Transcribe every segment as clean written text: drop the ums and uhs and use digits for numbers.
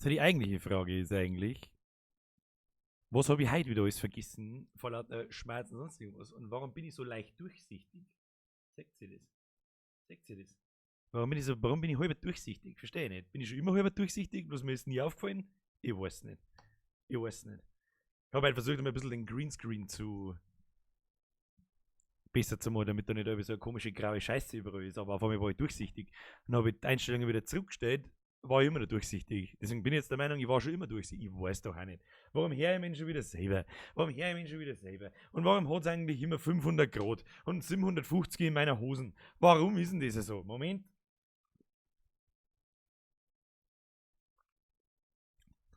So, die eigentliche Frage ist eigentlich, was habe ich heute wieder alles vergessen, vor lauter Schmerzen und sonst irgendwas? Und warum bin ich so leicht durchsichtig? Seht ihr das? Seht ihr das? Warum bin ich so, warum bin ich halber durchsichtig? Verstehe ich nicht. Bin ich schon immer halber durchsichtig? Bloß mir ist nie aufgefallen? Ich weiß nicht. Ich weiß nicht. Ich habe halt versucht, mal ein bisschen den Greenscreen zu besser zu machen, damit da nicht irgendwie so eine komische graue Scheiße überall ist. Aber auf einmal war ich durchsichtig. Dann habe ich die Einstellungen wieder zurückgestellt, war ich immer noch durchsichtig. Deswegen bin ich jetzt der Meinung, ich war schon immer durchsichtig. Ich weiß doch auch nicht. Warum höre ich mich schon wieder selber? Warum höre ich mich schon wieder selber? Und warum hat es eigentlich immer 500 Grad und 750 in meiner Hosen? Warum ist denn das so? Moment.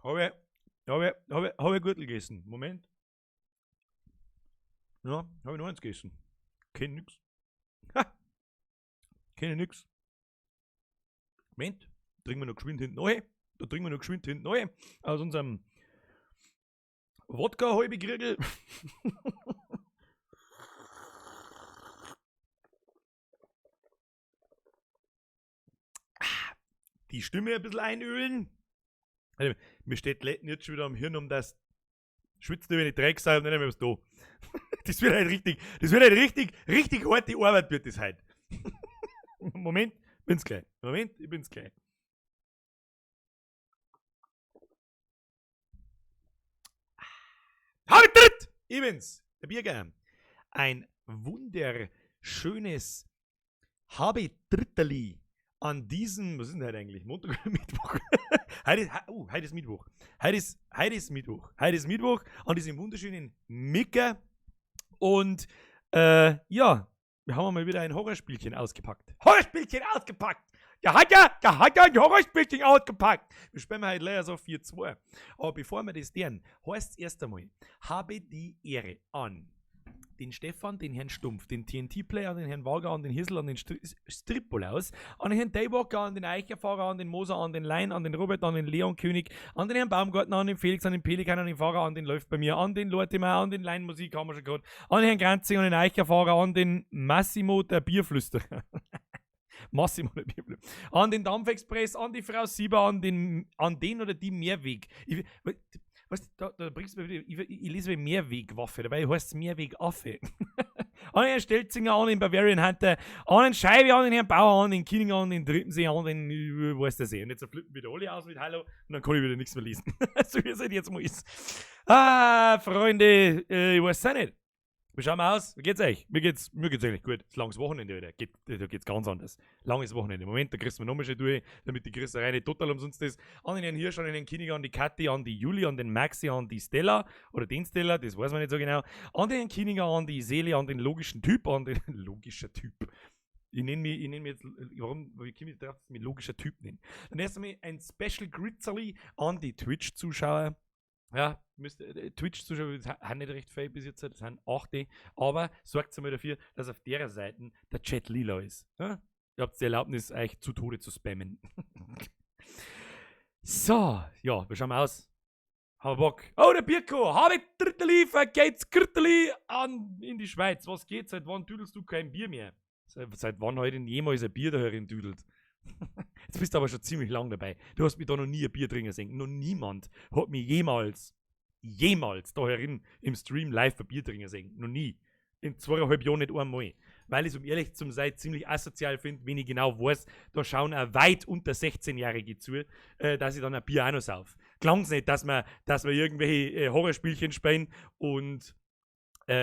Habe ich, habe ich, habe ich, habe ich Gürtel gegessen? Moment. Ja, habe ich noch eins gegessen. Kenn nix. Ha! Kenne nix. Moment, trinken wir noch geschwind hinten rein. Da trinken wir noch geschwind hinten rein. Aus unserem Wodka halbe Kriegel. Die Stimme ein bisschen einölen. Also, mir steht Letten jetzt schon wieder am Hirn um das schwitzt wenn ich Dreck sei und nicht mehr was da. Das wird halt richtig, das wird halt richtig, richtig harte Arbeit wird das heute. Moment, bin's gleich. Moment, ich bin's gleich. Hab ich dritt! Ich bin's, der Birger. Ein wunderschönes Habe Dritterli an diesem, was ist denn heute eigentlich? Montag oder Mittwoch? Heute ist, oh, heute ist Mittwoch. Heute ist, heute ist Mittwoch. Heute ist Mittwoch an diesem wunderschönen Micker. Und ja, wir haben mal wieder ein Horrorspielchen ausgepackt. Horrorspielchen ausgepackt! Da hat er, da hat er ein Horrorspielchen ausgepackt. Wir spielen heute Layers of Fear 2. Aber bevor wir das tun, heißt es erst einmal, habe die Ehre an den Stefan, den Herrn Stumpf, den TNT-Player, an den Herrn Wager, an den Hirsel, an den Stripolaus, an den Herrn Daywalker, an den Eicherfahrer, an den Moser, an den Lein, an den Robert, an den Leon König, an den Herrn Baumgartner, an den Felix, an den Pelikan, an den Fahrer, an den Läuft bei mir, an den Lortimer, an den Leinmusik haben wir schon gehabt, an den Herrn Granzing, an den Eicherfahrer, an den Massimo, der Bierflüsterer. Massimo, der Bierflüsterer. An den Dampfexpress, an die Frau Sieber, an den oder die Mehrweg. Ich, weißt du, da, da bringst du mir wieder, ich lese Mehrwegwaffe, dabei heißt es Mehrwegaffe. An den Herrn Stelzinger, an den Bavarian Hunter, an den Scheibe, an den Herrn Bauer, an den Kieninger, an den Trippensee, an den, weiß der See. Und jetzt flippen wieder alle aus mit Hallo und dann kann ich wieder nichts mehr lesen. So wie es halt jetzt mal ist. Ah, Freunde, ich weiß es auch nicht. Wie schauen wir aus? Wie geht's euch? Mir geht's eigentlich gut. Es ist langes Wochenende wieder. Da geht's ganz anders. Langes Wochenende. Moment, da kriegst du mir nochmal schön durch, damit die Grisserei nicht total umsonst ist. An den Herrn Hirsch, an den Herrn Kiniger, an die Kathi, an die Juli, an den Maxi, an die Stella oder den Stella, das weiß man nicht so genau. An den Herrn Kiniger, an die Seele, an den logischen Typ, an den logischer Typ. Ich nenne mich, ich nenne mich jetzt, warum, wie komme ich drauf, dass ich mich logischer Typ nenne? Dann erst einmal ein Special Grizzly an die Twitch-Zuschauer. Ja, müsst Twitch-Zuschauer haben nicht recht viel bis jetzt, das sind 8, aber sorgt einmal dafür, dass auf der Seite der Chat lila ist. Ja? Ihr habt die Erlaubnis, euch zu Tode zu spammen. So, ja, wir schauen mal aus. Haben wir Bock. Oh, der Birko, habe Dritterli, vergeht's Gritterli an in die Schweiz. Was geht? Seit wann tüdelst du kein Bier mehr? Seit wann heute denn jemals ein Bier da herin tüdelt? Jetzt bist du aber schon ziemlich lang dabei. Du hast mich da noch nie ein Bier trinken sehen. Noch niemand hat mich jemals da herin im Stream live ein Bier trinken sehen. Noch nie. In zweieinhalb Jahren nicht einmal. Weil ich es, um ehrlich zu sein, ziemlich asozial finde, wenn ich genau weiß, da schauen auch weit unter 16-Jährige zu, dass ich dann ein Bier auch noch sauf. Klang's nicht, dass wir irgendwelche Horrorspielchen spielen und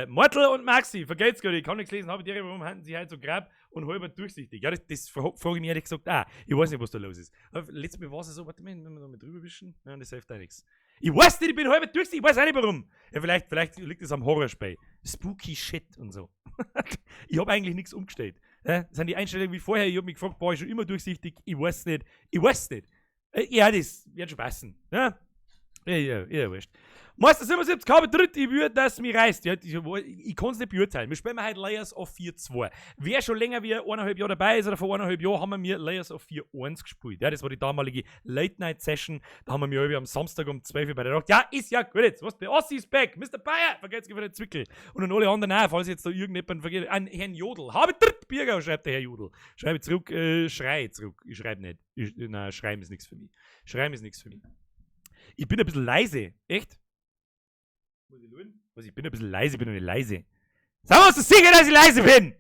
Mortel und Maxi, vergeht's gar nicht, ich kann nichts lesen, habe ich dir, warum halten sie halt so grab und halber durchsichtig? Ja, das frage ich mich ehrlich gesagt auch. Ich weiß nicht, was da los ist. Aber letztes Mal war es so, warte mal, wenn wir da mal drüber wischen, ja, das hilft auch nichts. Ich weiß nicht, ich bin halber durchsichtig, ich weiß auch nicht warum. Ja, vielleicht liegt es am Horrorspiel. Spooky Shit und so. Ich hab eigentlich nichts umgestellt. Ja, das sind die Einstellungen wie vorher, ich hab mich gefragt, war ich schon immer durchsichtig? Ich weiß nicht, ich weiß nicht. Ja, das wird schon passen. Ja? Ja, ja, ja, wurscht. Meister 77, habe dritt, ich würde, dass mich reißt. Ja, ich kann's nicht beurteilen. Wir spielen heute Layers of Fear 2. Wer schon länger wie eineinhalb Jahre dabei ist oder vor eineinhalb Jahren, haben wir mir Layers of Fear 1 gespielt. Ja, das war die damalige Late-Night-Session. Da haben wir mir irgendwie am Samstag um 12 Uhr bei der Nacht. Ja, ist ja gut jetzt. Was? Der Ossi ist back. Mister Bayer. Vergesst für den Zwickel. Und dann alle anderen auch, falls jetzt da irgendjemand vergeht. An Herrn Jodl. Habe dritt, Birger, schreibt der Herr Jodl. Schreibe zurück, schrei zurück. Ich schreibe nicht. Nein, schreiben ist nichts für mich. Schreiben ist nichts für mich. Ich bin ein bisschen leise. Echt? Muss ich schauen? Was, ich bin ein bisschen leise, ich bin noch nicht leise. Sag mal, bist du sicher, dass ich leise bin?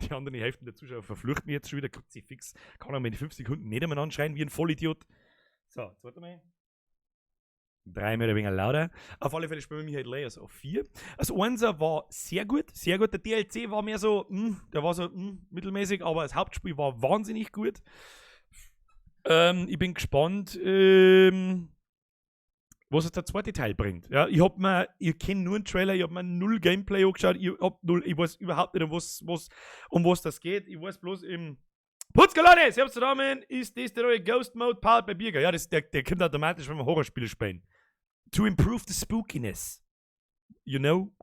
Die anderen Hälfte der Zuschauer verflucht mich jetzt schon wieder. Kruzifix. Kann er mir in 5 Sekunden nicht einmal anschreien wie ein Vollidiot. So, jetzt warte mal. 3 mehr oder weniger lauter. Auf alle Fälle spielen wir halt Layers of 4. Das Einser war sehr gut, sehr gut. Der DLC war mehr so, der war so mittelmäßig, aber das Hauptspiel war wahnsinnig gut. Ich bin gespannt, was jetzt der zweite Teil bringt. Ja, ich kenne nur einen Trailer, ich hab mir null Gameplay angeschaut, ich hab null, ich weiß überhaupt nicht, um was das geht. Ich weiß bloß im Putzgalone, servus zusammen, ist das der neue Ghost Mode powered by Birger? Ja, der kommt automatisch, wenn wir Horrorspiele spielen. To improve the spookiness. You know?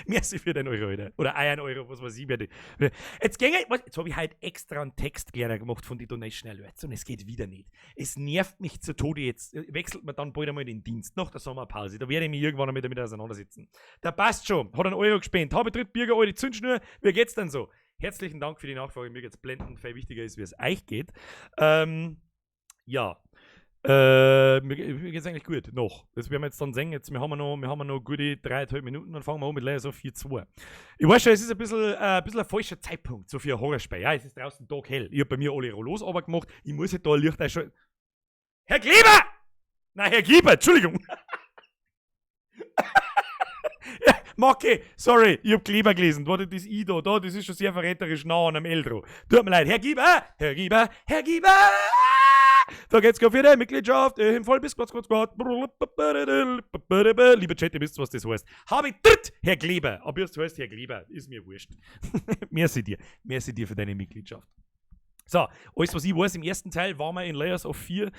Merci für den Euro, Alter. Oder 1 Euro, was weiß ich. Jetzt ging ich, jetzt habe ich halt extra einen Text kleiner gemacht von die Donation Alerts und es geht wieder nicht. Es nervt mich zu Tode. Jetzt wechselt man dann bald einmal den Dienst nach der Sommerpause. Da werde ich mich irgendwann einmal damit auseinandersetzen. Der passt schon, hat 1 Euro gespendet. Habe dritt Birger, alte Zündschnur. Wie geht's denn so? Herzlichen Dank für die Nachfrage. Mir geht's blendend. Viel wichtiger ist, wie es euch geht. Ja. Mir geht's eigentlich gut. Noch. Das werden wir jetzt dann sehen. Jetzt, wir haben noch gute 3,5 Minuten, dann fangen wir an mit Layers of 4.2. Ich weiß schon, es ist ein bisschen ein falscher Zeitpunkt, so für ein Horrorspiel. Ja, es ist draußen taghell. Ich habe bei mir alle Rollos gemacht. Ich muss halt da Licht einschalten. Herr Kleber! Nein, Herr Gieber, Entschuldigung. Ja, Macke, sorry, ich hab Kleber gelesen. Warte, das I da, da, das ist schon sehr verräterisch nah an einem L dran. Tut mir leid. Herr Gieber, Herr Gieber, Herr Gieber! Da geht's für die Mitgliedschaft im Vollbiss, Quatsch, Quatsch, Quatsch. Lieber Chat, ihr wisst, was das heißt. Habe ich dritt, Herr Kleber. Ob es heißt, Herr Kleber, ist mir wurscht. Merci dir. Merci dir für deine Mitgliedschaft. So, alles, was ich weiß, im ersten Teil waren wir in Layers of 4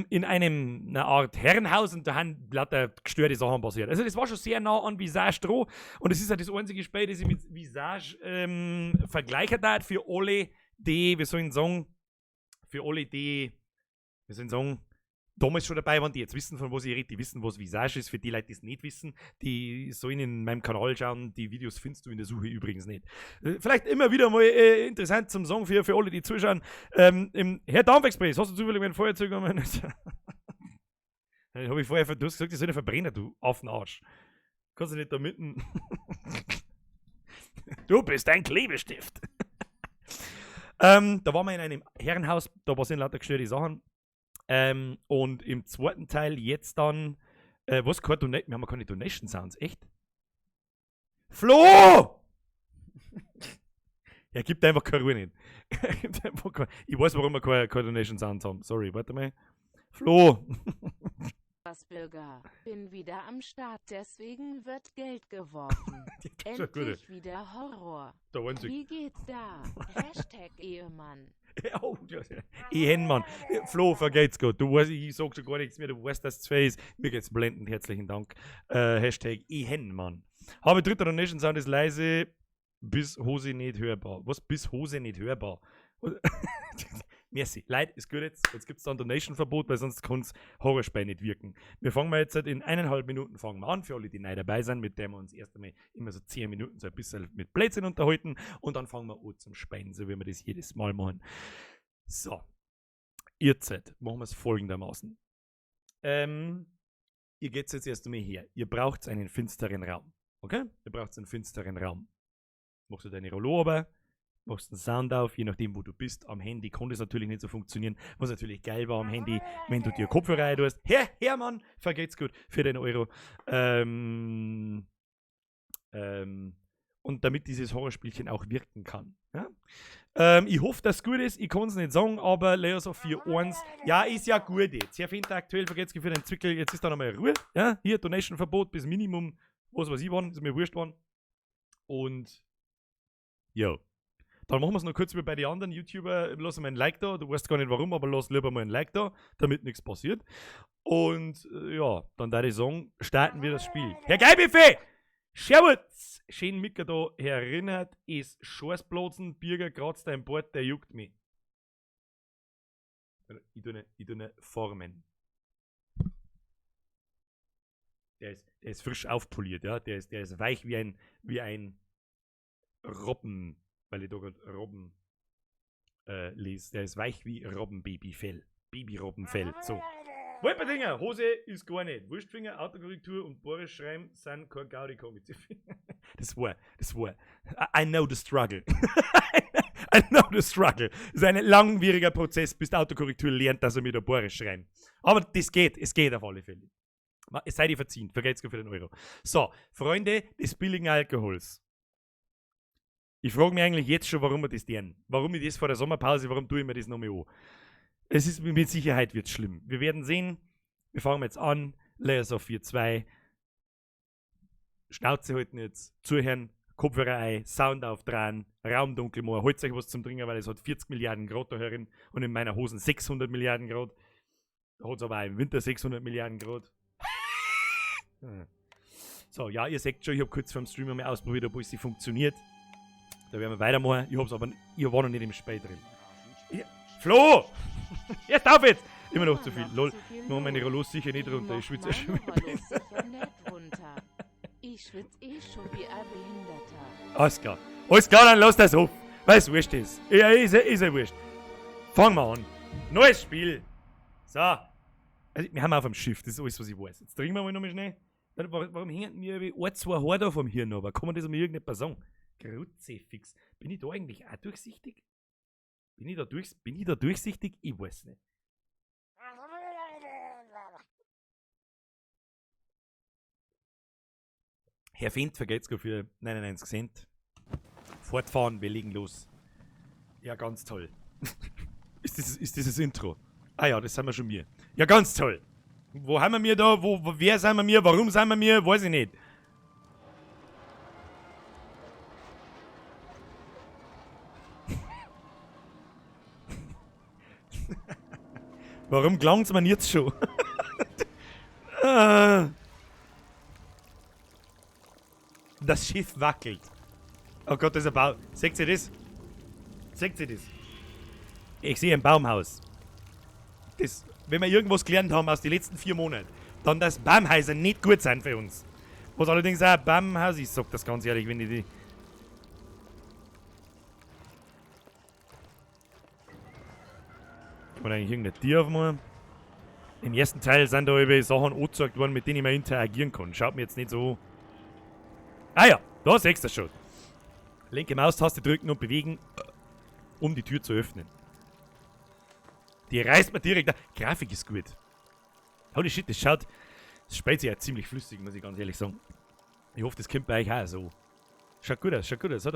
in einer Art Herrenhaus und da haben lauter gestörte Sachen passiert. Also das war schon sehr nah an Visage dran und es ist ja das einzige Spiel, das ich mit Visage vergleichen darf für alle, die, wie soll ich sagen, für alle, die, wie soll ich sagen, damals schon dabei waren, die jetzt wissen, von was ich rede, die wissen, was Visage ist. Für die Leute, die es nicht wissen, die sollen in meinem Kanal schauen. Die Videos findest du in der Suche übrigens nicht. Vielleicht immer wieder mal interessant zum Sagen für alle, die zuschauen. Herr Dampfexpress, hast du zufällig mein Feuerzeug genommen? Dann habe ich vorher, du hast gesagt, ich soll nicht verbrennen, du Affenarsch. Kannst du nicht da mitten. Du bist ein Klebestift. Da waren wir in einem Herrenhaus, da passieren lauter gestörte Sachen. Und im zweiten Teil jetzt dann, was, kein Donate, wir haben keine Donation Sounds, echt? Flo! Er gibt einfach keine Ruhe nicht. Er gibt einfach keine, ich weiß, warum wir keine Donation Sounds haben. Sorry, warte mal. Flo! Was, Bürger? Bin wieder am Start, deswegen wird Geld geworfen. Endlich wieder Horror. Da waren sie. Wie geht's da? #Ehemann. Oh, ja, Ehemann. Flo, vergeht's gut. Du weißt, ich sag schon gar nichts mehr. Du weißt, dass es zu ist. Mir geht's blendend. Herzlichen Dank. #Ehemann. Habe dritter Donation Sound ist leise, bis Hose nicht hörbar. Was? Bis Hose nicht hörbar? Merci. Leute, ist gut jetzt. Jetzt gibt es dann Donation-Verbot, weil sonst kann das Horrorspiel nicht wirken. Wir fangen mal jetzt halt in 1,5 Minuten fangen wir an, für alle, die neu dabei sind, mit dem wir uns erst einmal immer so 10 Minuten so ein bisschen mit Blödsinn unterhalten und dann fangen wir an zum Spielen, so wie wir das jedes Mal machen. So. Jetzt machen wir es folgendermaßen. Ihr geht jetzt erst einmal her. Ihr braucht einen finsteren Raum. Okay? Ihr braucht einen finsteren Raum. Machst du deine Rollo aber, machst den Sound auf, je nachdem, wo du bist. Am Handy kann das natürlich nicht so funktionieren. Was natürlich geil war am Handy, wenn du dir Kopfhörer rein tust. Herr Hermann, vergeht's gut für den Euro. Und damit dieses Horrorspielchen auch wirken kann. Ja? Ich hoffe, dass es gut ist. Ich kann es nicht sagen, aber Layers of 4 1, ja, ist ja gut jetzt. Herr Finter aktuell vergeht's für den Zwickel. Jetzt ist da nochmal Ruhe. Ja? Hier, Donation-Verbot bis Minimum, was weiß ich wann, ist mir wurscht wann. Und, jo. Dann machen wir es noch kurz wie bei den anderen YouTuber. Lass mal ein Like da. Du weißt gar nicht warum, aber lass lieber mal ein Like da, damit nichts passiert. Und ja, dann würde ich sagen, starten wir das Spiel. Herr Geilbuffet! Servus! Schön Micker da erinnert, ist Schoßblotzen, Birger kratzt dein Bart, der juckt mich. Ich tue ne Formen. Der ist frisch aufpoliert, ja. Der ist weich wie ein Robben, weil ich da gerade Robben. lese. Der ist weich wie Robbenbabyfell. Babyrobbenfell. So. Wolperdinger, Hose ist gar nicht. Wurstfinger, Autokorrektur und Boris schreiben sind kein Gaudi Comics. Das war. I know the struggle. I know the struggle. Das ist ein langwieriger Prozess, bis die Autokorrektur lernt, dass er mit der Boris schreiben. Aber das geht, es geht auf alle Fälle. Es sei dir verziehen, vergelt's für den Euro. So, Freunde des billigen Alkohols. Ich frage mich eigentlich jetzt schon, warum wir das tun. Warum ich das vor der Sommerpause, warum tue ich mir das nochmal an? Es ist mit Sicherheit wird schlimm. Wir werden sehen. Wir fangen jetzt an. Layers of Fear 2. Schnauze halten jetzt, zuhören, Kopfhörer ein, Sound aufdrehen, Raum dunkel machen, holt euch was zum Trinken, weil es hat 40 Milliarden Grad da herin und in meiner Hosen 600 Milliarden Grad. Da hat es aber auch im Winter 600 Milliarden Grad. So, ja, ihr seht schon, ich habe kurz vor dem Stream mal ausprobiert, ob alles funktioniert. Da werden wir weitermachen. Ich hab's aber, ich war noch nicht im Spiel drin. Ja, Flo! Jetzt auf jetzt! Immer noch zu viel. Lol. Mach meine Rollos sicher nicht runter. Ich schwitze schon wie sicher nicht runter. Ich schwitze eh schon wie ein Behinderter. Alles klar. Alles klar, dann lass das auf. Weil es wurscht ist. Ja, ist ja wurscht. Fangen wir an. Neues Spiel. So. Also, wir haben auf dem Schiff, das ist alles, was ich weiß. Jetzt trinken wir mal nochmal schnell. Warum hängen mir wie ein, zwei Haare da vom Hirn aber? Kann man das mir irgendjemand sagen? Kruzifix. Bin ich da eigentlich auch durchsichtig? Bin ich da durchsichtig? Ich weiß nicht. Herr Fendt, vergelt's für 99 Cent. Fortfahren, wir legen los. Ja, ganz toll. Ist dieses Intro? Ah ja, das sind wir schon mir. Ja, ganz toll. Wo haben wir mir da? Wer sind wir mir? Warum sind wir mir? Weiß ich nicht. Warum klang's mir jetzt schon? Ah. Das Schiff wackelt. Oh Gott, das ist ein Baum. Seht ihr das? Seht ihr das? Ich sehe ein Baumhaus. Das, wenn wir irgendwas gelernt haben aus den letzten 4 Monaten, dann, dass Baumhäuser nicht gut sind für uns. Was allerdings auch ein Baumhaus, ich sag das ganz ehrlich, wenn ich die. Kann man eigentlich irgendeine Tür aufmachen? Im ersten Teil sind da eben Sachen angezeigt worden, mit denen ich mal interagieren kann. Schaut mir jetzt nicht so. Ah ja, da siehst du schon. Linke Maustaste drücken und bewegen, um die Tür zu öffnen. Die reißt man direkt. Grafik ist gut. Holy shit, das schaut. Das spielt sich ja ziemlich flüssig, muss ich ganz ehrlich sagen. Ich hoffe, das kommt bei euch auch so. Schaut gut aus, schaut gut aus. Hat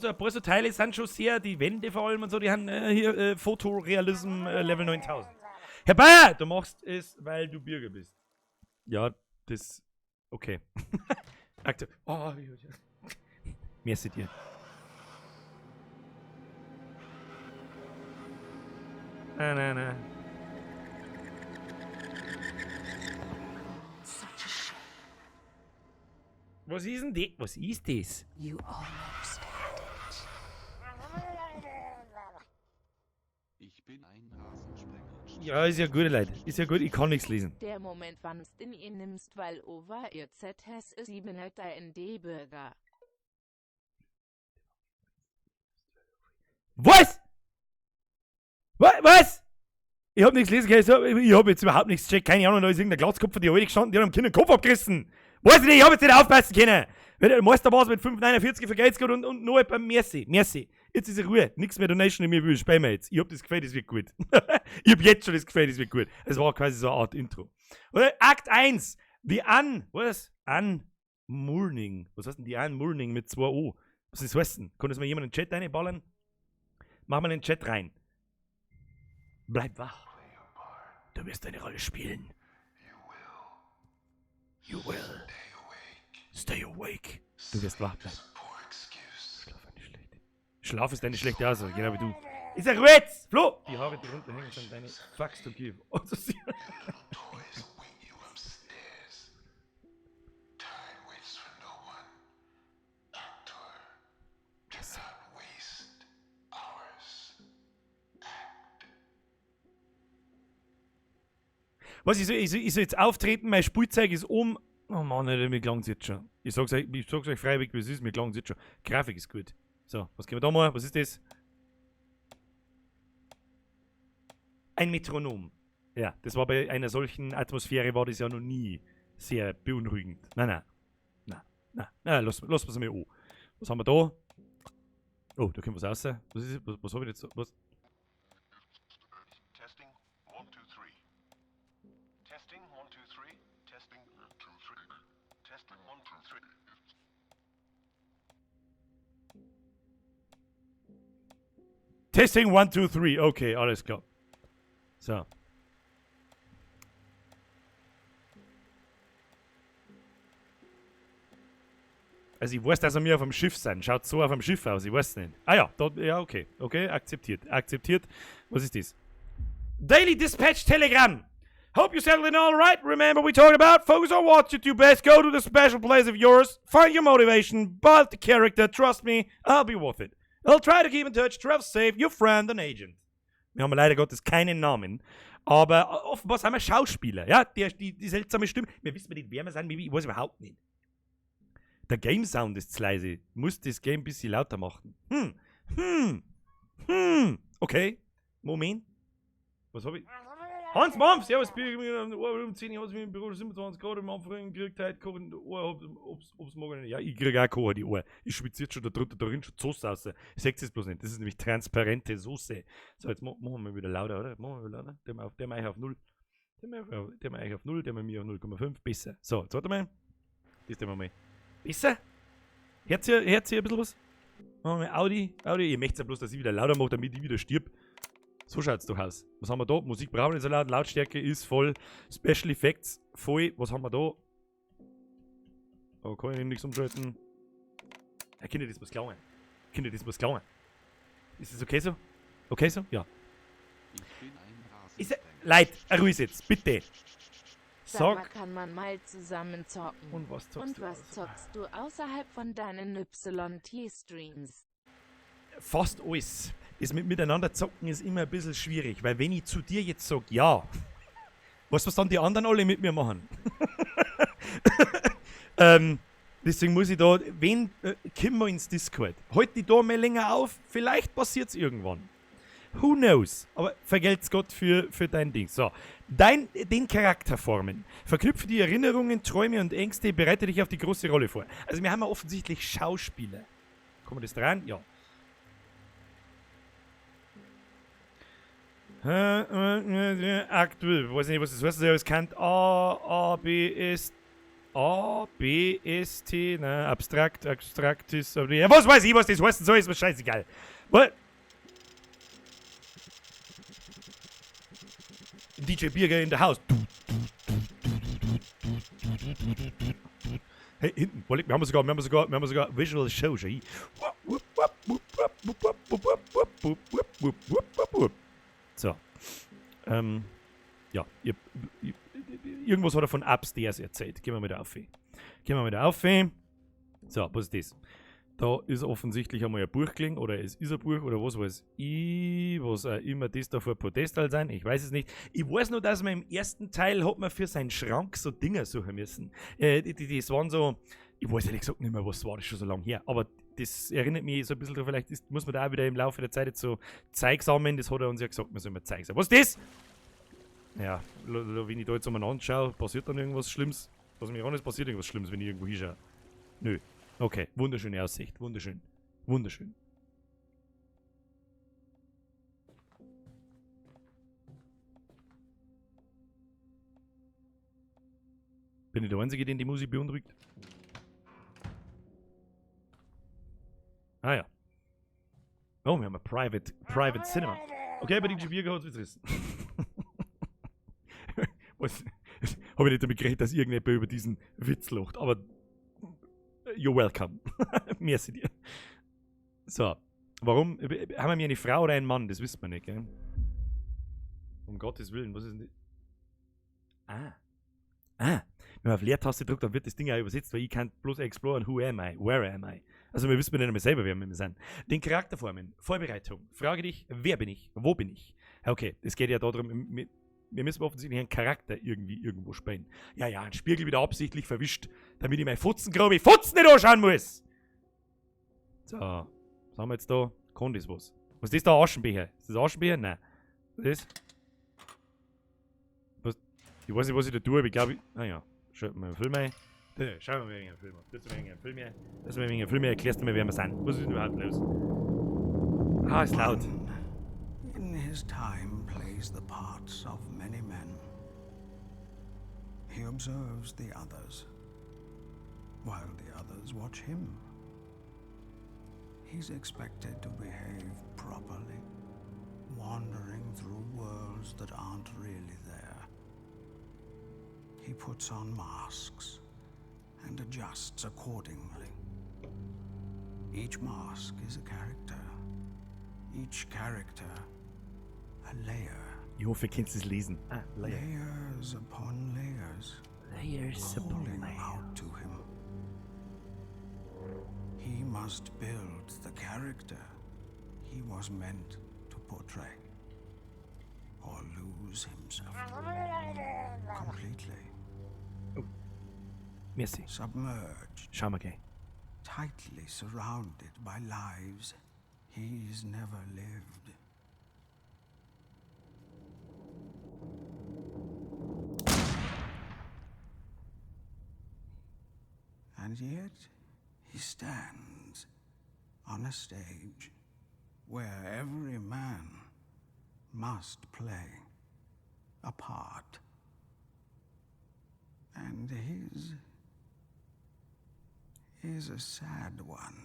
so ein paar so Teile sind schon sehr, die Wände vor allem und so, die haben hier Fotorealism Level 9000. Herr Bayer, du machst es, weil du Bürger bist. Ja, das. Okay. Akte. Oh, ja. Merci dir. Nein, nein, nein. Such a shame. Was ist denn das? Was ist das? You almost had it. Ich bin ein Rasensprenger. Ja, ist ja gut, Leute. Ist ja gut, ich kann nichts lesen. Der Moment, wann's in ihr nimmst, weil over ihr ZS ist 7 ND Bürger. Was? Was? Was? Ich hab nichts lesen können. Ich hab jetzt überhaupt nichts gecheckt. Keine Ahnung, da ist irgendein Glatzkopf von die Alte gestanden, die hat am Kind den Kopf abgerissen. Weiß ich nicht, ich hab jetzt nicht aufpassen können. Wenn der Meister war mit 5,49 vergelt's und noch beim Merci. Merci. Jetzt ist Ruhe. Nichts mehr Donation in mir will. Spielen wir jetzt. Ich hab das Gefühl, das wird gut. Ich hab jetzt schon das Gefühl, das wird gut. Es war quasi so eine Art Intro. Oder? Akt 1. The Un. Was? Unmourning. Was heißt denn die Unmourning mit 2 O? Was ist das heißen? Kann das mal jemand in den Chat reinballern? Mach mal in den Chat rein. Bleib wach. Du wirst eine Rolle spielen. You will. Stay awake. Du wirst wach bleiben. Schlaf eine schlechte. Schlaf ist eine schlechte Aussage, genau wie du. Ist ja Ruhe jetzt! Flo! Die Haare, die runterhängen, sind deine Fucks to give. Also, Toys await you upstairs. Time waits for no one. Actor, do not waste hours. Act. Was, ich soll jetzt auftreten, mein Spielzeug ist um. Oh Mann, Alter, mir klang's jetzt schon. Ich sag's euch freiwillig, wie es ist, mir klang's jetzt schon. Grafik ist gut. So, was gehen wir da mal? Was ist das? Ein Metronom. Ja, das war bei einer solchen Atmosphäre war das ja noch nie sehr beunruhigend. Nein, nein. Nein, nein, nein, lass es mal an. Was haben wir da? Oh, da kommt was raus. Was ist, was habe ich jetzt? Was? Testing 1, 2, 3. Testing 1, 2, 3. Testing 1, 2, 3. Testing 1, 2, 3. Testing 1, 2, 3. Okay, alles klar. So. Also ich weiß, dass wir auf dem Schiff sind. Schaut so auf dem Schiff aus, ich weiß nicht. Ah ja, da, ja, okay. Okay, akzeptiert. Akzeptiert. Was ist das? Daily Dispatch Telegram. Hope you settled in all right. Remember we talked about focus on what you do best. Go to the special place of yours. Find your motivation. Build the character. Trust me, I'll be worth it. I'll try to keep in touch. Travel safe. Your friend and agent. Wir haben leider Gottes keinen Namen. Aber offenbar sind wir Schauspieler. Ja, die seltsame Stimme. Wir wissen nicht, wer wir sind. Ich weiß überhaupt nicht. Der Game Sound ist zu leise. Muss das Game ein bisschen lauter machen. Okay. Moment. Was hab ich? Hans Mampf, servus, bin um 10 Uhr im Büro, 27 Grad im Anfang gekriegt heute, kochen die Ohr, ob's morgen. Ja, ich krieg auch Kochen die Ohr. Ich schwitze jetzt schon da drunter, da rinnt schon die Soße raus. Ich seh's jetzt bloß nicht. Das ist nämlich transparente Soße. So, jetzt machen wir wieder lauter, oder? Machen wir wieder lauter. Der mache ich auf 0. Der mache ich auf 0, der mache ich auf 0,5. Besser. So, jetzt warte mal. Das tun wir mal. Besser? Hört ihr ein bisschen was? Machen wir mal Audi. Audi. Ihr möchtet ja bloß, dass ich wieder lauter mache, damit ich wieder stirb. So schaut's doch aus. Was haben wir da? Musik brauchen wir nicht so laut. Lautstärke ist voll. Special Effects voll. Was haben wir da? Oh, kann ich nichts umschalten. Ja, Kinder, das muss klauen. Kinder, das muss klauen. Ist das okay so? Okay so? Ja. Ist Leid, ruhig jetzt, bitte. Sag mal, kann man mal zusammen zocken. Und was zockst du? Und was zockst du außerhalb von deinen YT-Streams? Fast alles. Das mit miteinander zocken ist immer ein bisschen schwierig, weil wenn ich zu dir jetzt sag, ja, weißt du, was dann die anderen alle mit mir machen? Deswegen muss ich da, wenn, komm mal ins Discord. Halt die da mal länger auf, vielleicht passiert's irgendwann. Who knows? Aber vergelt's Gott für dein Ding. So, den Charakter formen. Verknüpfe die Erinnerungen, Träume und Ängste, bereite dich auf die große Rolle vor. Also wir haben ja offensichtlich Schauspieler. Kommen wir das dran? Ja. Aktuell, weiß nicht, was das heißt, es kann A, A, B, S, A, B, S, T, ne, abstrakt, abstraktis, ja, was weiß ich, was das heißen soll, ist mir scheißegal. What? DJ Birger in the house. Hey, hinten, wir haben sogar Visual Show, schau. So. Ja, irgendwas hat er von Upstairs erzählt. Gehen wir mal da auf. Gehen wir mal da auf. So, was ist das? Da ist offensichtlich einmal ein Buch gelegen, oder es ist ein Buch, oder was weiß ich, was auch immer das da für ein Podestal sein, ich weiß es nicht. Ich weiß nur, dass man im ersten Teil hat man für seinen Schrank so Dinger suchen müssen. Das waren so, ich weiß ehrlich gesagt nicht mehr, was war, das ist schon so lange her, aber das erinnert mich so ein bisschen daran, vielleicht muss man da auch wieder im Laufe der Zeit jetzt so Zeug sammeln, das hat er uns ja gesagt, man soll mal Zeug sammeln. Was ist das? Ja, wenn ich da jetzt umeinander schaue, passiert dann irgendwas Schlimmes? Was mich an ist, passiert irgendwas Schlimmes, wenn ich irgendwo hinschaue. Nö. Okay, wunderschöne Aussicht, wunderschön, wunderschön. Bin ich der Einzige, den die Musik beunruhigt? Ah ja. Oh, wir haben ein Private Cinema. Okay, bei DJ Birger hat's wieder gerissen. Was? Hab ich nicht damit gerechnet, dass irgendjemand über diesen Witz lacht, aber you're welcome. Merci dir. So, warum? Haben wir eine Frau oder einen Mann? Das wissen wir nicht, gell? Um Gottes Willen, was ist denn das? Ah. Ah. Wenn man auf Leertaste drückt, dann wird das Ding auch übersetzt, weil ich kann bloß exploren, who am I, where am I. Also wir wissen nicht einmal selber, wer wir sind. Den Charakter formen, Vorbereitung. Frage dich, wer bin ich, wo bin ich? Okay, es geht ja darum, wir müssen offensichtlich einen Charakter irgendwie irgendwo spielen. Ja, ja, einen Spiegel wieder absichtlich verwischt, damit ich meine Futzengrube Futzen nicht anschauen muss. So, Was haben wir jetzt da? Kann das was? Was ist das da? Aschenbecher? Ist das Aschenbecher? Nein. Was ist das? Was? Ich weiß nicht, was ich da tue, aber ich glaube... Ah ja. Schaut mal einen Film ein. Schauen wir mal einen Film an. Das ist ein Film her. Das ist ein Film her. Erklärst du mir, wer wir sind. Was ist denn überhaupt los? Ah, ist laut. In his time plays the parts of many men. He observes the others, while the others watch him. He's expected to behave properly, wandering through worlds that aren't really there. He puts on masks and adjusts accordingly. Each mask is a character. Each character a layer. Ich hoffe, ihr könnt es lesen. Ah, layer. Layers upon layers. Layers upon calling layers. out to him. He must build the character he was meant to portray, or lose himself completely. Oh. Merci. Submerged. Schauen wir gleich. Tightly surrounded by lives he's never lived. And yet he stands on a stage where every man must play a part. And his is a sad one.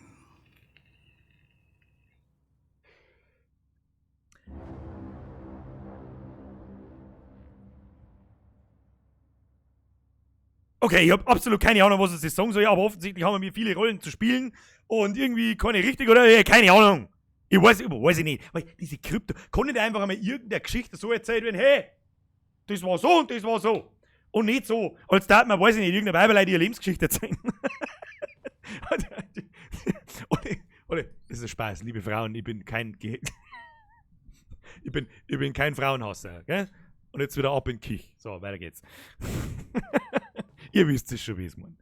Okay, ich hab absolut keine Ahnung, was ich sagen soll, aber offensichtlich haben wir viele Rollen zu spielen und irgendwie keine richtig oder keine Ahnung. Ich weiß ich nicht. Weil diese Krypto, kann nicht einfach einmal irgendeine Geschichte so erzählt werden, hey, das war so und das war so. Und nicht so, als da man, weiß ich nicht, irgendeine Weiberleute ihre Lebensgeschichte erzählen. Oder, das ist ein Spaß, liebe Frauen, ich bin kein Ge ich bin kein Frauenhasser, gell? Und jetzt wieder ab in die Küche. So, weiter geht's. Ihr wisst es schon, wie es meint.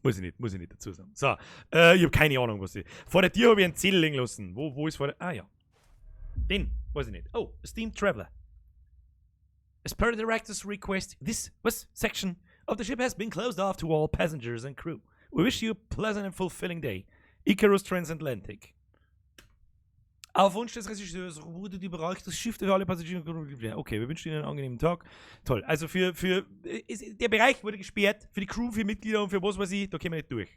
Muss ich nicht dazu sagen. So, ich hab keine Ahnung, was ich. Vor der Tür hab ich einen Zettel liegen lassen. Wo ist vor der. Ah ja. Den, weiß ich nicht. Oh, Steam Traveler. As per the director's request, this section of the ship has been closed off to all passengers and crew. We wish you a pleasant and fulfilling day. Icarus Transatlantic. Auf Wunsch des Regisseurs wurde die Bereich des Schiffs für alle Passagiere. Okay, wir wünschen Ihnen einen angenehmen Tag. Toll. Also der Bereich wurde gesperrt für die Crew, für Mitglieder und für was weiß ich, da kommen wir nicht durch.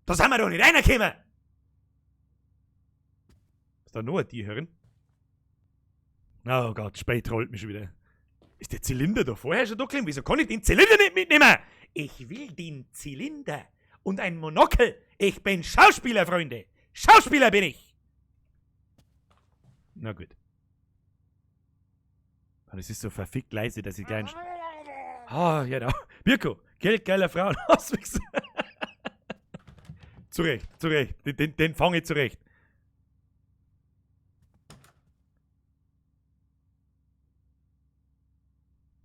Da sind wir doch nicht reingekommen! Ist da noch ein Tier herin? Oh Gott, spät rollt mich schon wieder. Ist der Zylinder da vorher schon da gelegen? Wieso kann ich den Zylinder nicht mitnehmen? Ich will den Zylinder und ein Monokel. Ich bin Schauspieler, Freunde. Schauspieler bin ich. Na gut. Aber es ist so verfickt leise, dass ich gleich... Ah, ja, da. Birko, Geld geiler Frauen. Zurecht, zurecht. Den fange ich zurecht.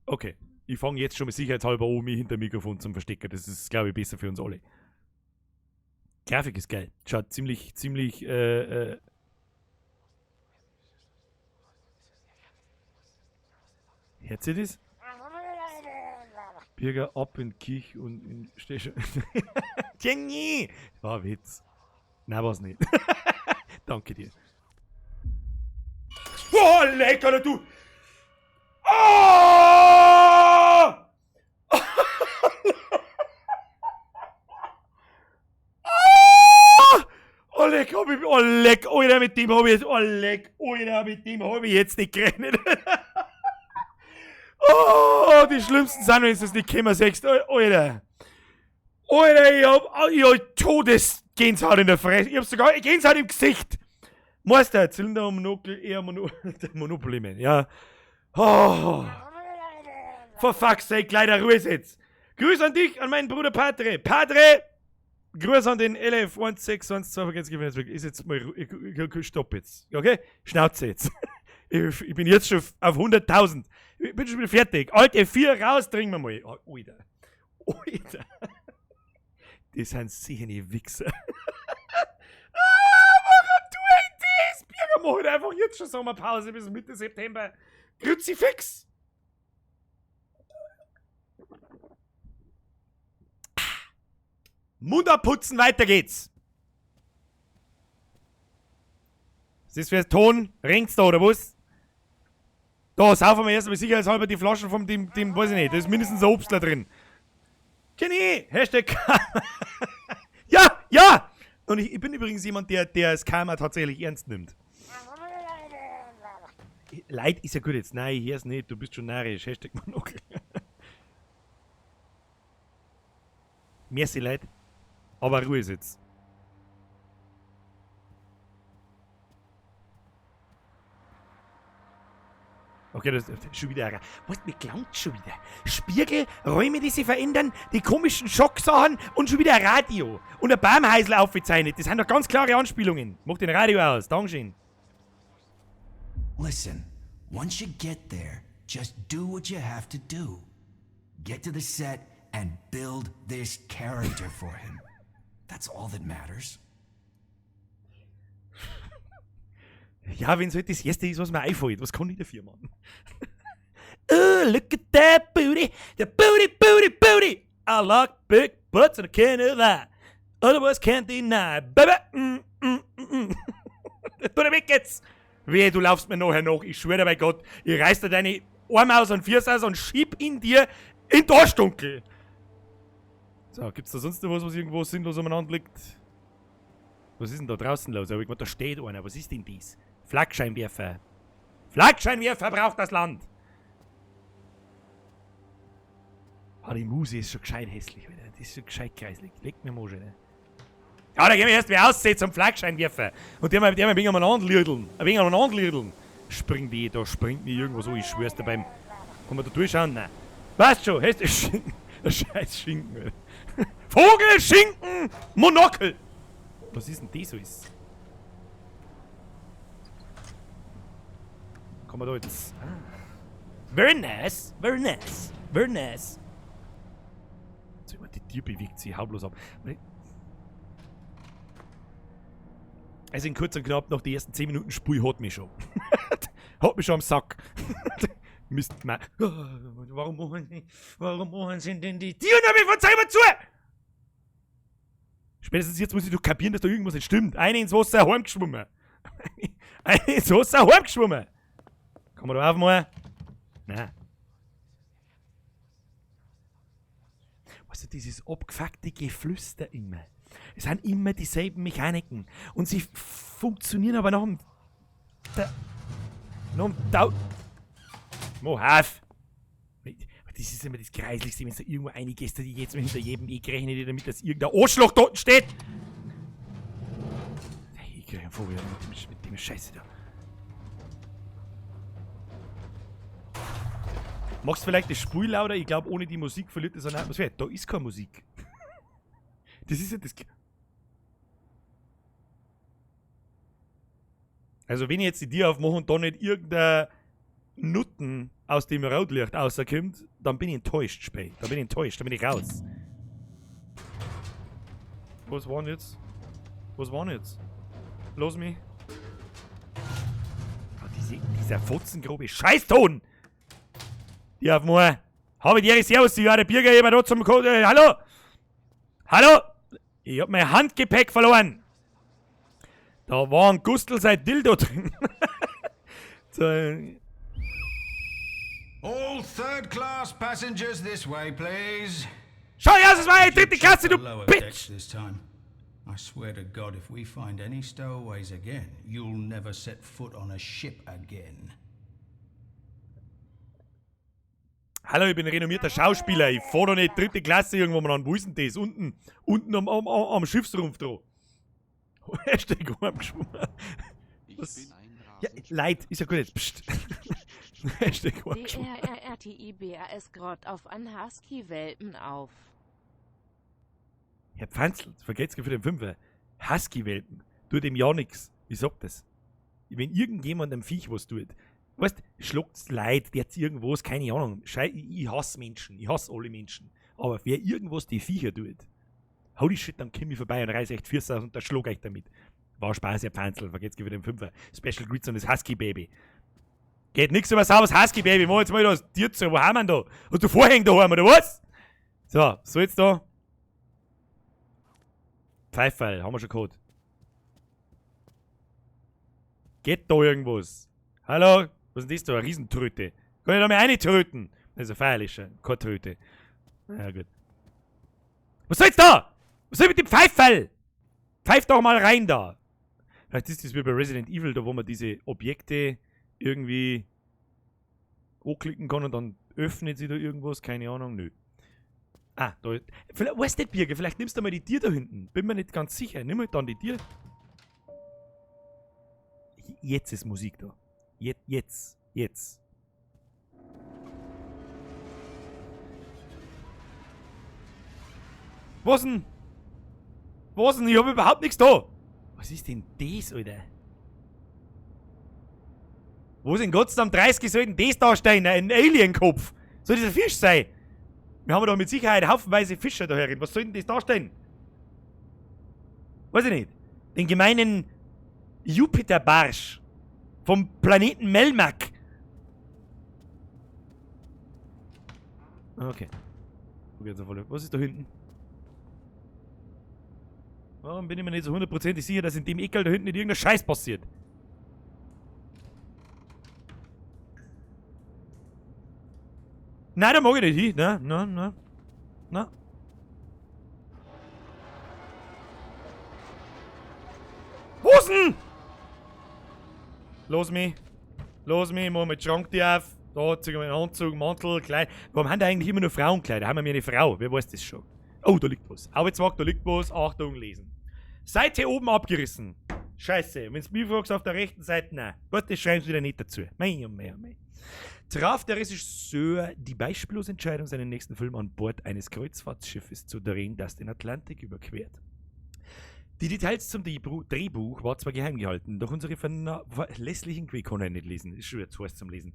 Okay, ich fange jetzt schon mal sicherheitshalber oben hinter dem Mikrofon zum Verstecken. Das ist, glaube ich, besser für uns alle. Grafik ist geil. Schaut ziemlich, ziemlich, Hört ihr das? Birger ab in Kich und in Steh schon. Jenny! War ein Witz. Nein, war's nicht. Danke dir. Oh, lecker, du! Oh! Oh, leck, hab ich, oh, leck, Alter, mit dem hab ich jetzt, oh, leck, Alter, mit dem hab ich jetzt nicht gerechnet. Oh, die schlimmsten sind, wenn du es nicht kommen siehst, Alter. Alter, ich hab Todesgänsehaut in der Fresse. Ich hab sogar Gänsehaut im Gesicht. Meister, Zylinder und Monokel, eher Monopoly Man, ja. Oh. For fuck's sake, leider Ruhe jetzt. Grüß an dich, an meinen Bruder Padre. Padre, Gruß an den LF1612, ist jetzt mal, stopp jetzt, okay? Schnauze jetzt. Ich bin jetzt schon auf 100.000. Ich bin schon wieder fertig. Alt F4 raus, trinken wir mal. Oh, Alter. Alter. Das sind sicher nicht Wichser. Ah, warum tue ich das? Birger, mach halt einfach jetzt schon Sommerpause bis Mitte September. Kruzifix! Mund abputzen, weiter geht's. Was ist für ein Ton? Ringt's da, oder was? Da, saufen wir erstmal sicherheitshalber die Flaschen von dem, weiß ich nicht, da ist mindestens ein Obstler drin. Jenny! Hashtag Karma. Ja, ja! Und ich bin übrigens jemand, der das Karma tatsächlich ernst nimmt. Leid ist ja gut jetzt. Nein, ich hör's nicht, du bist schon narrisch. Hashtag Monokel. Merci, Leid. Aber Ruhe ist jetzt. Okay, das ist schon wieder. Was, mir klangt schon wieder. Spiegel, Räume, die sich verändern, die komischen Schocksachen und schon wieder ein Radio. Und ein Baumhäusl aufgezeichnet. Das sind doch ganz klare Anspielungen. Mach den Radio aus. Dankeschön. Listen, once you get there, just do what you have to do. Get to the set and build this character for him. That's all that matters. Ja, wenn's halt das Erste ist, was mir einfällt. Was kann ich dafür machen? Oh, look at that booty. The booty, booty, booty. I like big butts and I can't lie. Otherwise can't deny. Baby. Mm, mm, mm, mm. Tu dir weg jetzt. Wehe, du laufst mir nachher nach. Ich schwöre bei Gott. Ich reiß dir deine Arme aus und Füße aus und schieb ihn dir in den Arschdunkel. So, gibt's da sonst noch was, was irgendwo sinnlos umeinander liegt? Was ist denn da draußen los? Aber ich meine, da steht einer. Was ist denn dies? Flakscheinwerfer. Flakscheinwerfer braucht das Land. Ah, die Muse ist schon gescheit hässlich, Alter. Das ist schon gescheit kreislig. Leck mir mal schon, ne? Ja, da gehen wir erst wie aussieht zum Flakscheinwerfer. Und der mal ein wenig umeinander lüdeln. Ein wenig umeinander lüdeln. Springt die, da springt nicht irgendwo so, ich schwör's dir beim. Kann man da durchschauen? Nein. Weißt schon, hast du Schinken. Der scheiß Schinken, Alter. Vogel, Schinken, Monokel! Was ist denn das alles? Kann man da jetzt. Ah. Very nice, very nice, very nice. So, die Tür bewegt sich hauptlos ab. Also in kurz und knapp, nach den ersten 10 Minuten Spul hat mich schon. Hat mich schon am Sack. Mist, man. Warum machen sie denn die Tür noch von selber zu? Spätestens jetzt muss ich doch kapieren, dass da irgendwas nicht stimmt. Eine ins Wasser, heimgeschwommen. Eine ins Wasser, heimgeschwommen. Kann man da aufmachen? Nein. Weißt du, dieses abgefuckte Geflüster immer. Es sind immer dieselben Mechaniken. Und sie funktionieren aber nach dem... Nach dem Tau... Mach auf! Das ist immer das Kreislichste, wenn es da irgendwo eingehst, die jetzt mal hinter jedem Eck rechnet, damit dass irgendein Arschloch dort steht! Ich krieg einen Vogel mit dem Scheiße da. Machst du vielleicht das Spiel lauter? Ich glaub, ohne die Musik verliert das eine Atmosphäre. Da ist keine Musik. Das ist ja das. Also, wenn ich jetzt die Tür aufmache und da nicht irgendein Nutten aus dem Rotlicht rauskommt, dann bin ich enttäuscht, Spey. Da bin ich enttäuscht, da bin ich raus. Was war denn jetzt? Was war denn jetzt? Lass mich. Oh, dieser fotzengrobe Scheißton! Die auf mal. Habe die Ehre, Servus, ich war der Bürger da zum Code. Hallo! Hallo! Ich hab mein Handgepäck verloren! Da war ein Gustl sein Dildo drin. So. All third class passengers this way, please. Schau her, das war die dritte Klasse, du Bitch! This time. I swear to God, if we find any stowaways again, you'll never set foot on a ship again. Hallo, ich bin renommierter Schauspieler. Ich fahr doch nicht dritte Klasse irgendwo mal an. Wo ist denn das? Unten, unten am Schiffsrumpf dran. Hashtag heimgeschwommen. Was? Ja, Leid, ist ja gut jetzt. Psst. Hashtag heimgeschwommen. DRRRTIBAS grott auf an Husky-Welpen auf. Herr Pfanzl, vergesst für den Fünfer. Husky-Welpen. Tut ihm ja nix. Ich sag das. Wenn irgendjemand einem Viech was tut, weißt, schlagt's Leid, der hat irgendwas, keine Ahnung. Ich hasse Menschen, ich hasse alle Menschen. Aber wer irgendwas die Viecher tut, holy shit, dann komm ich vorbei und reiß echt Füße aus und da schlag euch damit. War Spaß, Herr Pfanzl, vergesst für den Fünfer. Special Greets an das Husky-Baby. Geht nix über sauberes Husky-Baby, mach jetzt mal das Tier zu, wo haben wir denn da? Hast du Vorhänge daheim, oder was? So, so jetzt da. Pfeiferl, haben wir schon gehabt. Geht da irgendwas? Hallo? Was ist denn das da? Eine Riesentröte. Kann ich da mal reintröten? Das ist ein Feierlicher, keine Tröte. Ja, gut. Was soll jetzt da? Was soll mit dem Pfeiferl? Pfeif doch mal rein da. Vielleicht ist das wie bei Resident Evil, da wo man diese Objekte irgendwie anklicken kann und dann öffnet sich da irgendwas, keine Ahnung, nö. Ah, da, vielleicht, weißt du nicht, Birger, vielleicht nimmst du mal die Tür da hinten. Bin mir nicht ganz sicher. Nimm mal dann die Tür. Jetzt ist Musik da. Jetzt, jetzt. Was denn? Was denn? Ich hab überhaupt nichts da. Was ist denn das, Alter? Wo sind Gott sei Dank 30 sollten das da stehen? Ein Alien-Kopf. Soll das ein Fisch sein? Wir haben da mit Sicherheit haufenweise Fische da herin. Was soll denn das darstellen? Weiß ich nicht. Den gemeinen Jupiterbarsch vom Planeten Melmac. Okay. Was ist da hinten? Warum bin ich mir nicht so hundertprozentig sicher, dass in dem Ekel da hinten nicht irgendein Scheiß passiert? Nein, da mag ich nicht hin. Nein, nein, nein. Nein. Hosen! Los mich. Los mich, mach mal den Schrank die auf. Da, zieh mal einen Anzug, Mantel, Kleid. Warum haben da eigentlich immer nur Frauenkleider? Haben wir mir eine Frau? Wer weiß das schon? Oh, da liegt was. Arbeitsmarkt, da liegt was. Achtung, lesen. Seite oben abgerissen. Scheiße, wenn's mich fragst, auf der rechten Seite, nein. Warte, das schreiben sie wieder nicht dazu. Mei, oh mei, oh mei. Traf der Regisseur die beispiellose Entscheidung, seinen nächsten Film an Bord eines Kreuzfahrtschiffes zu drehen, das den Atlantik überquert. Die Details zum Drehbuch war zwar geheim gehalten, doch unsere verlässlichen Quellen konnten nicht lesen. Ist schon wieder zu heiß zum Lesen.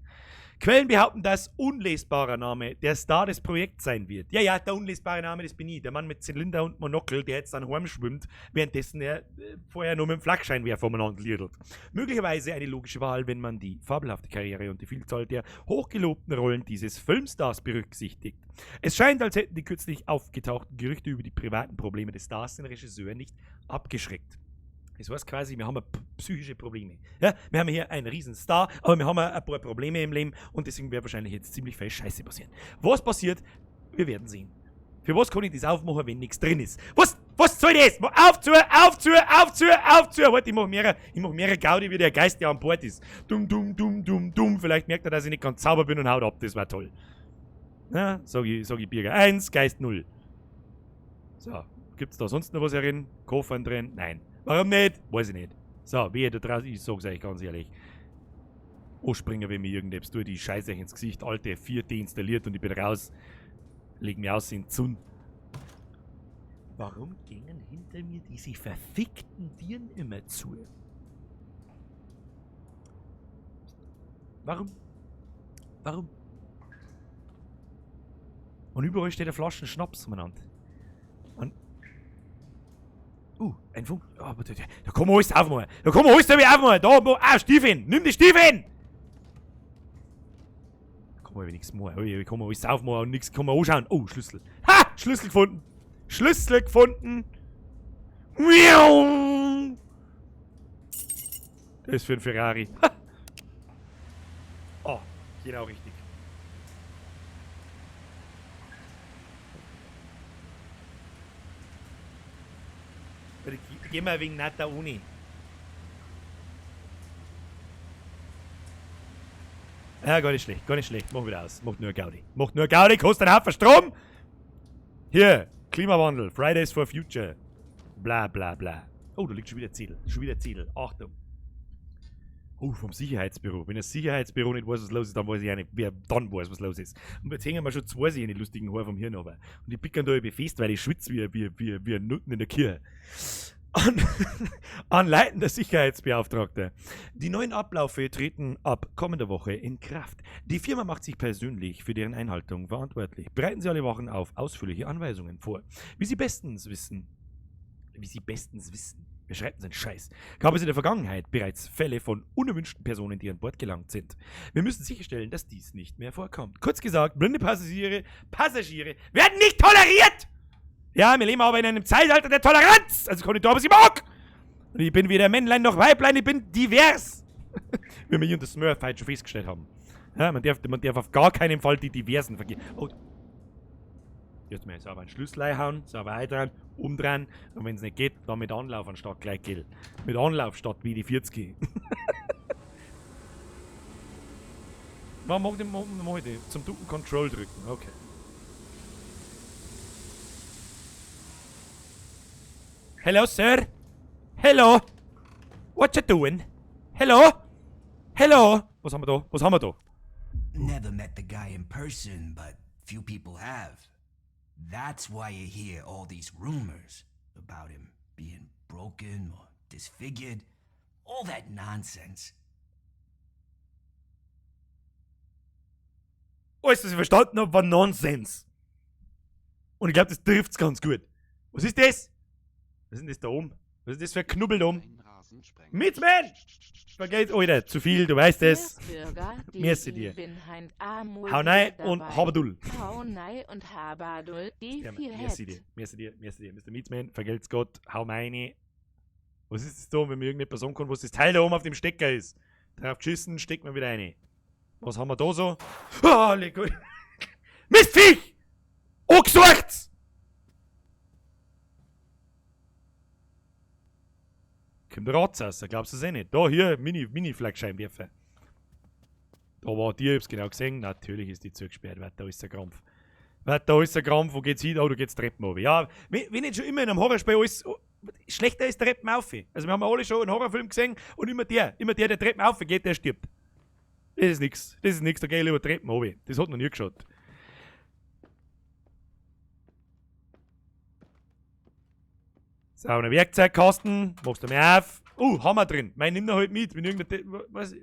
Quellen behaupten, dass unlesbarer Name der Star des Projekts sein wird. Ja, ja, der unlesbare Name, das bin ich. Der Mann mit Zylinder und Monokel, der jetzt dann heimschwimmt, währenddessen er vorher nur mit dem Flakscheinwerfer umeinander liedelt. Möglicherweise eine logische Wahl, wenn man die fabelhafte Karriere und die Vielzahl der hochgelobten Rollen dieses Filmstars berücksichtigt. Es scheint, als hätten die kürzlich aufgetauchten Gerüchte über die privaten Probleme des Stars den Regisseur nicht abgeschreckt. Das heißt quasi, wir haben psychische Probleme. Ja, wir haben hier einen riesen Star, aber wir haben ein paar Probleme im Leben und deswegen wird wahrscheinlich jetzt ziemlich viel Scheiße passieren. Was passiert? Wir werden sehen. Für was kann ich das aufmachen, wenn nichts drin ist? Was? Was soll das? Auf zu, auf zu, auf zu, auf zu! Warte, ich mach mehrere Gaudi, wie der Geist, der an Bord ist. Dumm, dumm, dumm, dumm, dumm. Vielleicht merkt er, dass ich nicht ganz sauber bin und haut ab. Das war toll. Na, sag ich Birger 1, Geist 0. So, gibt's da sonst noch was herin? Koffern drin? Nein. Warum nicht? Weiß ich nicht. So, wie da draußen, ich sag's euch ganz ehrlich. Anspringen, wenn mir irgendetwas tut, ich scheiße euch ins Gesicht, alte 4 deinstalliert und ich bin raus. Leg mich aus in die Sonne. Warum gingen hinter mir diese verfickten Tieren immer zu? Warum? Warum? Und überall steht eine Flasche Schnaps umeinander. Und ein Funk. Oh, aber da kann man alles aufmachen. Da kann man alles aufmachen. Da, wo, Stiefeln! Nimm die Stiefeln! Da kann man nichts machen. Da kann man alles aufmachen und nichts kann man anschauen. Oh, Schlüssel. Ha! Schlüssel gefunden! Schlüssel gefunden! Miau! Das ist für ein Ferrari. Ha! Oh, genau richtig. Gehen wir wegen nach der Uni. Ja, gar nicht schlecht, gar nicht schlecht. Mach wieder aus. Macht nur Gaudi. Macht nur Gaudi, kostet einen Haufen Strom! Hier, Klimawandel, Fridays for Future. Bla bla bla. Oh, da liegt schon wieder Zettel. Schon wieder Zettel. Achtung. Oh, vom Sicherheitsbüro. Wenn das Sicherheitsbüro nicht weiß, was los ist, dann weiß ich auch nicht, wer dann weiß, was los ist. Und jetzt hängen wir schon zwei sich in die lustigen Haare vom Hirn runter. Und die pickern da irgendwie fest, weil ich schwitze wie Nutten in der Kirche. An leitender Sicherheitsbeauftragter. Die neuen Abläufe treten ab kommender Woche in Kraft. Die Firma macht sich persönlich für deren Einhaltung verantwortlich. Bereiten Sie alle Wochen auf ausführliche Anweisungen vor. Wie Sie bestens wissen, wie Sie bestens wissen, wir schreiben den Scheiß, gab es in der Vergangenheit bereits Fälle von unerwünschten Personen, die an Bord gelangt sind. Wir müssen sicherstellen, dass dies nicht mehr vorkommt. Kurz gesagt, blinde Passagiere werden nicht toleriert! Ja, wir leben aber in einem Zeitalter der Toleranz! Also kann ich da, was ich mag! Und ich bin weder Männlein noch Weiblein, ich bin divers! Wie wir hier in der Smurf heute schon festgestellt haben. Ja, man darf auf gar keinen Fall die Diversen vergehen. Oh. Jetzt mal sauber einen Schlüssel einhauen, sauber eindrehen, umdrehen. Und wenn es nicht geht, dann mit Anlauf anstatt gleich Geld. Mit Anlauf statt wie die 40. Warum mach ich den? Zum Ducken Control drücken, okay. Hello, sir. Hello. What you doing? Hello. Hello. Was haben wir da? Was haben wir da? Never met the guy in person, but few people have. That's why you hear all these rumors about him being broken or disfigured. All that nonsense. Alles, was ich verstanden habe, war Nonsens. Und ich glaube, das trifft's ganz gut. Was ist das? Was ist denn das da oben? Was ist das für ein Knubbel da oben? Meatsman! Vergeht, Alter, zu viel, du weißt es. Merci dir. Hau rein und Habadul. Hau rein und Habadul. Merci dir, merci dir, merci dir. Mr. Meatsman, vergelt's Gott, hau meine. Was ist das da, wenn mir irgendeine Person kommt, was das Teil da oben auf dem Stecker ist? Drauf geschissen, steckt man wieder rein. Was haben wir da so? Oh, leck. Mistviech! Angesorgt! Kommt der Ratz raus, glaubst du es eh nicht? Da, hier, Mini-Flakscheinwerfer. Da war die, ich hab's genau gesehen. Natürlich ist die zugesperrt, weil da ist der Krampf. Weil da ist der Krampf, wo geht's hin? Oh, da geht's Treppen runter. Ja, wenn nicht schon immer in einem Horrorspiel alles schlechter ist, Treppen auf. Also wir haben alle schon einen Horrorfilm gesehen und immer der, der Treppen auf geht, der stirbt. Das ist nix. Das ist nix, da geh ich lieber Treppen runter. Das hat noch nie geschaut. So, ein Werkzeugkasten, machst du mir auf. Hammer drin. Mein nimm da halt mit. Wenn irgendein, was,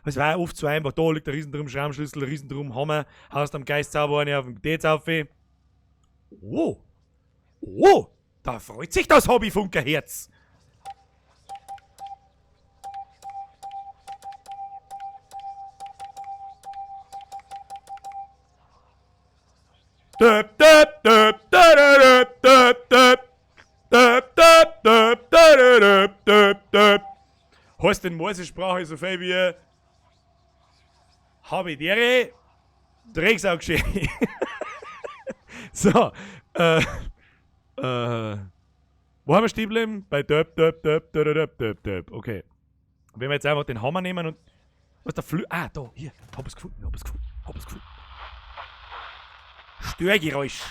was war oft so einfach. Da liegt der Riesendrum, Schraubenschlüssel, Riesendrum, Hammer. Haust am Geistzauber eine auf dem Dez auf. Oh. Oh. Da freut sich das Hobbyfunkerherz. Döp, döp, döp, döp, döp, döp. Döp, döp, döp, döp, döp, döp. Heißt in Morsesprache so viel wie habe dere Drecksau geschehen. So, wo haben wir stehen geblieben? Bei döp, döp, döp, döp, döp, döp. Okay. Wenn wir jetzt einfach den Hammer nehmen und. Was der Flü. Ah, da, hier. Hab es gefunden, hab es gefunden, hab es gefunden. Störgeräusch.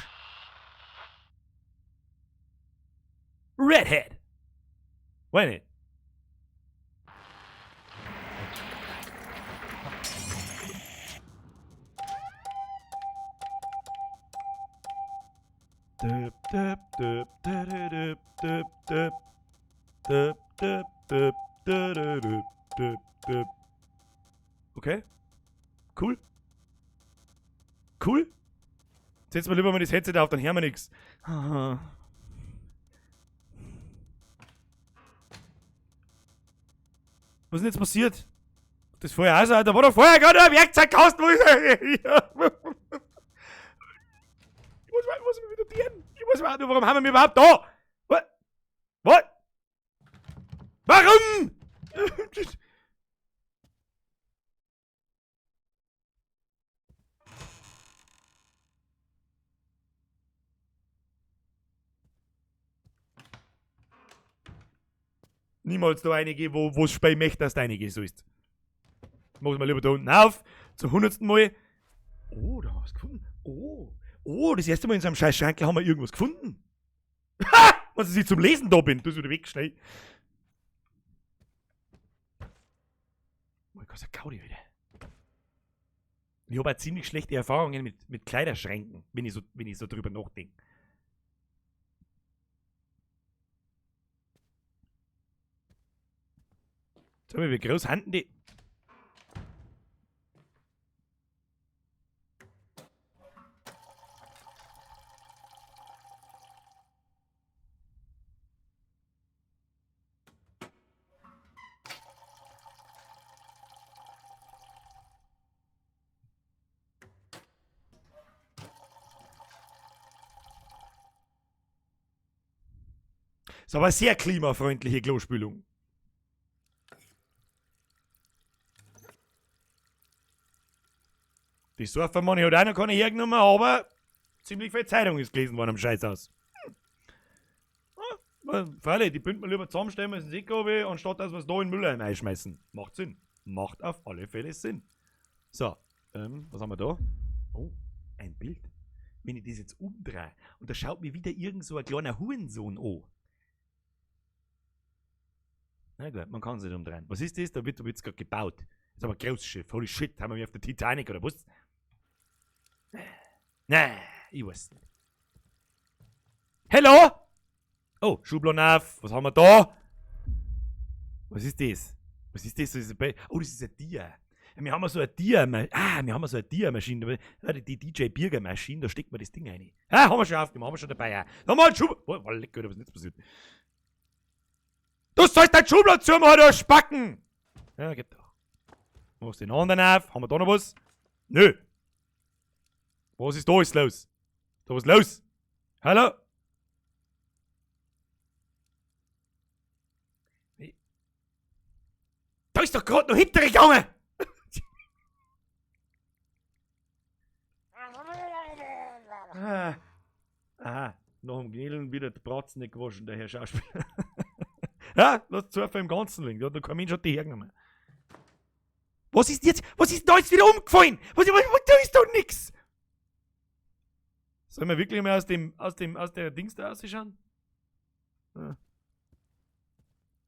Redhead! Weiß nicht. Döp, döp, döp, döp, döp, döp, döp, döp, döp, döp, döp, döp, döp. Okay. Cool. Cool. Setzen wir lieber mal das Headset auf, dann hören wir nichts. Was ist denn jetzt passiert? Das vorher auch so, da war doch vorher gerade ein Werkzeugkasten, wo ich. Ich muss mich wieder dienen. Ich muss mir, warum haben wir mich überhaupt da? Was? Was? Warum? Niemals da reingehen, wo es Spiel möchte, dass du reingehen sollst. Mach's mal lieber da unten auf. Zum 100. Mal. Oh, da haben wir was gefunden. Oh, oh, das erste Mal in so einem scheiß Schrankel haben wir irgendwas gefunden. Ha! Was ich zum Lesen da bin. Du bist wieder weg, schnell. mein Gott, ist ein Gaudi, Alter. Ich habe auch ziemlich schlechte Erfahrungen mit Kleiderschränken, wenn ich so drüber nachdenke. Sag mal, wie groß handen die? Ist aber sehr klimafreundliche Klospülung. Die Surfermann hat auch noch keine hergenommen, aber ziemlich viel Zeitung ist gelesen worden am Scheißhaus. Ja, freilich, die bünden wir lieber zusammenstellen, als ins Eck runter, anstatt dass wir es da in den Müller reinschmeißen. Macht Sinn. Macht auf alle Fälle Sinn. So, was haben wir da? Oh, ein Bild. Wenn ich das jetzt umdrehe und da schaut mir wieder irgend so ein kleiner Hurensohn an. Na gut, man kann sich nicht umdrehen. Was ist das? Da wird's grad gebaut. Das ist aber ein Großschiff. Holy shit, haben wir auf der Titanic oder was? Nee, ich weiß nicht. Hello? Oh, Schubladen auf. Was haben wir da? Was ist das? Was ist das? Das ist ein oh, das ist ein Tier. Ja, wir haben so eine Tierma-, ah, wir haben so eine Tiermaschine. Ja, die DJ Birger Maschine, da steckt man das Ding rein. Ah, haben wir schon aufgemacht, haben wir schon dabei. Ja. Nochmal ein Schub-, oh, lecker, was ist jetzt passiert? Du sollst dein Schubladen zumachen, du Spacken! Ja, geht doch. Machst den anderen auf. Haben wir da noch was? Nö. Was ist da alles los? Da was los? Hallo? Da ist doch grad noch hintergegangen! Ah. Aha, nach dem Gnädeln wieder die Bratzen nicht gewaschen, der Herr Schauspieler. Ja, lass Surfer im Ganzen liegen. Da hat kein Mensch hat die hergenommen. Was ist jetzt? Was ist da jetzt wieder umgefallen? Da ist doch nix! Sollen wir wirklich mal aus der Dings da ausschauen? Ja.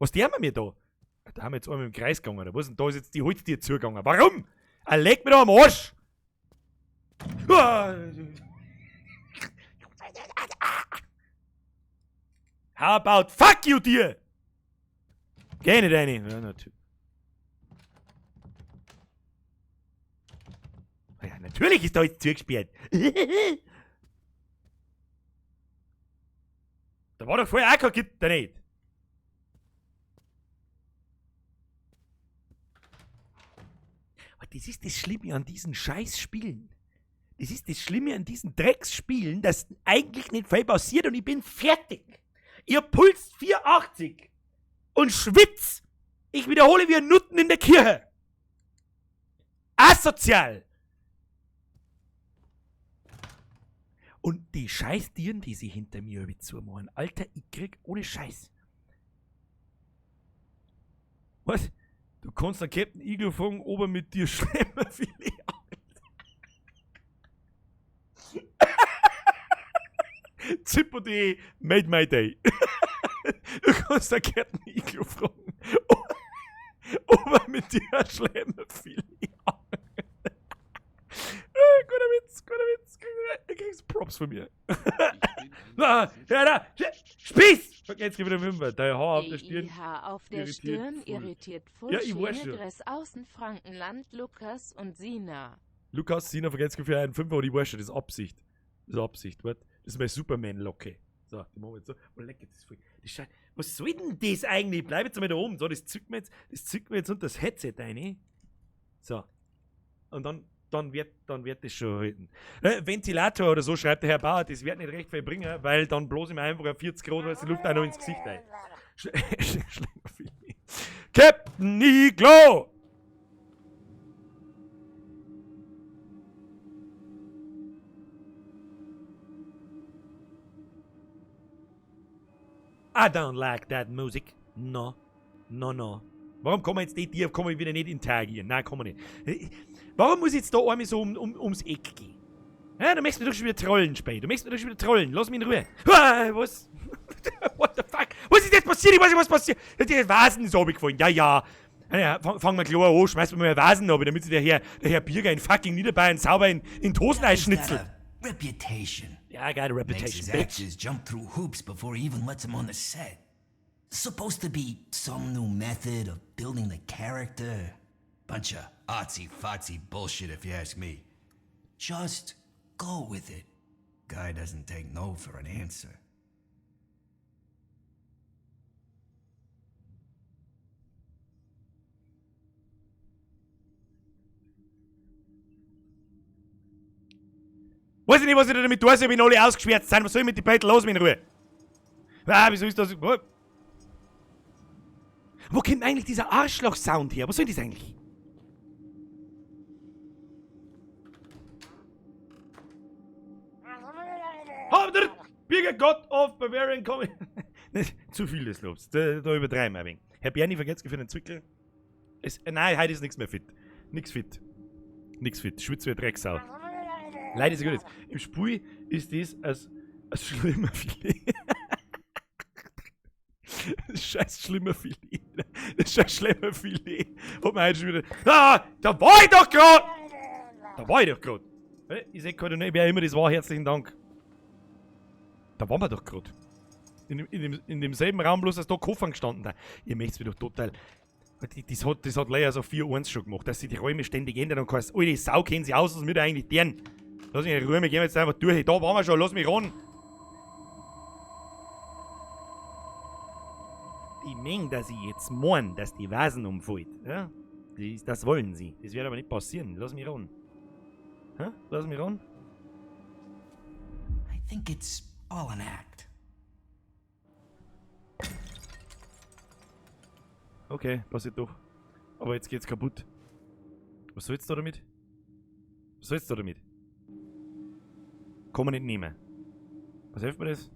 Was tun wir mir da? Da haben wir jetzt einmal im Kreis gegangen, oder was? Und da ist jetzt die Holztür zugegangen. Warum? Er legt mir da am Arsch! How about fuck you, dir? Geh nicht rein. Ja, natürlich. Ja, natürlich ist da jetzt zugesperrt. Da war doch vorher auch kein Gitter nicht. Aber das ist das Schlimme an diesen Scheißspielen. Das ist das Schlimme an diesen Drecksspielen, dass eigentlich nicht viel passiert und ich bin fertig. Ihr Puls 480 und schwitz. Ich wiederhole wie ein Nutten in der Kirche. Asozial. Und die Scheißtieren, die sie hinter mir über zumachen. Alter, ich krieg ohne Scheiß. Was? Du kannst den Captain Iglo fragen, ob er mit dir schlemmer will. Zippo.de made my day. Du kannst den Captain Iglo fragen, ob er mit dir schlemmer will. Guter Witz, guter Witz. Du kriegst Props von mir. Na, ja, da, Spieß! Jetzt gib wieder Fünfer. Dein Haar auf der Stirn. Haar auf der irritiert Stirn voll. irritiert voll. Ja, ich weiß Schöne schon. Dress außen Frankenland, Lukas und Sina. Lukas, Sina vergeht's für einen Fünfer und ich weiß schon, das ist Absicht. Das ist Absicht, warte. Das ist meine Superman-Locke. So, die machen wir jetzt so. Oh, leck, das ist voll. Das Schei-, was soll denn das eigentlich? Bleib jetzt mal da oben. So, das zückt mir jetzt, das zückt mir jetzt unter das Headset rein. So. Und dann wird das schon halten. Ventilator oder so, schreibt der Herr Bauer, das wird nicht recht viel bringen, weil dann bloß ihm einfach ein 40 Grad, weil die Luft auch noch ins Gesicht ein. Captain Iglo! I don't like that music. No. No, no. Warum kann man jetzt nicht hier, kann man wieder nicht interagieren? Nein, kann man nicht. Warum muss ich jetzt da einmal so ums Eck gehen? Ja, du möchtest mir doch schon wieder trollen, Spey. Du möchtest mir doch schon wieder trollen. Lass mich in Ruhe. Ah, was? What the fuck? Was ist jetzt passiert? Ich weiß nicht, was passiert. Die Vasen ist runtergefallen. Ja, ja. Ja, fang mal klar an, schmeiß mir mal Vasen ab, damit sich der Herr Birger in fucking Niederbayern sauber in Tosen Guy's got einschnitzelt. a reputation. Ja, geil, Makes Reputation, his bitch. actors jump through hoops before he even lets them on the set. Supposed to be some new method of building the character. Bunch of artsy-fartsy bullshit if you ask me. Just go with it. Guy doesn't take no for an answer. Weiß ich nicht, was ich da damit tue, soll, wenn alle ausgeschwärzt sind. Was soll ich mit den beiden los, in Ruhe? Ah, wieso ist das? Wo, wo kommt eigentlich dieser Arschloch-Sound her? Was soll das eigentlich? Habt Birger God of Bavarian Comedy. Zu viel des Lobs. Da übertreiben wir ein wenig. Herr Bernie, vergesst für den Zwickel. Nein, heute ist nichts mehr fit. Nix fit. Nix fit. Schwitze wie Drecksau. Leider ist gut. Im Spiel ist das als schlimmer Filet. Das scheiß schlimmer Filet. Das scheiß schlimmer Filet. Hat man heute schon wieder. Ah, da war ich doch grad! Da war ich doch grad. Ich seh gerade nicht, wer immer das war, herzlichen Dank. Da waren wir doch grad. In demselben Raum, bloß dass da Koffer gestanden da. Ihr möcht's mir doch total. Das hat Layers of Fear 1 schon gemacht, dass sich die Räume ständig ändern und kannst, alte Sau kennen sie aus, was mit eigentlich deren. Lass mich in Ruhe, wir gehen jetzt einfach durch. Da waren wir schon, lass mich ran. Die Menge, dass sie jetzt meinen, dass die Vasen umfällt. Ja? Das wollen sie. Das wird aber nicht passieren. Lass mich ran. Hä? Lass mich ran. I think it's all an act. Okay, passiert doch. Aber jetzt geht's kaputt. Was sollst du da damit? Was sollst du da damit? Kann man nicht nehmen. Was hilft mir das?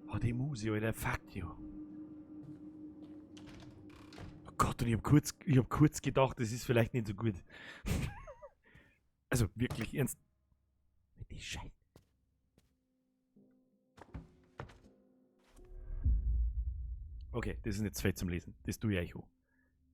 Oh, die Musi, Alter, fuck you. Oh Gott, und ich hab kurz gedacht, das ist vielleicht nicht so gut. Also wirklich ernst. Die Scheiße. Okay, das ist nicht zu fett zum Lesen. Das tue ich euch auch.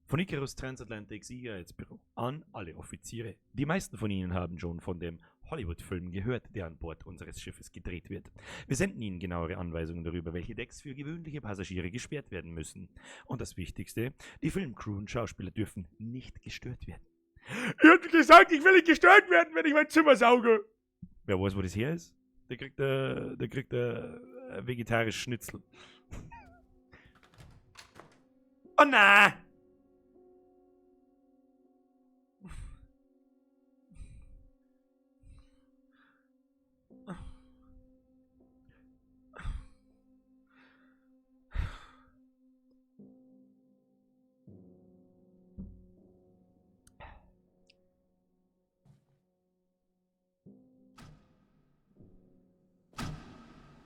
Von Icarus Transatlantic Sicherheitsbüro an alle Offiziere. Die meisten von Ihnen haben schon von dem Hollywood-Film gehört, der an Bord unseres Schiffes gedreht wird. Wir senden Ihnen genauere Anweisungen darüber, welche Decks für gewöhnliche Passagiere gesperrt werden müssen. Und das Wichtigste, die Filmcrew und Schauspieler dürfen nicht gestört werden. Ich hab gesagt, ich will nicht gestört werden, wenn ich mein Zimmer sauge. Wer weiß, wo das her ist? Der kriegt ein vegetarisches Schnitzel. Oh na!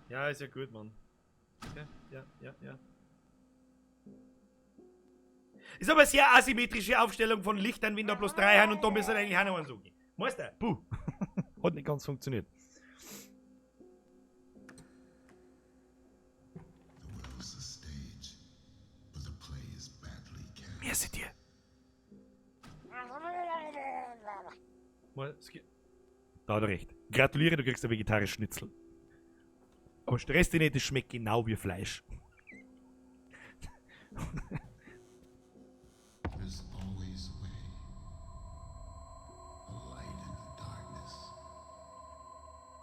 Ja, ist ja gut, Mann. Ja, ja, ja, ja. Ist aber sehr asymmetrische Aufstellung von Lichtern, wenn da bloß 3 haben und da müssen eigentlich auch noch eins suchen. Meister, puh. Hat nicht ganz funktioniert. Merci dir. Da hat er recht. Gratuliere, du kriegst ein vegetarisches Schnitzel. Aber stress dich nicht, das schmeckt genau wie Fleisch. There's always a way. A light in the darkness.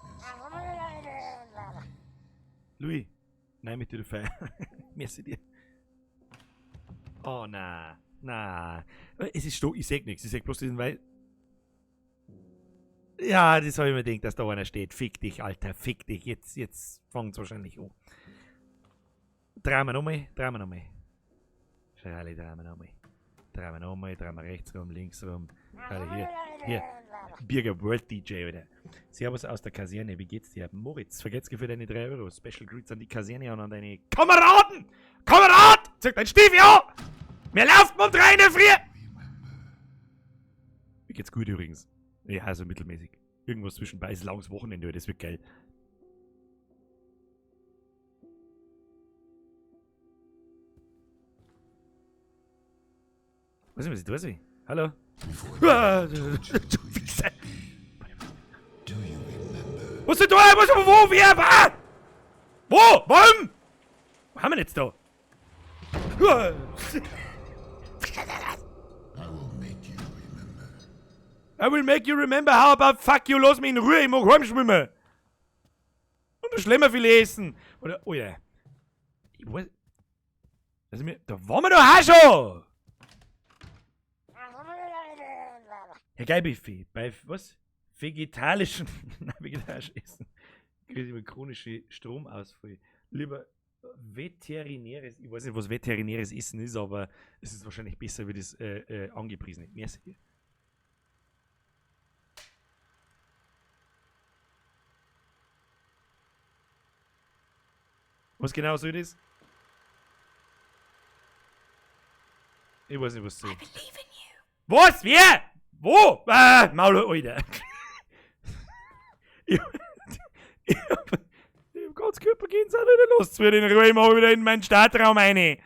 There's always a way. Louis, nein, mit dir Feier. Merci dir. Oh, na, na. Es ist ich seh nix, ich seh bloß diesen Wei-. Ja, das hab ich mir gedacht, dass da einer steht. Fick dich, Alter, fick dich. Jetzt fängt's wahrscheinlich an. Drehen wir nochmal, drehen wir nochmal. Schade, drehen wir nochmal. Drehen wir nochmal, drehen wir rechts rum, links rum. Alter, hier, hier. Birger World DJ, Alter. Servus aus der Kaserne, wie geht's dir? Moritz, vergesst für deine 3 Euro. Special Greets an die Kaserne und an deine Kameraden! Kamerad! Zeig dein Stiefel an! Mir lauft um 3 in der Früh! Mir geht's gut übrigens. Ja, also mittelmäßig. Irgendwas zwischenbei. Es ist langes Wochenende, das wird geil. Weiß nicht, was ich da sehe. Hallo? Before I told you who you should be. Do you remember? Was ist da? Was, wo, wer, was? Wo? Warum? Wo haben wir denn jetzt da? I will make you remember. I will make you remember how about fuck you, lass mich in Ruhe, ich mag heimschwimmen. Und ein Schlemmerfilet essen. Oder, oh ja. Ich weiß. Also mir, da waren wir doch auch schon! Herr Geilbuffet, bei was? Vegetarischen, nein, vegetarisch Essen. Kriege ich über chronische Stromausfall. Lieber veterinäres, ich weiß nicht, was veterinäres Essen ist, aber es ist wahrscheinlich besser wie das angepriesene. Merci dir. Was genau soll das? Ich weiß nicht, was soll. I believe in you. Was? Wer? Wo? Ah, Maul, Alter. Ich hab ganz Körpergänsehaut, Alter. Lasst mich in Ruhe, ich mach wieder in meinen Startraum rein. Ich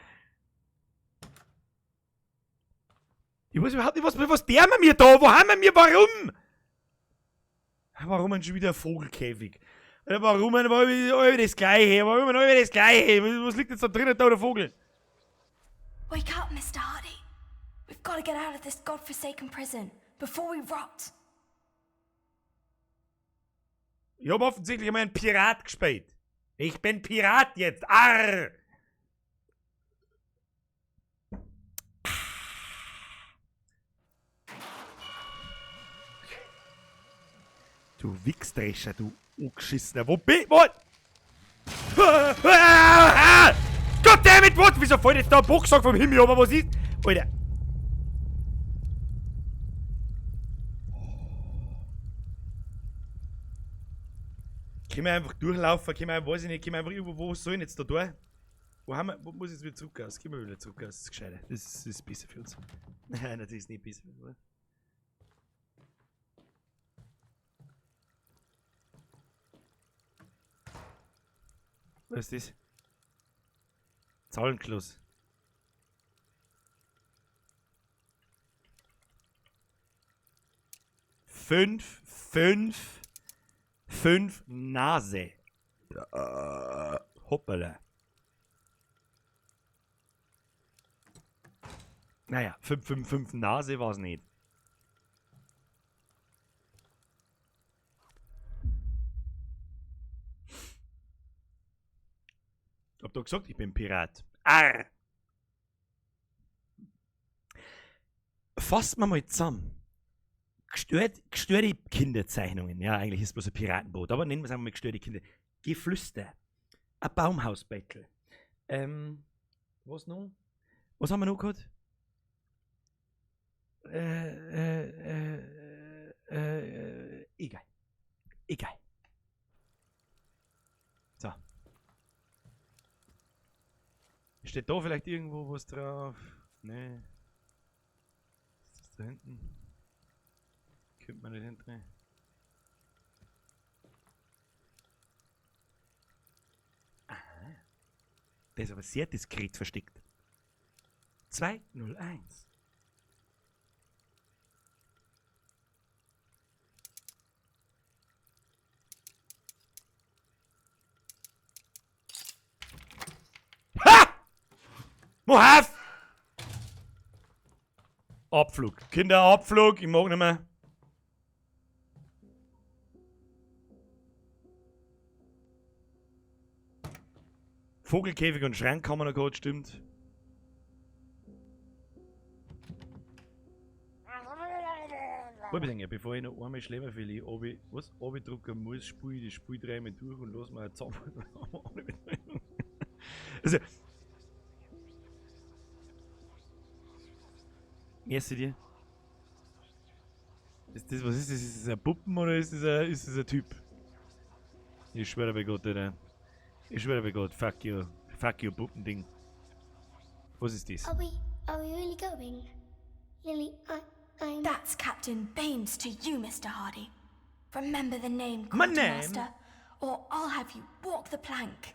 weiß überhaupt nicht, was der mir da? Wo haben wir mir? Warum? Warum denn schon wieder ein Vogelkäfig? Alter, warum denn immer das Gleiche? Warum denn immer das Gleiche? Was liegt jetzt da drinnen, da der Vogel? Wake up, Mr. Hardy. We've got to get out of this godforsaken prison before we rot. Ich hab offensichtlich einmal einen Pirat gespielt. Ich bin Pirat jetzt. Arr! Du Wichsdrescher, du Angeschissener. Wo bin ich? Wo? Goddammit, what? Wieso fällt jetzt da ein Boxsack vom Himmel? Aber was ist? Alter. Können wir einfach durchlaufen? Können wir, weiß ich nicht, können wir einfach irgendwo, wo soll ich denn jetzt da durch? Wo haben wir, wo muss ich jetzt wieder zurück aus? Können wir wieder zurück aus? Das ist gescheiter. Das ist besser für uns. Nein, das ist nicht besser für uns, oder? Was ist das? Zahlenkloß. 5, 5, 5 Nase. Hoppala. Naja, 5, 5, 5 Nase war's nicht. Hab doch gesagt, ich bin Pirat. Arr! Fassen wir mal zusammen. Gestörte Kinderzeichnungen. Ja, eigentlich ist es bloß ein Piratenboot, aber nennen wir es einfach mal gestörte Kinder. Geflüster. Ein Baumhausbattle. Was noch? Was haben wir noch gehabt? Egal. Egal. So. Steht da vielleicht irgendwo was drauf? Nee. Ist das da hinten? Kommt man nicht hinten. Aha. Der ist aber sehr diskret versteckt. 201. Ha! Mohaf! Abflug. Kinder, Abflug. Ich mag nicht mehr. Vogelkäfig und Schrank haben wir noch gehabt, stimmt. Warte mal, bevor ich noch einmal Schlemmerfilet was abdrucken muss, spule ich das Spiel dreimal durch und lass mir eine zusammen. Also. Merci dir. Ist das, was ist das? Ist das ein Puppen oder ist das ein Typ? Ich schwöre bei Gott, Alter. Ich schwöre bei Gott, fuck you. Fuck you, Puppending. Was ist das? Are we really going? Lily, I'm... That's Captain Baines to you, Mr. Hardy. Remember the name, My name? Quartermaster, or I'll have you walk the plank.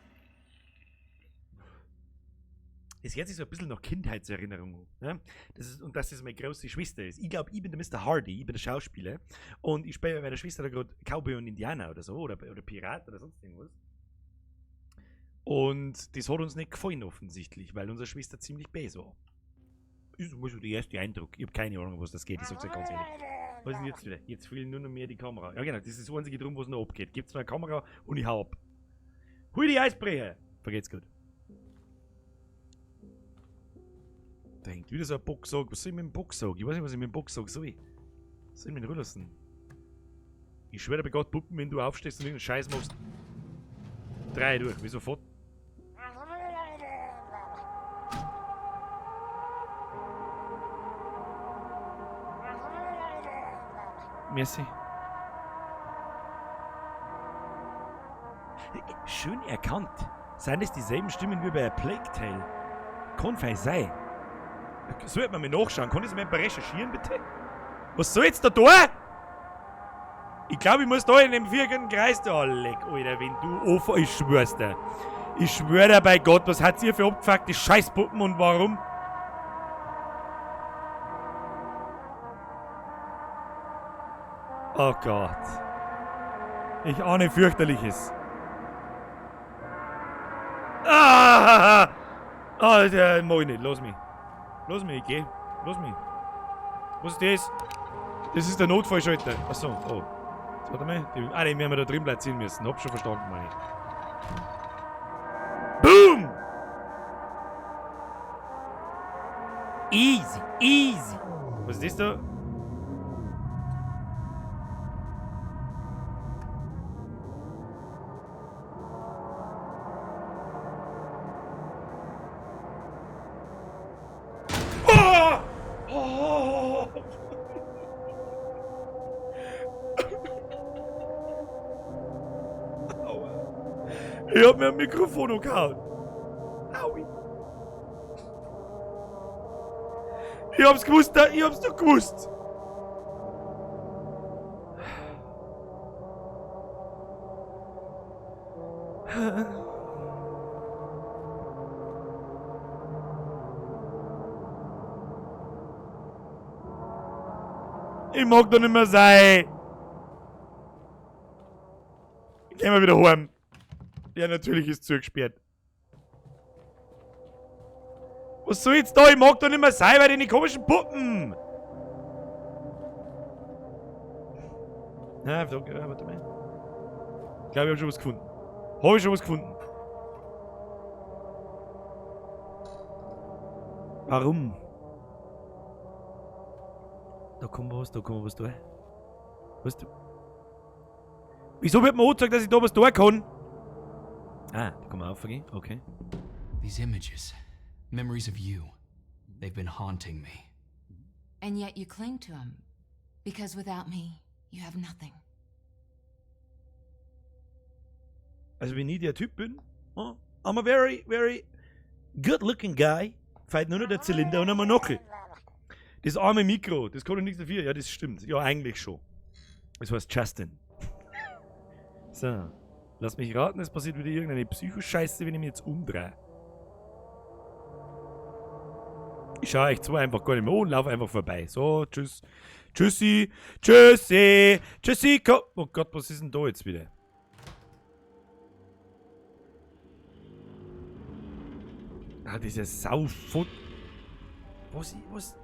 Das hört sich so ein bisschen nach Kindheitserinnerung an. Ne? Das ist, und dass das meine große Schwester ist. Ich glaube, ich bin der Mr. Hardy, ich bin der Schauspieler. Und ich spiele bei meiner Schwester da gerade Cowboy und Indianer oder so, oder Pirat oder sonst irgendwas. Und das hat uns nicht gefallen offensichtlich, weil unsere Schwester ziemlich böse war. Ist so der erste Eindruck. Ich habe keine Ahnung, was das geht, ich sag's euch ganz ehrlich. Was ist denn jetzt wieder? Jetzt fehlen nur noch mehr die Kamera. Ja genau, das ist das einzige drum, was noch abgeht. Gibt's noch eine Kamera und ich hau ab. Hol die Eisbrecher! Vergeht's gut. Da hängt wieder so ein Boxsack. Was soll ich mit dem Boxsack? Ich weiß nicht, was ich mit dem Boxsack soll. Was soll ich mit dem lassen? Ich schwöre bei Gott, Puppen, wenn du aufstehst und irgendeinen Scheiß machst. Drei durch, wie sofort. Merci. Schön erkannt. Sind es dieselben Stimmen wie bei A Plague Tale? Kann fein sein. Sollte man mal nachschauen. Kann ich das mal recherchieren, bitte? Was soll jetzt da tun? Ich glaube, ich muss da in dem vierten Kreis da. Leck, Alter, wenn du offen. Ich schwör's dir. Ich schwör dir bei Gott, was hat ihr für abgefuckte Scheißpuppen und warum? Oh Gott. Ich ahne fürchterliches. Ah! Alter, mach ich nicht. Lass mich. Lass mich, ich geh. Lass mich. Was ist das? Das ist der Notfallschalter. Achso, oh. Jetzt, warte mal. Die, den werden wir da drin platzieren müssen. Hab schon verstanden, meine ich. Boom! Easy, easy. Was ist das da? Oh! Aua. Ich hab mir ein Mikrofon angehauen. Aui. Ich hab's gewusst, ich hab's doch gewusst. Ich mag da nicht mehr sein. Gehen wir wieder heim. Ja, natürlich ist zugesperrt. Was soll jetzt da? Ich mag da nicht mehr sein bei den komischen Puppen. Ja, warte mal. Ich glaube, ich hab schon was gefunden. Hab ich schon was gefunden. Warum? Da kommt was, da kommt was da. Was du? Wieso wird mir angezeigt, dass ich da was tun kann? Ah, da kann man aufgehen. Okay. These images, memories of you, they've been haunting me. And yet you cling to them. Because without me, you have nothing. Also wenn ich der Typ bin, oh, I'm a very, very good looking guy. Fehlt nur noch der Zylinder und ein Monokel. Das arme Mikro, das kann doch nichts dafür. Ja, das stimmt. Ja, eigentlich schon. Das heißt Justin. So. Lass mich raten, es passiert wieder irgendeine Psychoscheiße, wenn ich mich jetzt umdrehe. Ich schaue euch zwei einfach gar nicht mehr an und laufe einfach vorbei. So, tschüss. Tschüssi. Tschüssi. Tschüssi. Komm. Oh Gott, was ist denn da jetzt wieder? Ah, dieser Saufut. Was? Was?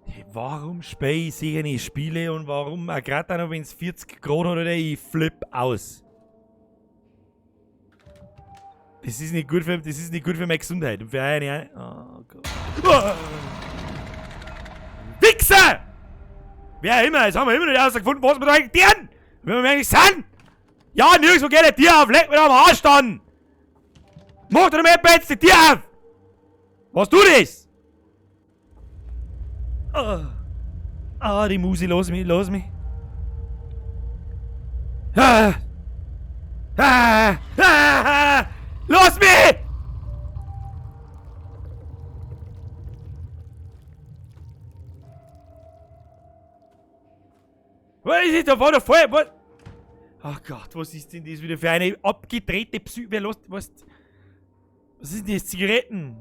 Hey, warum spiele ich solche Spiele und warum, gerade noch wenn es 40 Grad hat, oder ich flipp aus. Das ist nicht gut für, das ist nicht gut für meine Gesundheit. Und für eine, oh Gott. Oh. Wichser! Wer immer, jetzt haben wir immer noch nicht herausgefunden, was wir da eigentlich tun! Wenn wir eigentlich sind! Ja, nirgendwo geht die Tür auf! Leck mir am Arsch dann! Mach doch mal jetzt die Tür auf! Was du das? Oh. Ah, die Musi, los mich, los mich. Ah. Ah. Ah. Los mich! Was ist da? War doch voll. Was? Ach Gott, was ist denn das wieder für eine abgedrehte Psy... Wer lässt... Was, was ist denn das? Zigaretten?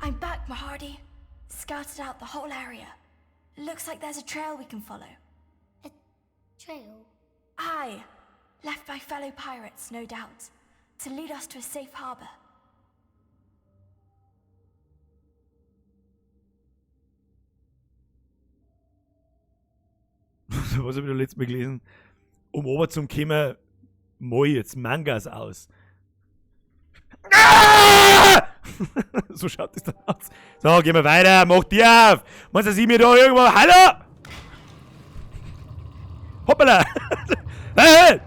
I'm back, Mahardy. Scouted out the whole area. Looks like there's a trail we can follow. A trail? Aye. Left by fellow pirates, no doubt. To lead us to a safe harbor. Was habe ich da letztes Mal gelesen? Um ober zum kommen, mal jetzt Mangas aus. Ah! So schaut das dann aus. So, gehen wir weiter. Mach die auf. Meinst du, dass ich mir da irgendwo... Hallo! Hoppala! Hey, hey!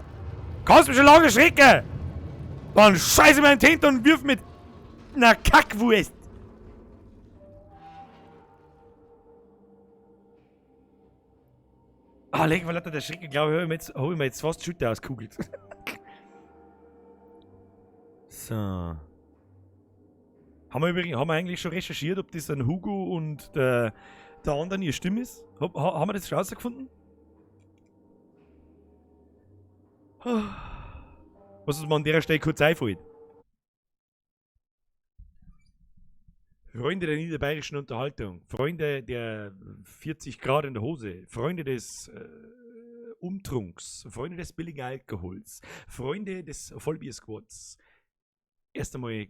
Kannst mich schon lange schrecken! Dann scheiße mir einen Tent und wirf mit einer Kackwurst! Ah, leck, weil der Schrecken, glaube ich, habe ich, hab ich mir jetzt fast die Schulter auskugelt. So. Haben wir, übrigens, haben wir eigentlich schon recherchiert, ob das ein Hugo und der anderen ihre Stimme ist? Haben wir das schon rausgefunden? Was uns mir an der Stelle kurz einfällt. Freunde der niederbayerischen Unterhaltung, Freunde der 40 Grad in der Hose, Freunde des Umtrunks, Freunde des billigen Alkohols, Freunde des Vollbier-Squads. Erst einmal,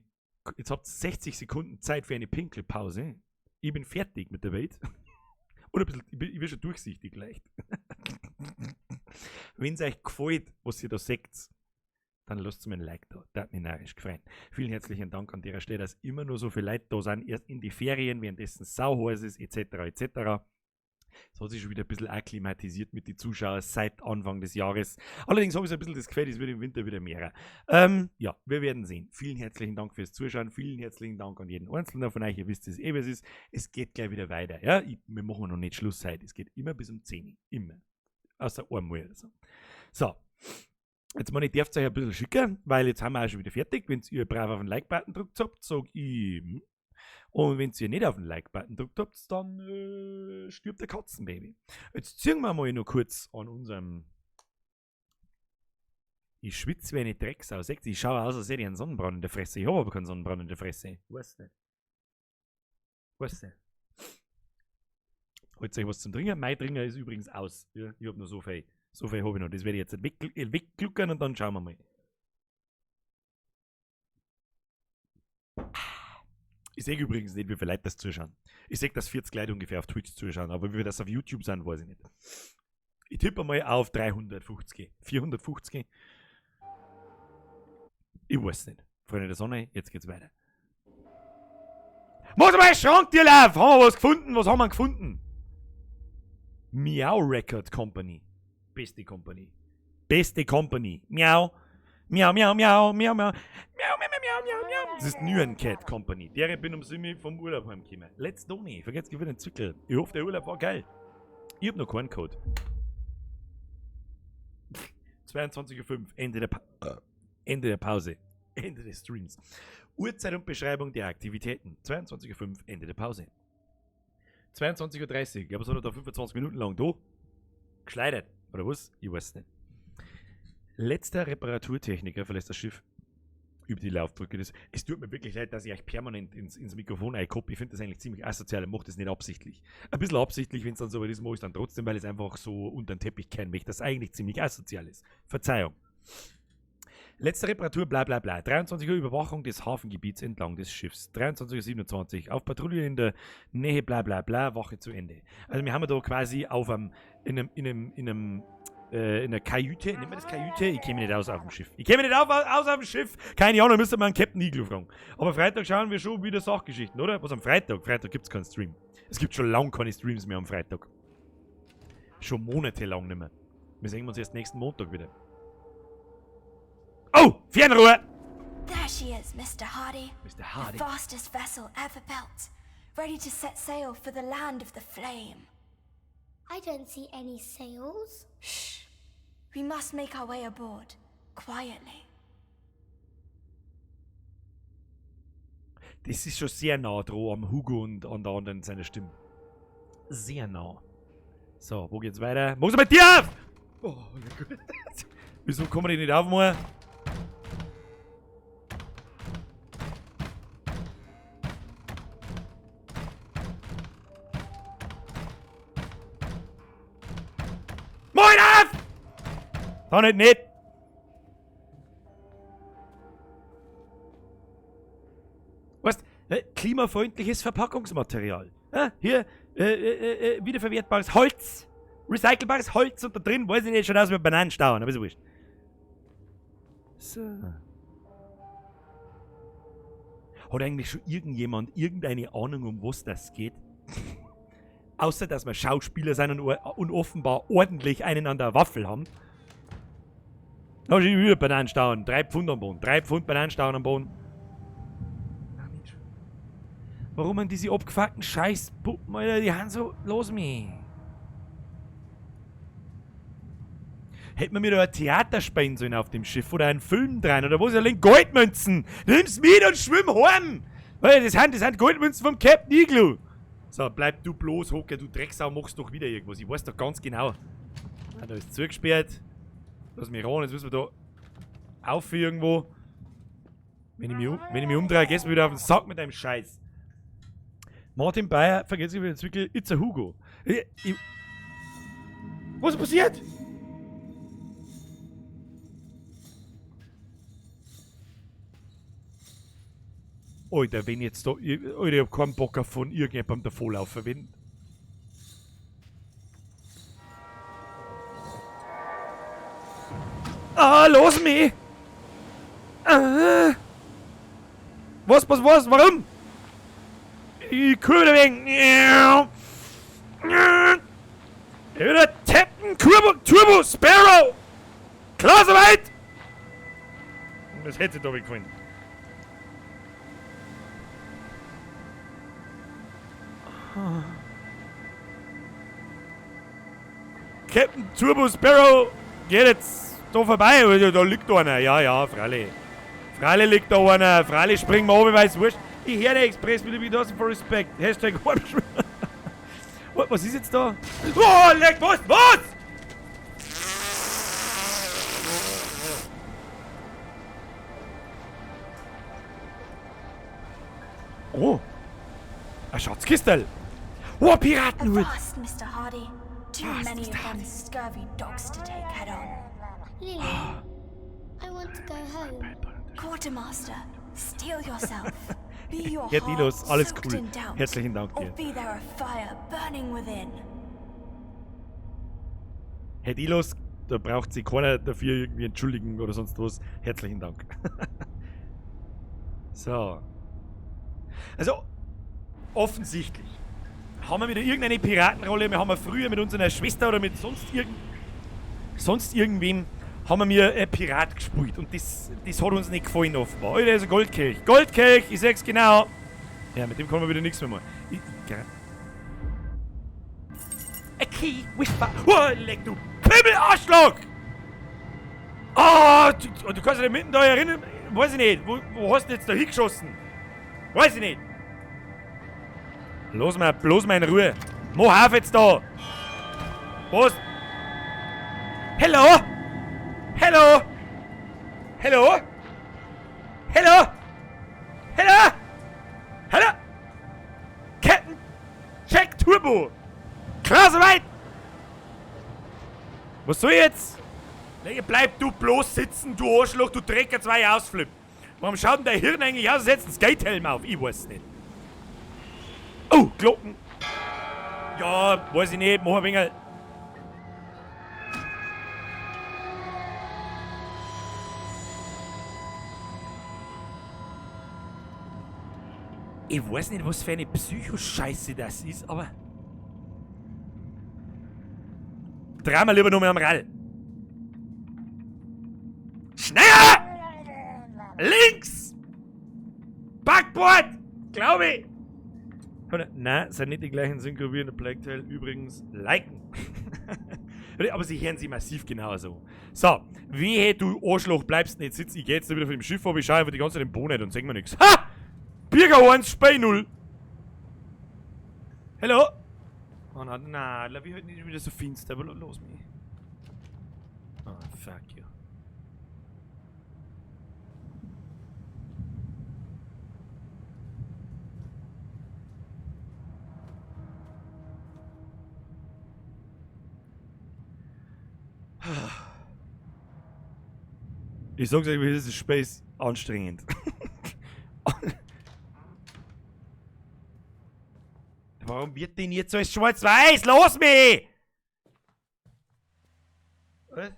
jetzt habt ihr 60 Sekunden Zeit für eine Pinkelpause. Ich bin fertig mit der Welt. Oder ein bisschen, ich bin schon durchsichtig leicht. Wenn's euch gefällt, was ihr da seht, dann lasst mir ein Like da. Das hat mich narrisch gefreut. Vielen herzlichen Dank an der Stelle, dass immer nur so viele Leute da sind, erst in die Ferien, währenddessen sauheiß ist, et cetera, et cetera. Es hat sich schon wieder ein bisschen akklimatisiert mit den Zuschauern seit Anfang des Jahres. Allerdings habe ich so ein bisschen das Gefühl, es wird im Winter wieder mehr. Ja, wir werden sehen. Vielen herzlichen Dank fürs Zuschauen. Vielen herzlichen Dank an jeden Einzelnen von euch. Ihr wisst es eh, wie es ist. Es geht gleich wieder weiter. Ja? Wir machen noch nicht Schluss heute. Es geht immer bis um 10 Uhr. Immer. Außer einmal oder so. So. Jetzt meine ich, dürft ihr euch ein bisschen schicken, weil jetzt haben wir auch schon wieder fertig. Wenn ihr brav auf den Like-Button gedrückt habt, sag ich. Und wenn ihr nicht auf den Like-Button gedrückt habt, dann stirbt der Katzenbaby. Jetzt ziehen wir mal noch kurz an unserem... Ich schwitze wie eine Drecksau. Seht ihr, ich schaue aus, als hätte ich einen Sonnenbrand in der Fresse. Ich habe aber keinen Sonnenbrand in der Fresse. Weiß nicht. Weiß nicht. Holt euch was zum Trinken. Mein Trinker ist übrigens aus. Ja, ich hab noch so viel. So viel hab ich noch. Das werde ich jetzt wegkluckern und dann schauen wir mal. Ich sehe übrigens nicht, wie viele Leute das zuschauen. Ich sehe, dass 40 Leute ungefähr auf Twitch zuschauen, aber wie viele das auf YouTube sind, weiß ich nicht. Ich tippe mal auf 350, 450. Ich weiß nicht. Freunde der Sonne, jetzt geht's weiter. Mach mal Schranktür auf! Haben wir was gefunden? Was haben wir gefunden? Miau Record Company. Beste Company. Beste Company. Miau. Miau, miau, miau, miau, miau. Miau, miau, miau, miau, miau. Das ist Nyan Cat Company. Der bin um 7 vom Urlaub heimgekommen. Let's Doni. Vergesst nicht den Zickel. Ich hoffe, der Urlaub war geil. Ich hab noch keinen Code. 22:05 Uhr. Ende der Pause. Ende des Streams. Uhrzeit und Beschreibung der Aktivitäten. 22:05 Uhr. Ende der Pause. 22:30 Uhr. Ich glaube, es hat er da 25 Minuten lang da geschleudert. Oder was? Ich weiß nicht. Letzter Reparaturtechniker verlässt das Schiff über die Laufbrücke. Es tut mir wirklich leid, dass ich euch permanent ins Mikrofon einkoppe. Ich finde das eigentlich ziemlich asozial und mache das nicht absichtlich. Ein bisschen absichtlich, wenn es dann so weit ist, mache ich es dann trotzdem, weil es einfach so unter den Teppich kehren möchte, dass eigentlich ziemlich asozial ist. Verzeihung. Letzte Reparatur, bla bla bla. 23 Uhr Überwachung des Hafengebiets entlang des Schiffs. 23:27 Uhr auf Patrouille in der Nähe, bla bla bla, Wache zu Ende. Also wir haben da quasi auf einem, in einem, in einem, in einem, in einer Kajüte, nennt man das Kajüte? Ich käme nicht aus auf dem Schiff. Ich käme nicht aus auf dem Schiff. Keine Ahnung, müsste man einen Captain Eagle fragen. Aber Freitag schauen wir schon wieder Sachgeschichten, oder? Was am Freitag? Freitag gibt's keinen Stream. Es gibt schon lange keine Streams mehr am Freitag. Schon monatelang nicht mehr. Wir sehen uns erst nächsten Montag wieder. Oh, Fernrohr! There she is, Mr. Hardy. Mr. Hardy. The fastest vessel ever built. Ready to set sail for the land of the flame. I don't see any sails. Shh. We must make our way aboard. Quietly. Das ist schon sehr nah dran am Hugo und an der anderen seiner Stimme. Sehr nah. So, wo geht's weiter? Mach's mit dir auf! Oh, lecker. Wieso kann man die nicht aufmachen? Moin auf! Da nicht nicht! Weißt, klimafreundliches Verpackungsmaterial. Ja, hier, wiederverwertbares Holz, recycelbares Holz und da drin, weiß ich nicht, schon aus mit Bananenstauen, aber ist wurscht. So. Hat eigentlich schon irgendjemand irgendeine Ahnung, um was das geht? Außer, dass wir Schauspieler sind und offenbar ordentlich einen an der Waffel haben. Da ist wieder Bananenstauen. 3 Pfund am Boden. 3 Pfund Bananenstauen am Boden. Ach, Mensch. Warum haben diese abgefuckten Scheißpuppen, Alter, die haben so... Los mich. Hätten wir mir da ein Theater spielen sollen auf dem Schiff oder einen Film dran oder was? Da liegen Goldmünzen. Nimm's mit und schwimm heim. Weil das sind Goldmünzen vom Captain Igloo. So, bleib du bloß hocken, du Drecksau, machst doch wieder irgendwas. Ich weiß doch ganz genau. Ah, da ist zugesperrt. Lass mich ran, jetzt müssen wir da auf irgendwo. Wenn ich mich umdrehe, gehst du wieder auf den Sack mit deinem Scheiß. Martin Bayer, vergiss ich wieder Zwickel, it's a Hugo. Was ist passiert? Alter, wenn jetzt da, Alter, ich hab keinen Bock auf von irgendjemandem davonlaufen, wenn... Ah, los mich! Ah. Was, was, was, warum? Ich kümmere wegen. Wieder Captain Turbo Sparrow! Klar soweit! Das hätte ich doch gefallen. Captain Turbo Sparrow geht jetzt da vorbei. Da liegt einer. Ja, ja, freilich. Freilich liegt da einer. Freilich springen wir runter, weil es wurscht. Ich höre den Express mit dem for Respect. Hashtag Heimschwimmen. Was ist jetzt da? Oh, leck, was? Was? Oh. Ein Schatzkistel. Oh, Piratenhut. Avast, Mister Hardy. Too Avast, many of Mister them Hardy. scurvy dogs to take head on. Lily, I want to go home. Quartermaster, steel yourself. Be your Herr heart Dilos, alles soaked cool. in doubt, Herzlichen Dank or dir. be there a fire burning within. Herr Dilos, da braucht sich keiner dafür irgendwie entschuldigen oder sonst was. Herzlichen Dank. So. Also, offensichtlich haben wir wieder irgendeine Piratenrolle. Wir haben ja früher mit unserer Schwester oder mit sonst irgendwem haben wir mir Pirat gespielt. Und das hat uns nicht gefallen offenbar. Alter, ist ein Goldkelch. Goldkelch, ich sag's genau. Ja, mit dem kann man wieder nichts mehr machen. A key with Oh, leck du Pimmel-Arschloch! Ah, du kannst dich mitten da erinnern. Weiß ich nicht. Wo hast du jetzt da hingeschossen? Weiß ich nicht. Lass mal, bloß mal in Ruhe. Mach auf jetzt da! Was? Hello? Hello? Hello? Hello? Hello? Hello? Captain Jack Turbo! Klar soweit! Was soll ich jetzt? Nee, bleib du bloß sitzen, du Arschloch, du Drecker, zwei Ausflip. Warum schaut denn dein Hirn eigentlich aus? Setzt einen Skatehelm auf? Ich weiß nicht. Oh, Glocken. Ja, weiß ich nicht, mach ein wenig. Ich weiß nicht, was für eine Psychoscheiße das ist, aber... Drehen wir lieber nochmal am Rall. Schneller! Links! Backboard! Glaub ich! Nein, sind nicht die gleichen Synchro wie in der Plague Tale. Übrigens, liken. Aber sie hören sich massiv genauso. So, wehe, du Arschloch, bleibst nicht sitzen. Ich geh jetzt wieder von dem Schiff ab, ich schau einfach die ganze Zeit den Boden nicht und seh mir nix. Ha! Birger 1, Spey 0. Hallo? Oh nein, nein, lass mich heute nicht wieder so finster, aber los mich. Fuck you. Ich sag's euch, das ist Space anstrengend. Warum wird denn jetzt alles schwarz-weiß? Los mich! Was?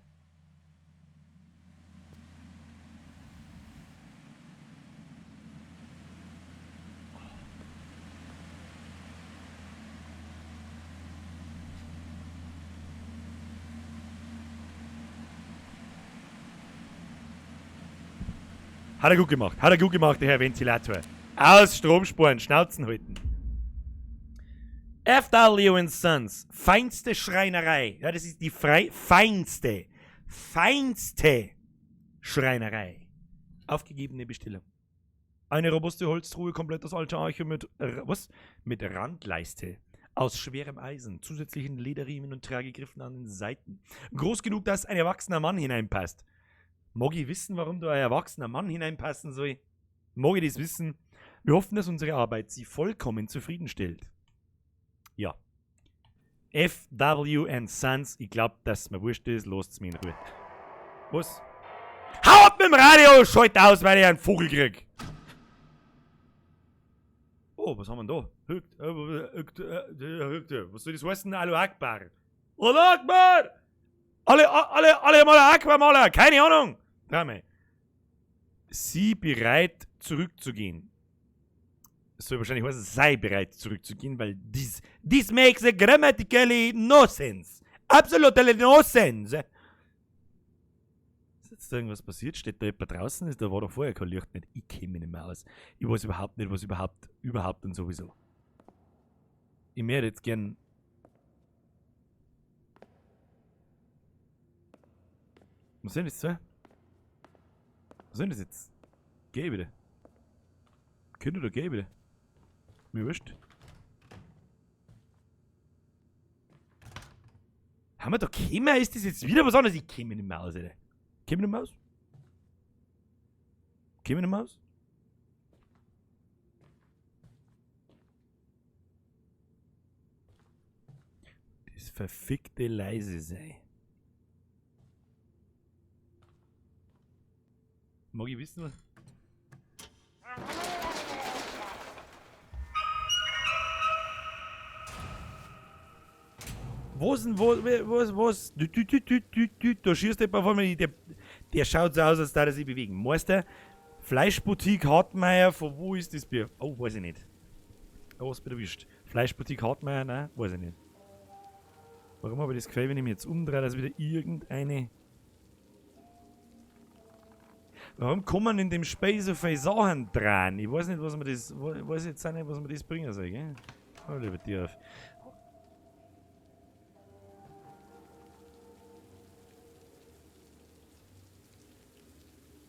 Hat er gut gemacht. Hat er gut gemacht, der Herr Ventilator. Aus Stromspuren, Schnauzen halten. F.W. Sons. Feinste Schreinerei. Ja, das ist die feinste Schreinerei. Aufgegebene Bestellung. Eine robuste Holztruhe, komplett aus alter Eiche mit, was? Mit Randleiste. Aus schwerem Eisen, zusätzlichen Lederriemen und Tragegriffen an den Seiten. Groß genug, dass ein erwachsener Mann hineinpasst. Mag ich wissen, warum da ein erwachsener Mann hineinpassen soll? Mag ich das wissen? Wir hoffen, dass unsere Arbeit Sie vollkommen zufriedenstellt. Ja. F.W. Sons, ich glaub, dass mir wurscht ist, lasst's mich in Ruhe. Was? Haut mit dem Radio, schalt aus, weil ich einen Vogel krieg! Oh, was haben wir denn da? Was soll das heißen? Allahu Akbar! Allahu Akbar! Alle mal Akbar, Maler! Keine Ahnung! Dreimal. Sie bereit zurückzugehen. Das soll wahrscheinlich heißen, sei bereit zurückzugehen, weil this makes a grammatically no sense. Absolutely no sense. Ist jetzt da irgendwas passiert? Steht da jemand draußen? Da war doch vorher kein Licht nicht. Ich kenn mich nicht mehr aus. Ich weiß überhaupt nicht, was überhaupt und sowieso. Ich möchte jetzt gern. Was sind das jetzt? Was sind das jetzt? Geh bitte. Kind oder geh bitte? Mir wurscht. Haben wir da gekommen? Ist das jetzt wieder was anderes? Ich kenn mich nicht mehr aus, Alter. Kenn mich nicht mehr aus? Kenn mich nicht mehr aus? Das verfickte leise sei. Mag ich wissen, was? Was denn, wo, was, was? Du, du, du, du, du, du, da schießt jemand vor mir, der schaut so aus, als würde er sich bewegen. Meister, Fleischboutique Hartmeier, von wo ist das Bier? Oh, weiß ich nicht. Oh, was bin ich erwischt? Fleischboutique Hartmeier, nein, weiß ich nicht. Warum habe ich das Gefühl, wenn ich mich jetzt umdrehe, dass wieder irgendeine... Warum kann man in dem Spiel so viele Sachen dran? Ich weiß nicht, was man das... Ich weiß jetzt auch nicht, was man das bringen soll, gell? Oh, lieber Tier auf.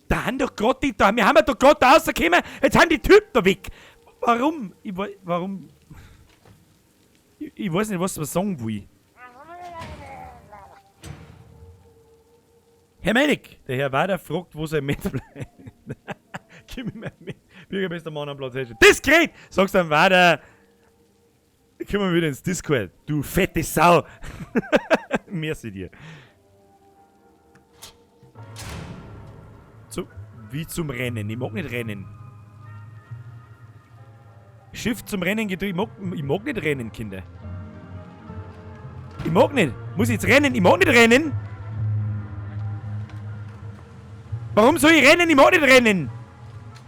Da haben doch grad die, da, wir haben ja doch grad da rausgekommen, jetzt haben die Typen da weg. Warum? Ich warum? Ich weiß nicht, was man sagen will. Herr Menig, der Herr Wader fragt, wo sein Met bleibt. Gib mir mein Bürgermeister Mann am Platz. Diskret! Sagst du am Wader, komm mal wieder ins Discord, du fette Sau. Merci dir. So, wie zum Rennen. Ich mag nicht rennen. Schiff zum Rennen gedrückt. Ich mag nicht rennen, Kinder. Ich mag nicht. Muss ich jetzt rennen? Ich mag nicht rennen. Warum soll ich rennen? Ich mag nicht rennen.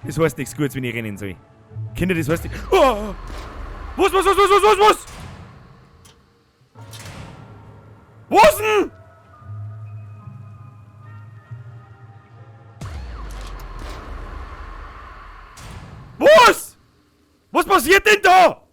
Das heißt nichts Gutes, wenn ich rennen soll. Kinder, das heißt nicht... Oh! Was? Was denn? Was? Was passiert denn da?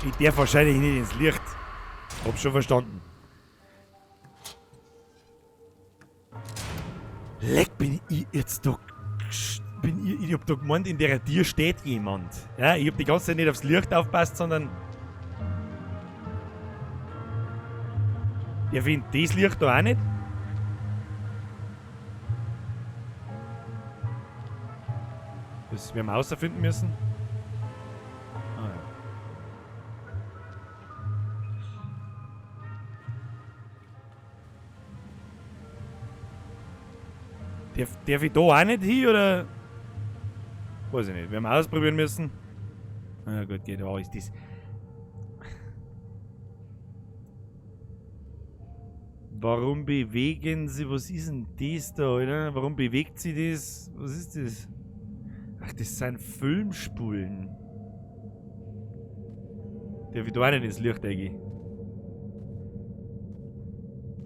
Ich darf wahrscheinlich nicht ins Licht. Hab schon verstanden. Leck, bin ich jetzt da... Ich hab da gemeint, in der Tür steht jemand. Ja, ich hab die ganze Zeit nicht aufs Licht aufgepasst, sondern... Ich finde das Licht da auch nicht. Das werden wir rausfinden müssen. Ah, ja. Darf ich da auch nicht hin, oder? Weiß ich nicht. Wir haben ausprobieren müssen. Na gut, geht auch. Ist das. Warum bewegen sie? Was ist denn das da, oder? Warum bewegt sie das? Was ist das? Ach, das sind Filmspulen. Darf ich da auch nicht ins Licht eingehen?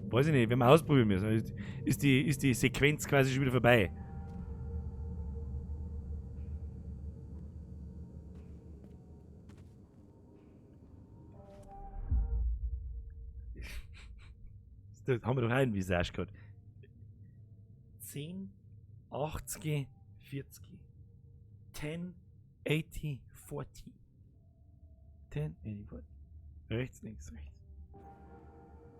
Weiß ich nicht, wenn wir ausprobieren müssen. Ist die Sequenz quasi schon wieder vorbei. Das haben wir doch auch einen Visage gehabt. 10, 80, 40. 10, 80, 40. 10, 80, 40. Rechts, links, rechts.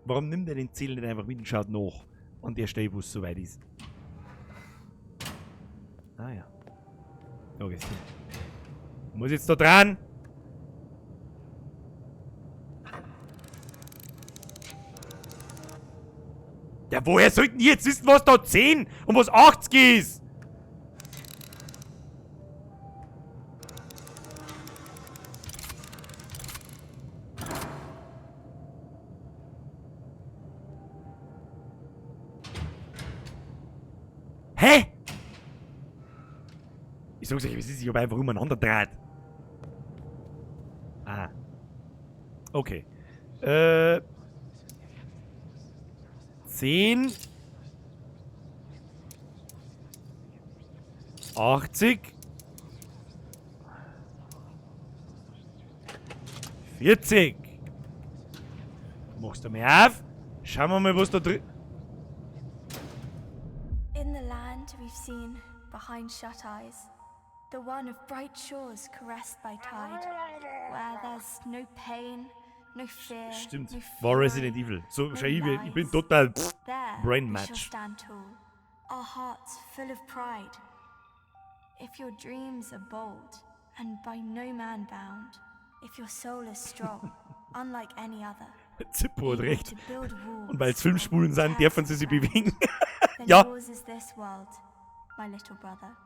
Warum nimmt er den Zähler nicht einfach mit und schaut nach an der Stelle, wo es soweit ist? Ah ja. Da geht's hin. Muss jetzt da dran! Ja, woher sollten die jetzt wissen, was da 10 und was 80 ist? Hä? Ich sag's euch, es ist, ich hab einfach umeinander draht. Ah. Okay. 10. 80. 40. Machst du mir auf? Schauen wir mal, was da drin. In the land we've seen behind shut eyes, the one of bright shores caressed by tide, where there's no pain, no fear. Stimmt, no war Resident Evil. So, schau, ich bin total Brain Match. Stand tall, our hearts full of pride. If your dreams are bold and by no man bound, if your soul is strong, unlike any other. Zippo hat recht. Und weil es Filmspulen sind, dürfen sie sich bewegen. Ja. Yours is this world, my little brother.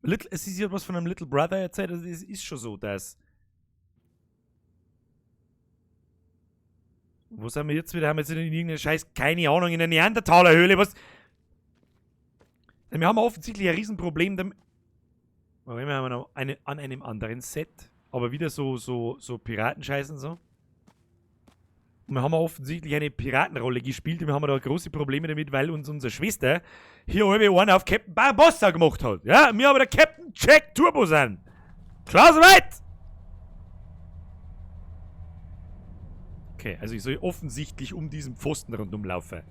Little, es ist ja was von einem Little Brother erzählt, also es ist schon so, dass. Wo sind wir jetzt wieder? Haben wir jetzt in irgendeiner Scheiß, keine Ahnung, in der Neandertalerhöhle, was? Wir haben offensichtlich ein Riesenproblem damit. Wir haben noch eine, an einem anderen Set, aber wieder so Piratenscheiß und so. Und wir haben offensichtlich eine Piratenrolle gespielt und wir haben da große Probleme damit, weil uns unsere Schwester hier halbe einen auf Captain Barbossa gemacht hat. Ja, wir aber der Captain Jack Turbo sind. Klar soweit! Okay, also ich soll offensichtlich um diesen Pfosten rundum laufen.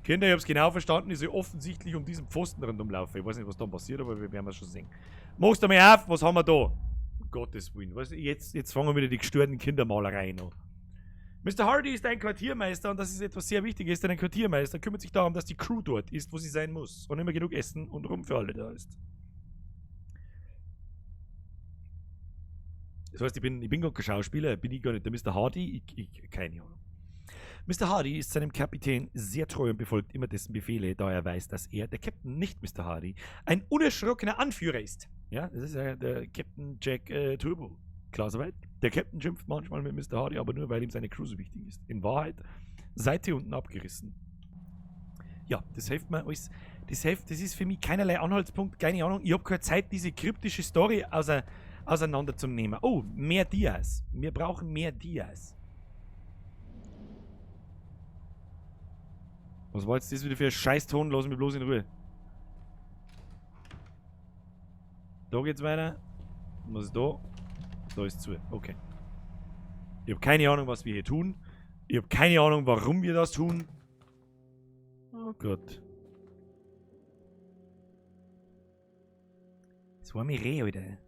Kinder, ich hab's genau verstanden, ich soll offensichtlich um diesen Pfosten rundum laufen. Ich weiß nicht, was dann passiert, aber wir werden es schon sehen. Machst du mal auf, was haben wir da? Um Gottes Willen, weißt du, jetzt fangen wir wieder die gestörten Kindermalereien an. Mr. Hardy ist ein Quartiermeister und das ist etwas sehr Wichtiges, denn ein Quartiermeister kümmert sich darum, dass die Crew dort ist, wo sie sein muss und immer genug Essen und Rum für alle da ist. Das heißt, ich bin gar kein Schauspieler, bin ich gar nicht der Mr. Hardy, ich keine Ahnung. Mr. Hardy ist seinem Kapitän sehr treu und befolgt immer dessen Befehle, da er weiß, dass er, der Captain, nicht Mr. Hardy, ein unerschrockener Anführer ist. Ja, das ist ja der Captain Jack Turbo. Klar soweit. Der Captain schimpft manchmal mit Mr. Hardy, aber nur, weil ihm seine Crew so wichtig ist. In Wahrheit, Seite unten abgerissen. Ja, das hilft mir alles. Das hilft, das ist für mich keinerlei Anhaltspunkt, keine Ahnung. Ich hab keine Zeit, diese kryptische Story auseinanderzunehmen. Oh, mehr Dias. Wir brauchen mehr Dias. Was war jetzt das wieder für ein Scheißton? Lass mich bloß in Ruhe. Da geht's weiter. Was ist da? Da ist zu. Okay. Ich habe keine Ahnung, was wir hier tun. Ich habe keine Ahnung, warum wir das tun. Oh Gott. Das war mir Reh, Alter.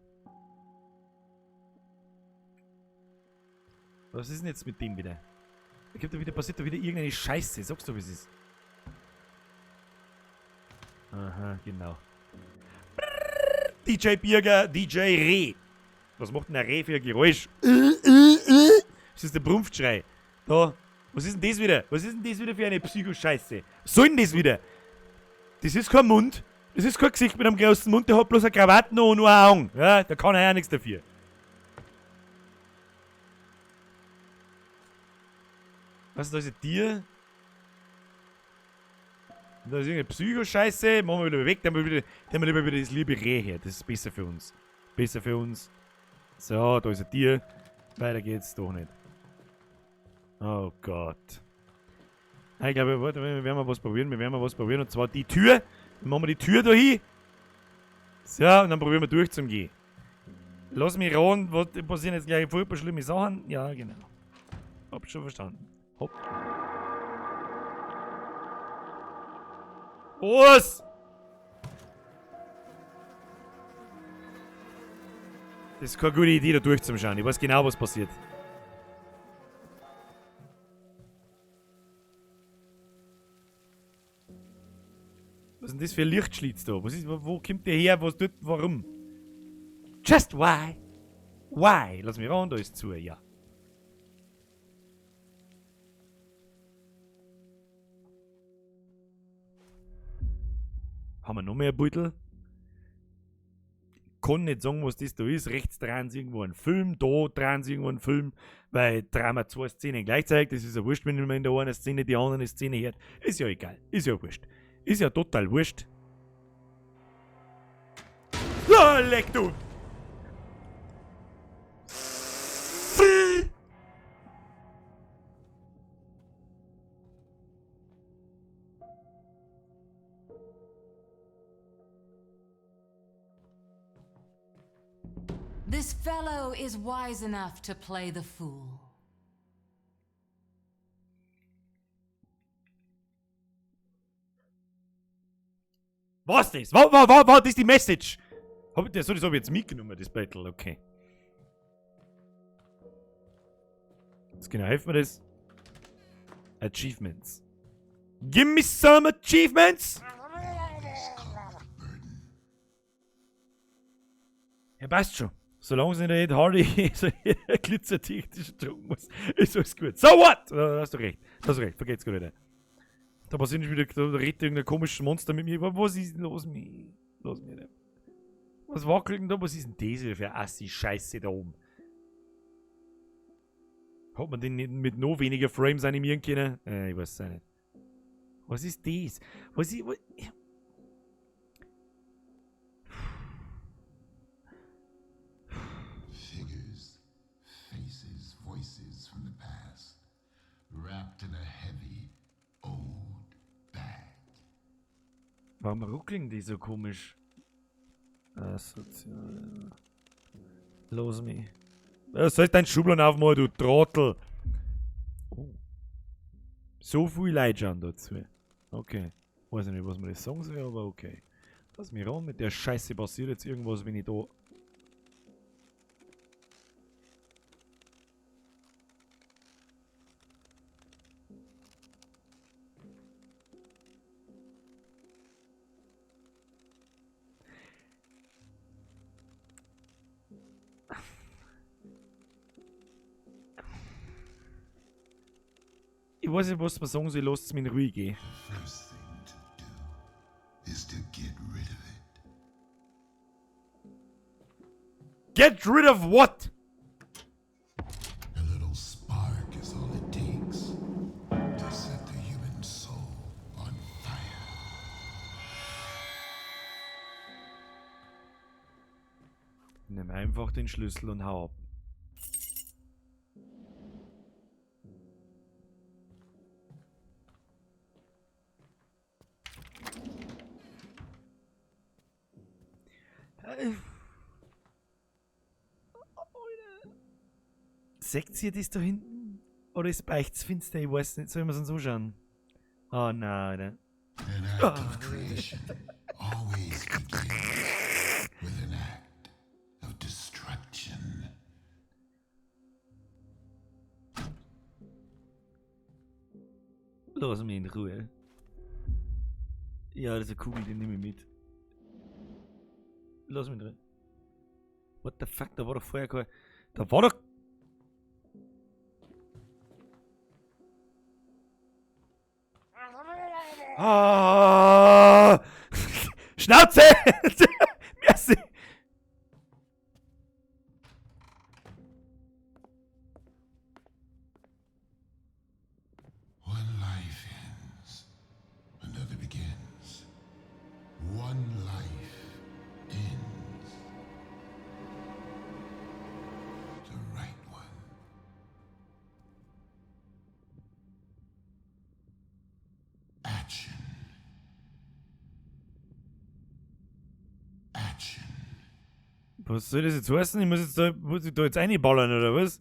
Was ist denn jetzt mit dem wieder? Da gibt da wieder, passiert da wieder irgendeine Scheiße. Sagst du, wie es ist? Aha, genau. DJ Birger, DJ Reh. Was macht denn ein Reh für ein Geräusch? Das ist der Brumpfschrei. Da. Was ist denn das wieder? Was ist denn das wieder für eine Psychoscheiße? Was soll denn das wieder? Das ist kein Mund. Das ist kein Gesicht mit einem großen Mund. Der hat bloß eine Krawatte und nur Augen. Ja, da kann er ja nichts dafür. Was ist da ist ein Tier? Da ist irgendeine Psychoscheiße. Machen wir wieder weg. Dann wir lieber wieder das liebe Reh her. Das ist besser für uns. Besser für uns. So, da ist ein Tier. Weiter geht's doch nicht. Oh Gott. Ich glaube, warte, wir werden mal was probieren. Wir werden mal was probieren. Und zwar die Tür. Dann machen wir die Tür da hin. So, und dann probieren wir durch zum Gehen. Lass mich ran, was passieren jetzt gleich furchtbar schlimme Sachen. Ja, genau. Hab schon verstanden. Hopp. Was? Das ist keine gute Idee, da durchzuschauen. Ich weiß genau, was passiert. Was ist denn das für ein Lichtschlitz da? Was ist, wo kommt der her? Was tut, warum? Just why? Why? Lass mich ran, da ist zu, ja. Haben wir noch mehr Beutel? Ich kann nicht sagen, was das da ist. Rechts drehen sie irgendwo einen Film, da drehen sie irgendwo einen Film, weil drehen wir zwei Szenen gleichzeitig. Das ist ja wurscht, wenn man in der einen Szene die andere Szene hört. Ist ja egal. Ist ja wurscht. Ist ja total wurscht. Ah, leck du! This fellow is wise enough to play the fool. Was das? Was ist die Message? Das hab ich jetzt mitgenommen, das Battle, okay. Jetzt genau, helfen mir das. Achievements. Give me some achievements! Ja, passt schon. Solange es nicht Hardy so glitzertechnisch drucken muss, ist alles gut. So what? Da hast du recht. Da hast du recht. Vergeht's gar nicht. Da passiert nicht wieder, da redet irgendein komisches Monster mit mir. Was ist denn los mit mir? Los mit mir. Was wackelt denn da? Was ist denn das wieder für Assi-Scheiße da oben? Hat man den nicht mit noch weniger Frames animieren können? Ich weiß es auch nicht. Was ist das? Was ist. Was, Figures, faces, voices from the past, wrapped in a heavy, old bag. Warum ruckeln die so komisch? Asozial. Los mich. Soll ich deinen Schubladen aufmachen, du Trottel? Oh. So viel Leute schauen dazu. Okay. Weiß ich nicht, was man das sagen soll, aber okay. Lass mich ran, mit der Scheiße passiert jetzt irgendwas, wenn ich da. Ich weiß nicht, was man sagen soll, lasst es mich in Ruhe gehen. First thing to do is to get rid of it. Get rid of what? A little spark is all it takes to set the human soul on fire. Nimm einfach den Schlüssel und hau ab. Seht ihr das da hinten? Oder ist bei euch zu finster? Ich weiß nicht. Sollen wir es uns anschauen? Oh nein, Alter. An act of creation always begins with an act of destruction. Lass mich in Ruhe. Ja, das ist eine Kugel, die nehme ich mit. Lass mich drin. What the fuck, da war doch vorher kein... Da war doch... Ah! Schnauze! Merci! One life ends, another begins. One life ends. The right one. Action. Action. Was soll das jetzt heißen? Ich muss jetzt da, muss ich da jetzt reinballern, oder was?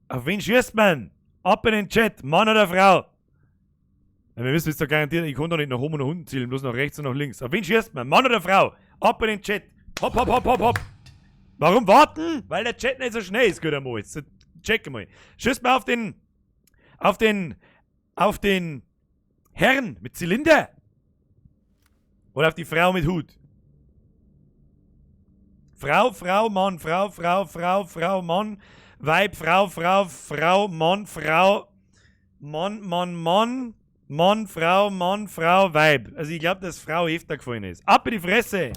Auf wen schießt man? Ab in den Chat, Mann oder Frau? Ja, wir müssen jetzt da garantieren, ich kann da nicht nach oben und nach unten zielen, bloß nach rechts und nach links. Auf wen schießt man? Mann oder Frau? Ab in den Chat. Hopp, hopp, hopp, hopp, hopp. Warum warten? Weil der Chat nicht so schnell ist, gut einmal. Jetzt check mal. Schießt man auf den, auf den, auf den Herrn mit Zylinder? Oder auf die Frau mit Hut? Frau, Frau, Mann, Frau, Frau, Frau, Frau, Mann, Weib, Frau, Frau, Frau, Mann, Frau, Mann, Mann, Mann, Mann, Frau, Mann, Frau, Weib. Also ich glaub, dass Frau öfter gefallen ist. Ab in die Fresse!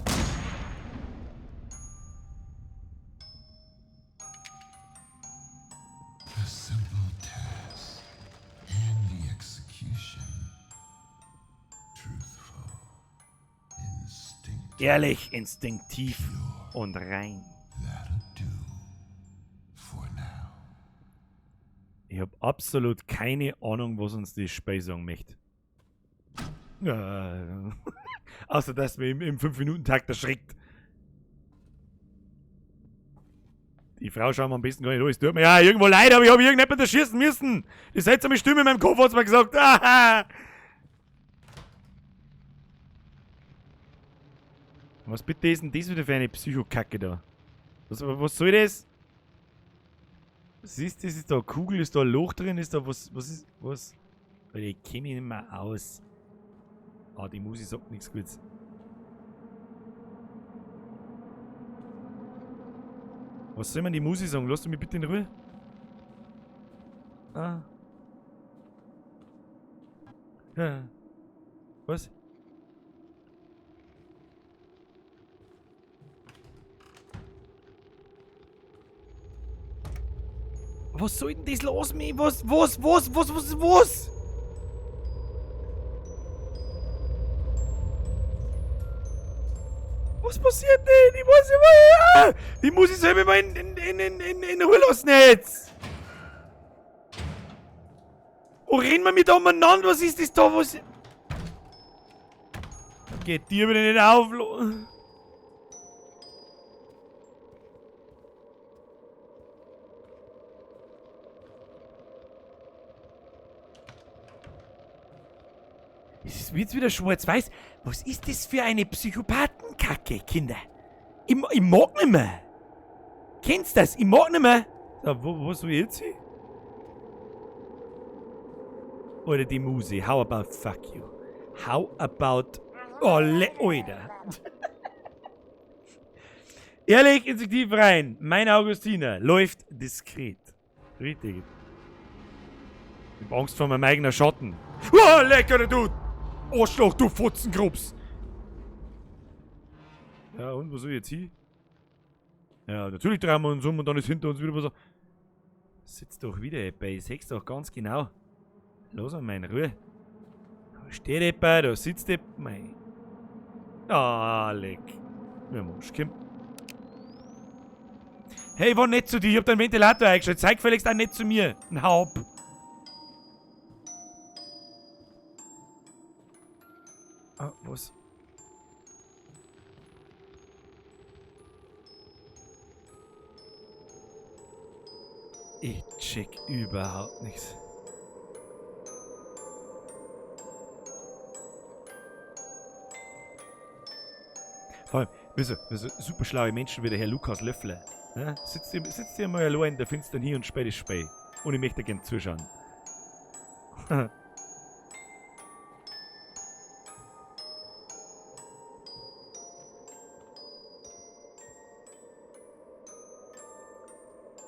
A simple task and the execution. Truthful, instinctive. Ehrlich, instinktiv und rein. That'll do for now. Ich hab absolut keine Ahnung, was uns das Spiel sagen möchte. Außer, dass man im 5-Minuten-Takt erschreckt. Die Frau schauen wir am besten gar nicht an. Es tut mir ja irgendwo leid, aber ich hab irgendjemanden erschießen müssen. Die seltsame Stimme in meinem Kopf hat's mir gesagt. Aha. Was bitte ist denn das wieder für eine Psychokacke da? Was soll das? Was ist das? Ist da eine Kugel? Ist da ein Loch drin? Ist da was? Was ist. Was? Alter, ich kenn mich nicht mehr aus. Ah, die Musi sagt nichts Gutes. Was soll man die Musi sagen? Lass du mich bitte in Ruhe? Ah. Ja. Was? Was soll denn das los, mi? Was, was, was, was, was, was? Was passiert denn? Ich weiß nicht mehr. Die muss ich selber mal in Ruhe lassen jetzt. Wo rennen wir mit umeinander? Was ist das da? Was? Geht dir wieder nicht auf. Es ist jetzt wieder schwarz-weiß. Was ist das für eine Psychopathenkacke, Kinder? Ich mag nicht mehr. Kennst du das? Ich mag nicht mehr. So, wo soll ich jetzt hin? Oder die Muse. How about fuck you? How about... Oh, Alter. Ehrlich, instinktiv rein. Mein Augustiner läuft diskret. Richtig. Ich hab Angst vor meinem eigenen Schatten. Oh, lecker, du Arschloch, du Fotzenkrups. Ja, und wo soll ich jetzt hin? Ja, natürlich drehen wir uns um und dann ist hinter uns wieder was. Sitzt doch wieder jemand, ich seh's doch ganz genau. Lass mal in Ruhe. Da steht jemand, da sitzt jemand. Mei. Ah, leck. Wir haben Arsch, komm. Hey, ich war nett zu dir, ich hab deinen Ventilator eingeschaltet. Zeig gefälligst auch nett zu mir. Ein Haupt. Ah, was? check überhaupt nichts. Vor allem, weißt du, super schlaue Menschen wie der Herr Lukas Löffler. Ne? Sitzt ihr mal allein in der Finstern hier und spät ist spät. Und ich möchte gern zuschauen.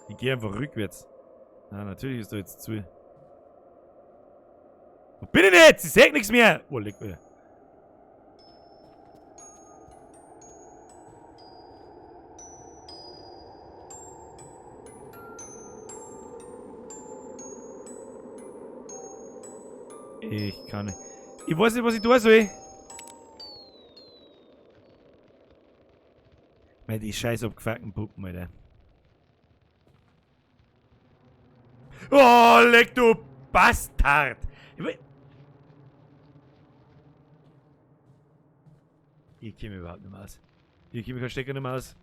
Ich gehe einfach rückwärts. Ah, natürlich ist da jetzt zu. Wo bin ich denn jetzt? Ich seh nichts mehr! Oh, leck mir. Ich kann nicht. Ich weiß nicht, was ich tun soll. Mei, die scheiß abgefuckten Puppen, Alter. Oh, leck du Bastard! Ich komme überhaupt nicht mehr aus. Ich komme keinen Stecker nicht mehr aus.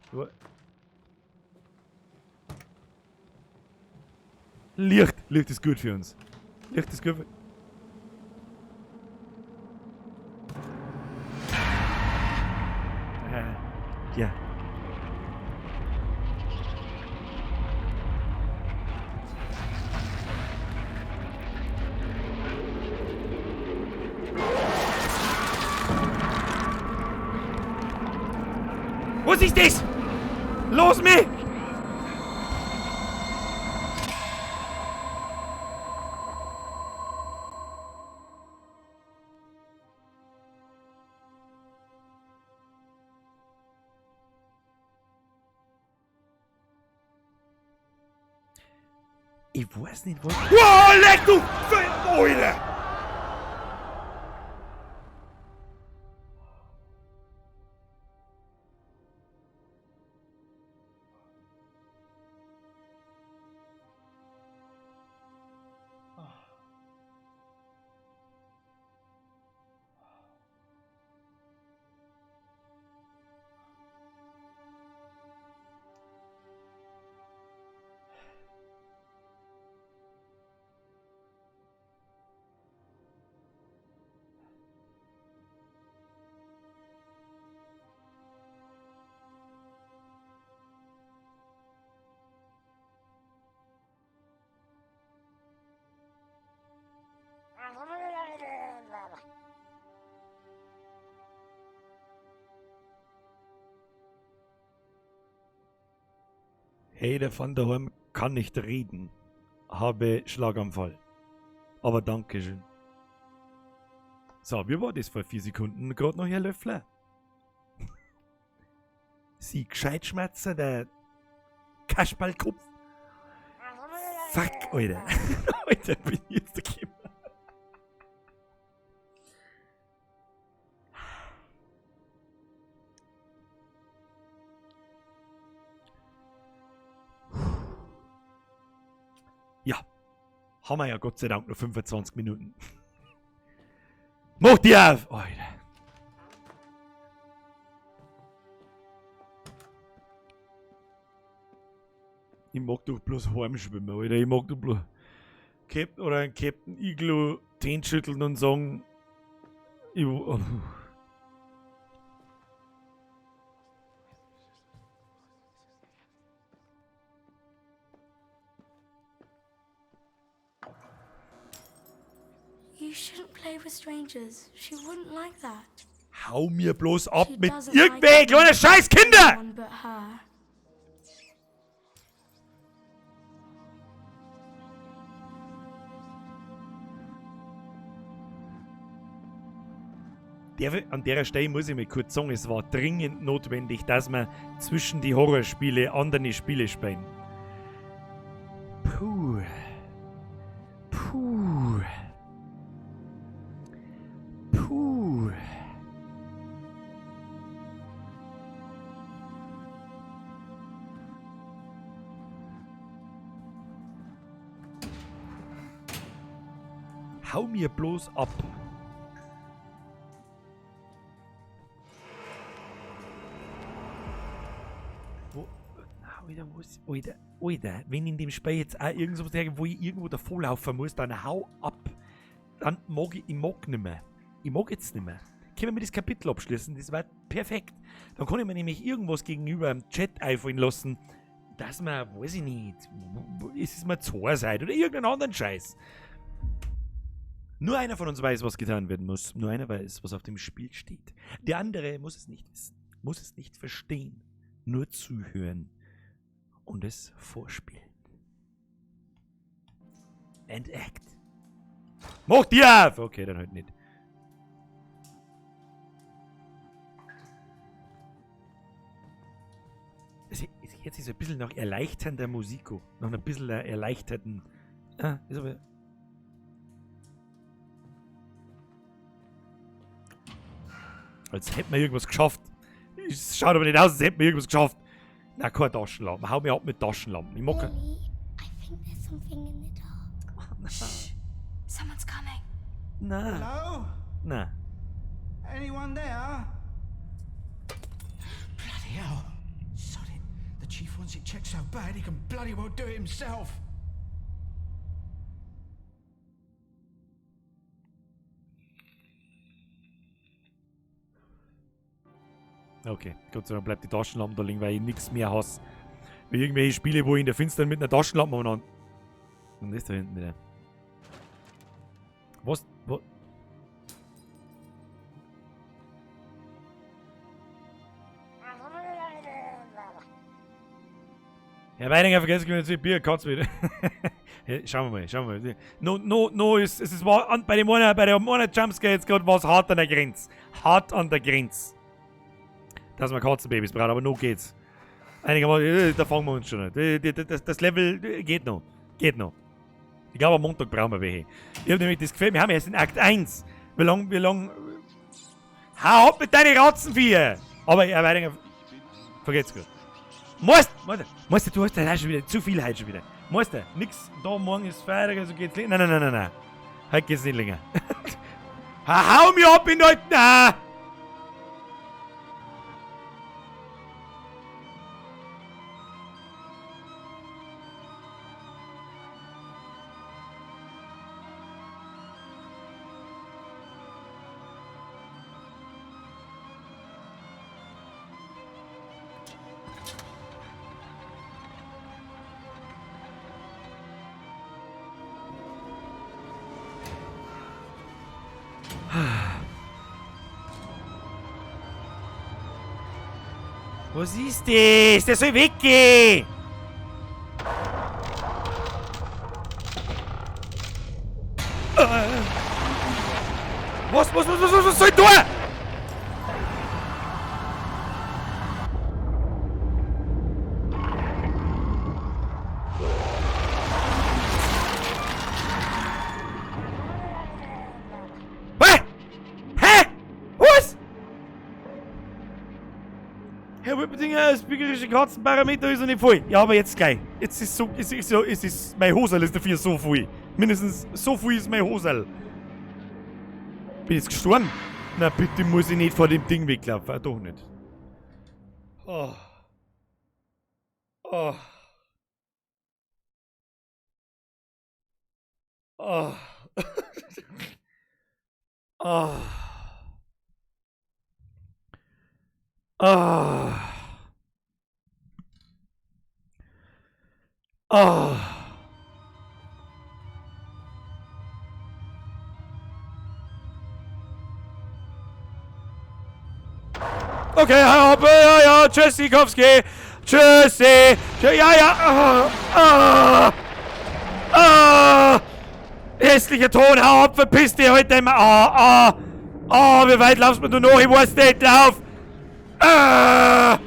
Licht! Licht ist gut für uns. Licht ist gut für... Ja. Was ist das? Los mich! Ich weiß nicht, was... Oh, leck du! Alter! Hey, der Van der Horn kann nicht reden. Habe Schlaganfall. Aber dankeschön. So, wie war das vor 4 Sekunden? Gerade noch, Herr Löffler? Sie Gescheitschmerzer, der Kasperlkopf. Fuck, Alter. Alter, bin ich jetzt gekommen. Ja, haben wir ja Gott sei Dank noch 25 Minuten. Mach die auf! Alter. Ich mag doch bloß heimschwimmen, Alter. Ich mag doch bloß Captain oder einen Captain Iglo die Hände schütteln und sagen, ich, oh. You shouldn't play with strangers. She wouldn't like that. Hau mir bloß ab She mit doesn't irgendwelchen like kleinen Scheißkinder! anyone but her. An der Stelle muss ich mir kurz sagen, es war dringend notwendig, dass wir zwischen die Horrorspiele andere Spiele spielen. Puh. Puh. Puh. Hau mir bloß ab. Wo? Alter, was? Alter, Alter. Wenn in dem Spiel jetzt auch irgend sowas hergeht, wo ich irgendwo davonlaufen muss, dann hau ab. Dann mag ich mag nicht mehr. Ich mag jetzt nicht mehr. Können wir das Kapitel abschließen? Das war perfekt. Dann kann ich mir nämlich irgendwas gegenüber im Chat einfallen lassen, dass man, weiß ich nicht, es ist mir zu seid oder irgendeinen anderen Scheiß. Nur einer von uns weiß, was getan werden muss. Nur einer weiß, was auf dem Spiel steht. Der andere muss es nicht wissen, muss es nicht verstehen, nur zuhören und es vorspielen. And act. Mach die auf! Okay, dann halt nicht. Es hört sich so ein bisschen nach erleichternder Musik an. Nach ein bisschen erleichterten. Ah, ist aber. Als hätten wir irgendwas geschafft. Es schaut aber nicht aus, als hätten wir irgendwas geschafft. Na, keine Taschenlampen. Hau mir ab mit Taschenlampen. Ich mag. Lily, I think there's something in the dark. Shh. Someone's coming. Na. Hello? Na. Anyone there? Bloody hell. Sod it. The chief wants it checked so bad he can bloody well do it himself. Okay, Gott sei Dank bleibt die Taschenlampe da liegen, weil ich nichts mehr hasse. Wie irgendwelche Spiele, wo ich in der Finstern mit einer Taschenlampe umeinander. Und das da hinten wieder. Was? Wo? Herr Weidinger, vergessen wir natürlich Bier, kannst wieder. Ja, schauen wir mal, schauen wir mal. No, no, no, es ist bei dem einen, bei dem einen Jumpscare jetzt gerade was hart an der Grenze. Hart an der Grenze. Dass wir Katzenbabys brauchen, aber noch geht's. Einigermaßen, da fangen wir uns schon an. Das Level geht noch. Geht noch. Ich glaube, am Montag brauchen wir welche. Ich hab nämlich das Gefühl, wir haben erst in Akt 1. Wie lang, wie lang. Hau ab mit deinen Ratzenviecher! Aber Herr Weidinger, vergeht's gut. Meister, Meister, du hast ja schon wieder zu viel heute schon wieder. Meister, nix, da morgen ist Feiertag, also geht's nicht. Nein, nein, nein, nein, nein. Heute geht's nicht länger. Hau mir ab in alten! Ah! Was ist das? Der soll weggehen! Was soll ich tun? Hä? Hä? Was? Herr Wipperdinger, das bürgerische Katzenparameter ist noch nicht voll. Ja, aber jetzt gleich. Jetzt ist so, es ist so, es ist, mein Hosel ist dafür so voll. Mindestens so viel ist mein Hosel. Bin jetzt gestorben? Na bitte muss ich nicht vor dem Ding weglaufen. Ah, doch nicht. Oh. Oh. Oh. Oh. Oh. Oh. Okay, hau ab, ja, ja, tschüssikowski, tschüssi, ja, ja, ah, ah, ah, hässlicher Ton, hau ab, verpiss dich heute immer, ah, ah, ah, wie weit laufst du noch, ich weiß nicht, lauf, ah,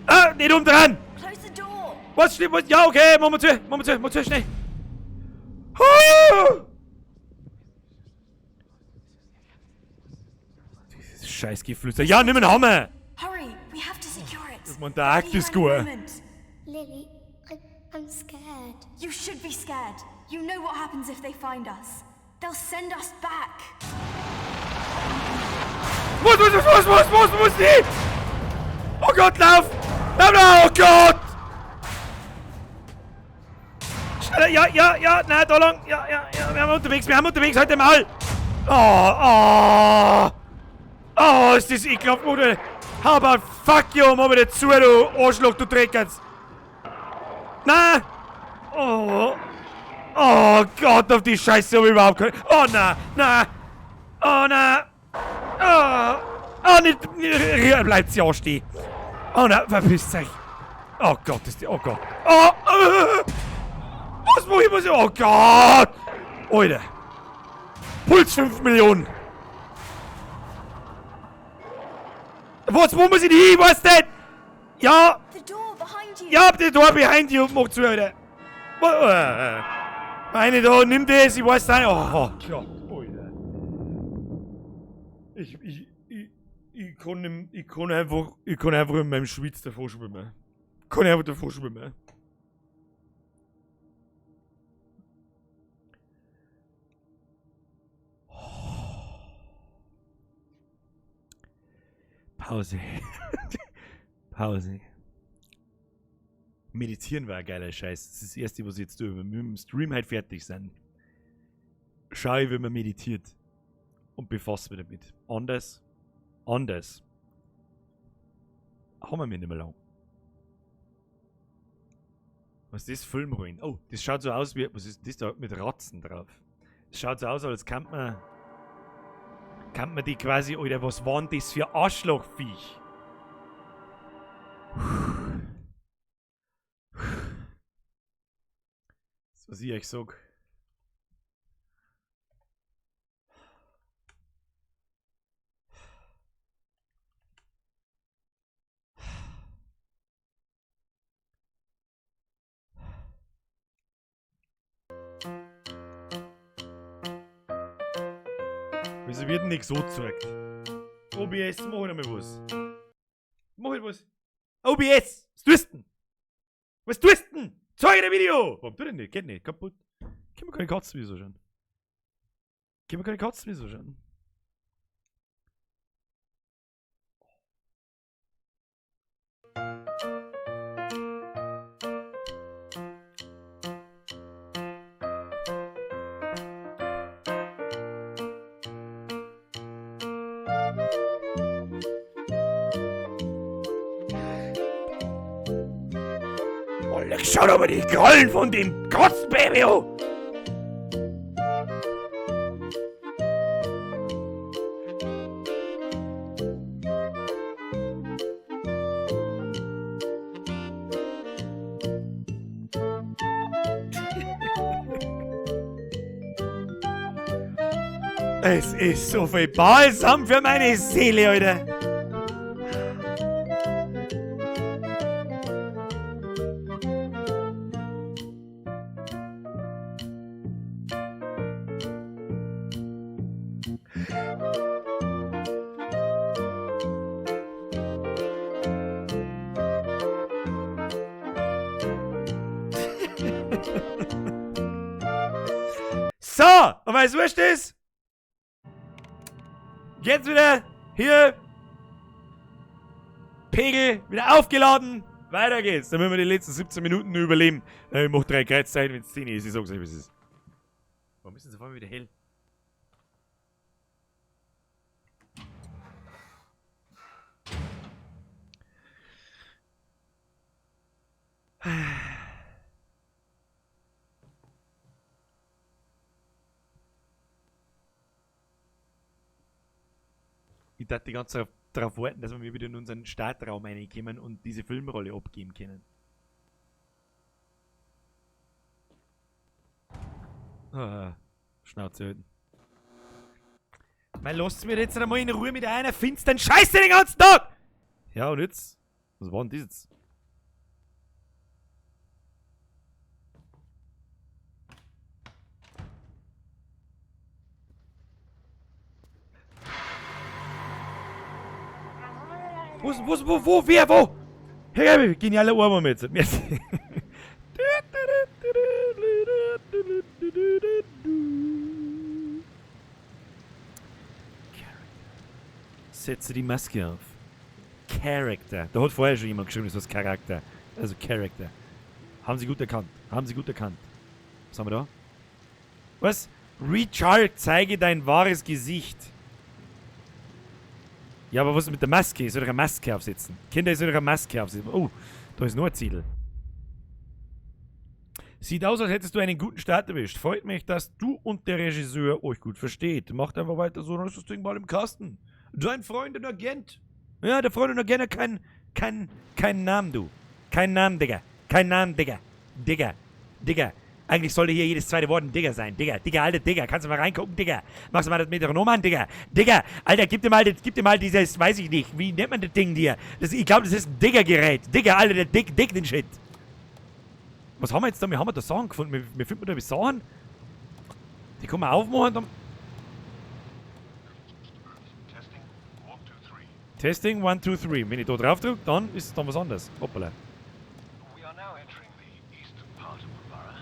ah, nicht umdrehen. Close the door. Was, was, ja, okay, machen wir zu, machen wir zu, machen wir zu, schnell. Ah! Dieses Scheißgeflüster. Ja, nimm einen Hammer! Hurry, we have to secure it. Das ist der Akt ist Be here gut. in a moment. Lily, I'm scared. You should be scared. You know what happens if they find us. They'll send us back. Was, was, was, was, was, die? Oh Gott, lauf! Lauf, lauf, oh Gott! Ja, ja, ja, nein, da lang. Ja, ja, ja, wir haben unterwegs, halt mal. Oh, oh. Oh, ist das ekelhaft, oder? How about fuck you, mach wieder zu, du Arschloch, du Dreckers. Na! Oh. Oh Gott, auf die Scheiße hab ich überhaupt keine... Oh, na, na. Oh, na. Oh. Oh, nicht... Bleibt sie auch stehen. Oh, na, verpisst euch. Oh Gott, ist die... Oh Gott. Oh! Was mach ich? Was? Oh Gott! Alter. Puls 5 Millionen. Was, wo muss ich hin? Was denn? Ja! The door behind you. Ja, the door behind you. Mach zu, Alter. Meine da, nimm das, ich weiß nicht. Oh Gott, Alter. Ich kann einfach in meinem Schwitz davor schwimmen. Kann einfach davor schwimmen. Pause. Pause. Meditieren war ein geiler Scheiß. Das ist das Erste, was ich jetzt tue. Wenn wir mit dem Stream halt fertig sind, schaue ich, wie man meditiert. Und befasse mich damit. Anders. Anders. Haben wir mir nicht mehr lang. Was ist das? Filmrollen. Oh, das schaut so aus wie... Was ist das da mit Ratzen drauf? Das schaut so aus, als könnte man... Kann man die quasi... Alter, was waren das für Arschlochviech? Das, was ich euch sag. Wieso wird denn nicht so gezeigt? OBS, mach ich noch mal was. Mach ich was. OBS! Was tust denn? Was tust denn? Zeig dir ein Video! Warum tut denn nicht? Geht nicht, kaputt. Können wir keine Katzen wieso schauen? Können wir keine Katzen wieso schauen? Oh, leck, schau doch mal die Krallen von dem Katzenbaby an! Es ist so viel Balsam für meine Seele, Alter. So, und weil es wurscht ist, jetzt wieder hier Pegel wieder aufgeladen. Weiter geht's. Dann müssen wir die letzten 17 Minuten überleben. Ich mach 3 Kreuzzeichen, wenn's 10 ist. Ich sag's euch, wie es ist. Warum ist denn so vorne wieder hell? Ich darf die ganze Zeit darauf warten, dass wir wieder in unseren Startraum reinkommen und diese Filmrolle abgeben können. Ah, Schnauze halten. Mal lasst mir jetzt einmal in Ruhe mit einer finsteren Scheiße den ganzen Tag! Ja, und jetzt? Was war denn das jetzt? Wo, wo, wer, wo? Hey, genialer Ohrwurm jetzt. Merci. Setze die Maske auf. Character. Da hat vorher schon jemand geschrieben, das heißt Charakter. Also Character. Haben sie gut erkannt. Haben sie gut erkannt. Was haben wir da? Was? Richard, zeige dein wahres Gesicht. Ja, aber was ist mit der Maske? Ich soll doch eine Maske aufsetzen. Kinder, ich soll doch eine Maske aufsetzen. Oh, da ist nur ein Zettel. Sieht aus, als hättest du einen guten Start erwischt. Freut mich, dass du und der Regisseur euch gut versteht. Macht einfach weiter so, dann ist das Ding mal im Kasten. Dein Freund und Agent. Ja, der Freund und Agent hat keinen Namen, du. Keinen Namen, Digga. Keinen Namen, Digga. Digga. Digga. Eigentlich sollte hier jedes zweite Wort ein Digga sein. Digga, Digga, alter Digga. Kannst du mal reingucken, Digga? Machst du mal das Metronom an, Digga? Digga, Alter, gib dir mal dieses, weiß ich nicht, wie nennt man das Ding hier? Das, ich glaube, das ist ein Digger-Gerät. Digga, Alter, der Dick den Shit. Was haben wir jetzt da? Wir haben da Sachen gefunden. Wir finden da Sachen. Die kann man aufmachen. Dann Testing, 1, 2, 3. Testing, 1, 2, 3. Wenn ich da drauf drücke, dann ist es dann was anderes. Hoppala. We are now entering the eastern part of the borough.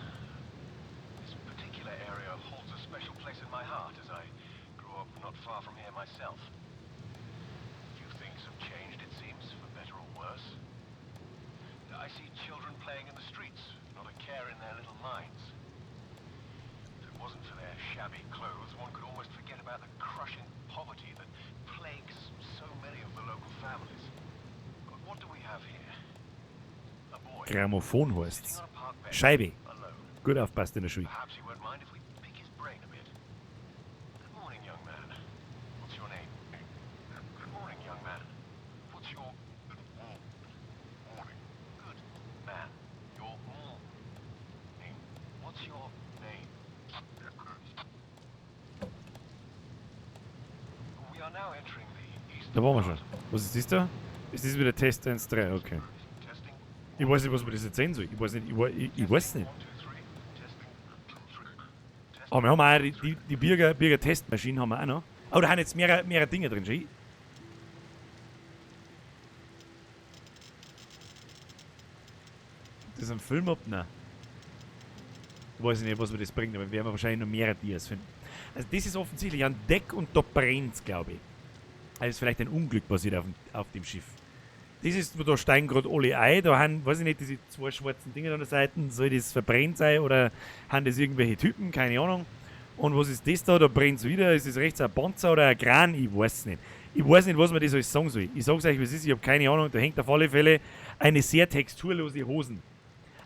This particular area holds a special place in my heart as I grew up not far from here myself. Few things have changed, it seems, for better or worse. I see children playing in the streets, not a care in their little minds. If it wasn't for their shabby clothes, one could almost forget about the crushing poverty that plagues so many of the local families. But what do we have here? A boy. Grammophon heißt's. Scheibe. Gut aufpasst in der Schule. Perhaps he won't mind if we pick his brain a bit. Good morning, young man. What's your name? Good morning, young man. What's your morning? Good man. Your name. What's your name? We are now entering the eastern Da waren wir schon. Was ist das da? Ist das wieder Test 1, 3? Okay. Ich weiß nicht, was man das jetzt sehen soll. Ich weiß nicht, ich weiß nicht. Aber wir haben auch die Bürger-Testmaschine haben wir auch noch. Oh, da haben jetzt mehrere Dinge drin, schau. Das ist ein Film ab? Nein. Ich weiß nicht, was mir das bringt, aber wir werden wahrscheinlich noch mehrere Dias finden. Also das ist offensichtlich ein Deck und da brennt's, glaub ich. Also ist vielleicht ein Unglück passiert auf dem Schiff. Das ist, wo da steigen grad alle ein. Da haben, weiß ich nicht, diese zwei schwarzen Dinger an der Seite, soll das verbrennt sein oder haben das irgendwelche Typen, keine Ahnung. Und was ist das da? Da brennt's wieder. Ist das rechts ein Panzer oder ein Kran? Ich weiß nicht. Ich weiß nicht, was man das alles sagen soll. Ich sag's euch, wie es ist, ich hab keine Ahnung. Da hängt auf alle Fälle eine sehr texturlose Hosen.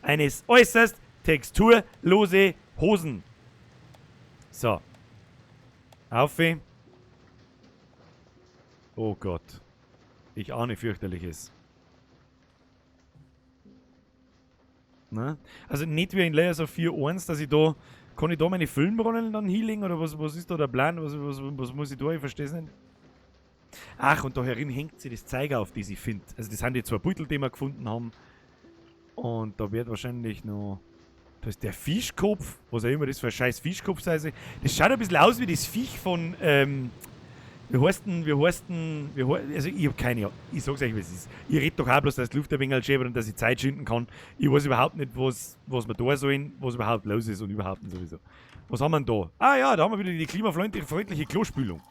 Eine äußerst texturlose Hosen. So. Auf. Oh Gott. Ich ahne fürchterliches. Na? Also nicht wie in Layers of Fear 1, dass ich da... Kann ich da meine Filmrollen dann healing oder was ist da der Plan? Was muss ich da? Ich versteh's nicht. Ach, und da herin hängt sich das Zeiger auf, das ich find. Also das sind die zwei Beutel, die wir gefunden haben. Und da wird wahrscheinlich noch... Da ist der Fischkopf, was auch immer das für ein scheiß Fischkopf sei. Das schaut ein bisschen aus wie das Viech von... wie heißt denn, wie heißt denn, wie also ich hab keine Ahnung, ich sag's euch, wie es ist. Ich red doch auch bloß, dass die Luft ein wenig schäbert und dass ich Zeit schinden kann. Ich weiß überhaupt nicht, was wir da sollen, was überhaupt los ist und überhaupt nicht sowieso. Was haben wir denn da? Ah ja, da haben wir wieder die klimafreundliche Klospülung.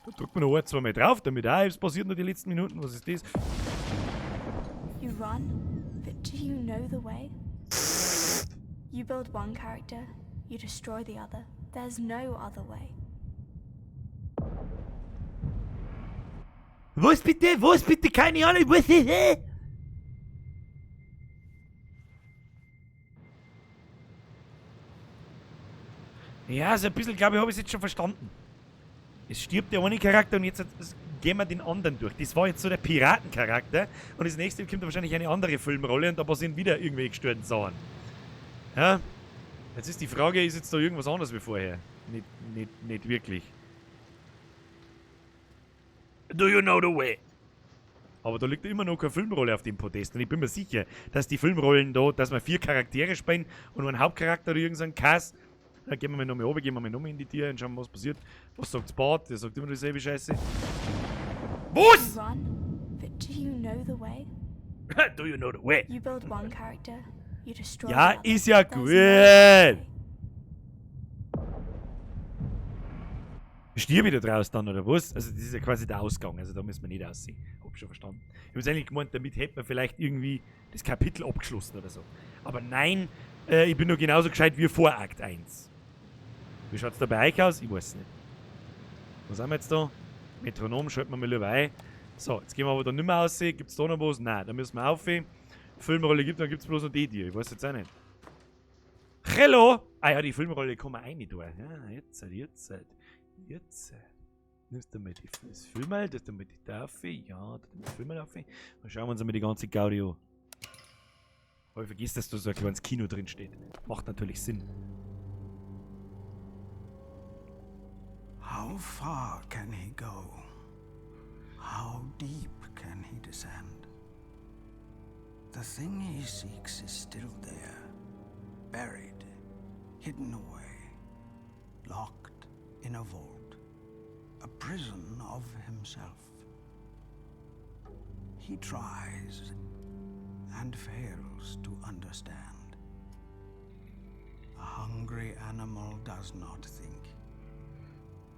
Da drückt man noch ein, zwei Mal drauf, damit auch etwas passiert noch die letzten Minuten. Was ist das? You run, but do you know the way? You build one character, you destroy the other. There's no other way. Was bitte? Was bitte? Keine Ahnung. Was ist das? Ja, so ein bisschen, glaube ich, habe ich es jetzt schon verstanden. Es stirbt der eine Charakter und jetzt gehen wir den anderen durch. Das war jetzt so der Piratencharakter. Und das nächste kommt wahrscheinlich eine andere Filmrolle und da passieren wieder irgendwelche gestörten Sachen. Ja? Jetzt ist die Frage, ist jetzt da irgendwas anderes wie vorher? Nicht wirklich. Do you know the way? Aber da liegt immer noch keine Filmrolle auf dem Podest. Und ich bin mir sicher, dass die Filmrollen da, dass wir 4 Charaktere spielen und nur einen Hauptcharakter oder irgend so einen Kass. Dann gehen wir mal nochmal runter, gehen wir mal nochmal in die Tür und schauen, was passiert. Was sagt's Bart? Der sagt immer dieselbe Scheiße. Was? You run, but do you know the way? Do you know the way? You build one character, you destroy Ja, the other. ist ja There's no gut. way. Stirb ich da draußen dann, oder was? Also das ist ja quasi der Ausgang, also da müssen wir nicht aussehen. Hab schon verstanden. Ich hab's eigentlich gemeint, damit hätte man vielleicht irgendwie das Kapitel abgeschlossen oder so. Aber nein, Ich bin nur genauso gescheit wie vor Akt 1. Wie schaut's da bei euch aus? Ich weiß nicht. Was haben wir jetzt da? Metronom schalten wir mal lieber ein. So, jetzt gehen wir aber da nicht mehr raus. Gibt's da noch was? Nein, da müssen wir auf. Filmrolle gibt, dann gibt's bloß noch die hier. Ich weiß jetzt auch nicht. Hello! Ah ja, die Filmrolle kann man rein tun. Ja, jetzt. Nimmst du mal das Filmmal, das du mal die Tafel. Ja, da das Filmmal auf. Dann schauen wir uns einmal die ganze Gaudi an. Aber ich vergiss, dass da so ein kleines Kino drin steht. Macht natürlich Sinn. How far can he go? How deep can he descend? The thing he seeks is still there, buried, hidden away, locked in a vault, a prison of himself. He tries and fails to understand. A hungry animal does not think.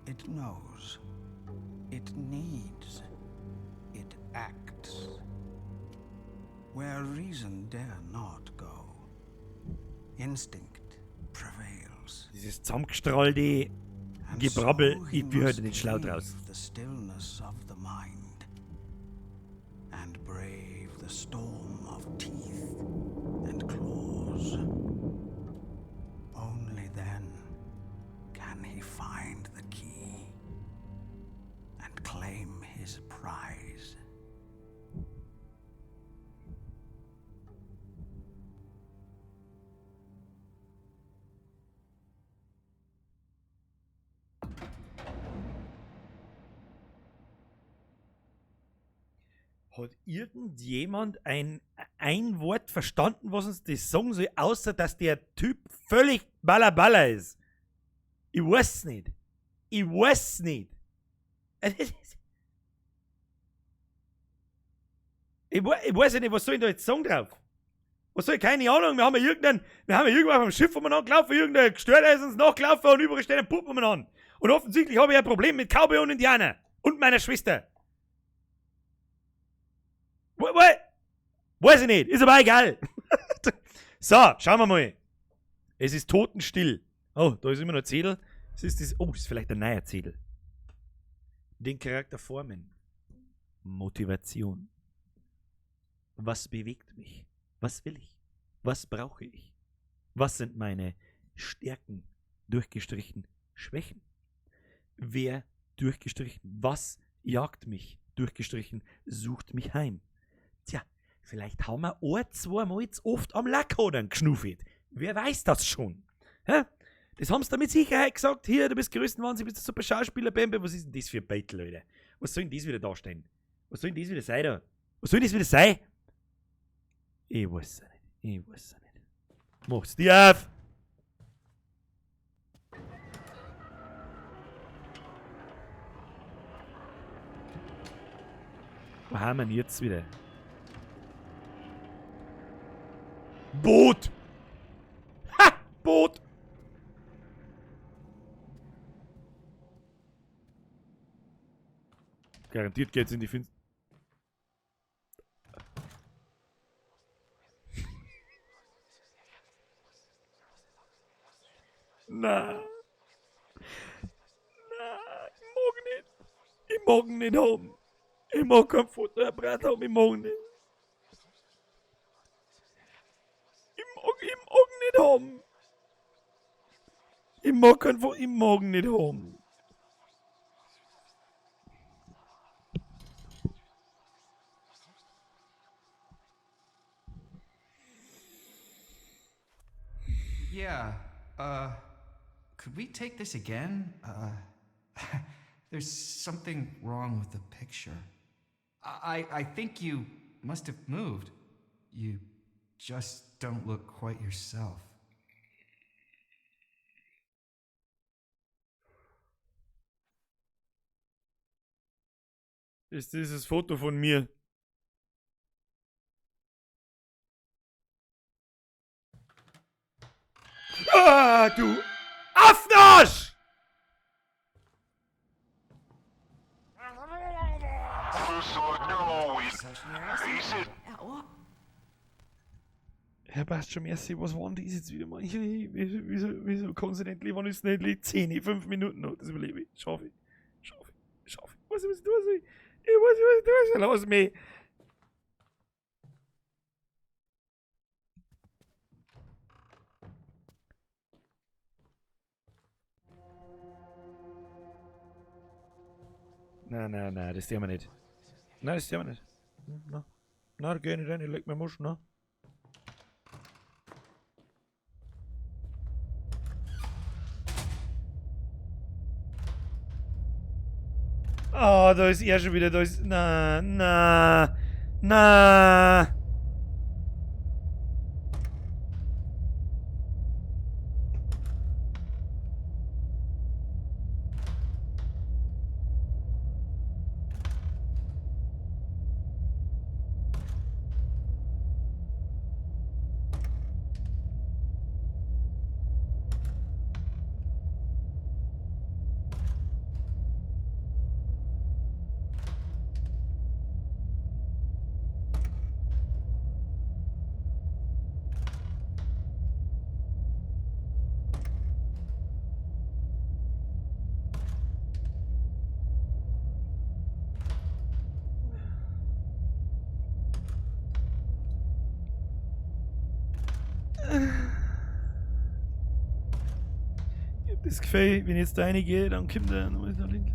It knows. It needs. It acts. Where reason dare not go, instinct prevails. Dieses zusammengestrahlte Gebrabbel, ich bin heute nicht schlau draus. The stillness of the mind and brave the storm of teeth and claws. Only then can he find the key and claim his prize. Hat irgendjemand ein Wort verstanden, was uns das sagen soll, außer dass der Typ völlig ballerballer ist? Ich weiß nicht. Ich weiß nicht. Ich weiß ja nicht, was soll ich da jetzt sagen drauf? Was soll ich? Keine Ahnung. Wir haben ja irgendwann vom Schiff umeinander gelaufen, irgendein Gestörter ist uns nachgelaufen und überall stehen Puppen umeinander. Und offensichtlich habe ich ein Problem mit Cowboy und Indianer und meiner Schwester. Weiß ich nicht, ist aber egal. So, schauen wir mal. Es ist totenstill. Oh, da ist immer noch Zettel. Das ist das, oh, das ist vielleicht ein neuer Zettel. Den Charakter formen. Motivation. Was bewegt mich? Was will ich? Was brauche ich? Was sind meine Stärken? Durchgestrichen. Schwächen? Wer durchgestrichen? Was jagt mich? Durchgestrichen. Sucht mich heim. Tja, vielleicht haben wir ein, zwei Mal zu oft am Lackhodern geschnuffelt. Wer weiß das schon? Hä? Das haben sie da mit Sicherheit gesagt. Hier, du bist Größenwahnsinn, bist ein super Schauspieler, Bembe. Was ist denn das für ein Beitel, Leute? Was soll denn das wieder darstellen? Was soll denn das wieder sein da? Was soll denn das wieder sein? Ich weiß es nicht. Ich weiß es nicht. Mach's dir auf! Wo haben wir denn jetzt wieder? Boot! Ha! Boot! Garantiert geht's in die Finsternis. Na. Na, ich mag nicht. Ich mag nicht haben. Ich mag kein Fotoapparat haben, ich mag nicht. Ich mag nicht haben. Ich mag kein Foto, ich mag nicht haben. Yeah, could we take this again? There's something wrong with the picture. I think you must have moved. You just don't look quite yourself. Ist dieses Foto von mir? Ah, du Affenarsch! Ja, passt schon, merci. Was war denn das jetzt wieder mal? Wieso kann sie nicht wann ist es nicht 10, 5 Minuten noch? Das überlebe ich. Schaffe ich. Schaffe ich. Schaffe ich. Weiß nicht, was ich tun soll. Ich weiß nicht, was ich tun soll. Lass mich. Nein, nein, nein, das tun wir nicht. Nein, das tun wir nicht. Nein, nein, da geh ich nicht rein, ich leg mir Musch, ne? Oh, da ist er schon wieder, da ist... Na, na, na. Ich hab das Gefühl, wenn ich jetzt da reingehe, dann kommt er und muss nach links.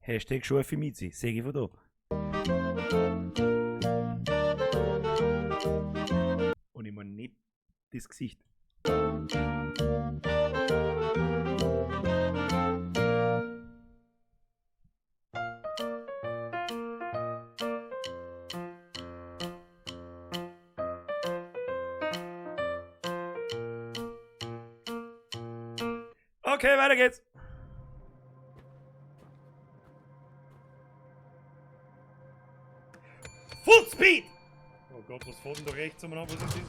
Hashtag scharfe Miezi, seh ich von da. Und ich mein nicht das Gesicht. Okay, weiter geht's. Full Speed! Oh Gott, was fährt denn da rechts umeinander? Was ist das?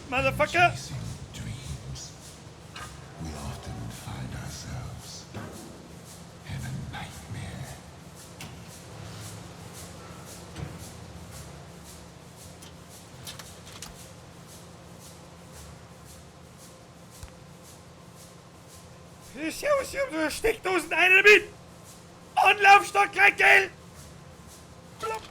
Motherfucker! Chasing dreams, we often find ourselves in a nightmare. Servus, servus, Steckdosen, eine mit! Anlaufstock, gleich Geld! Plopp.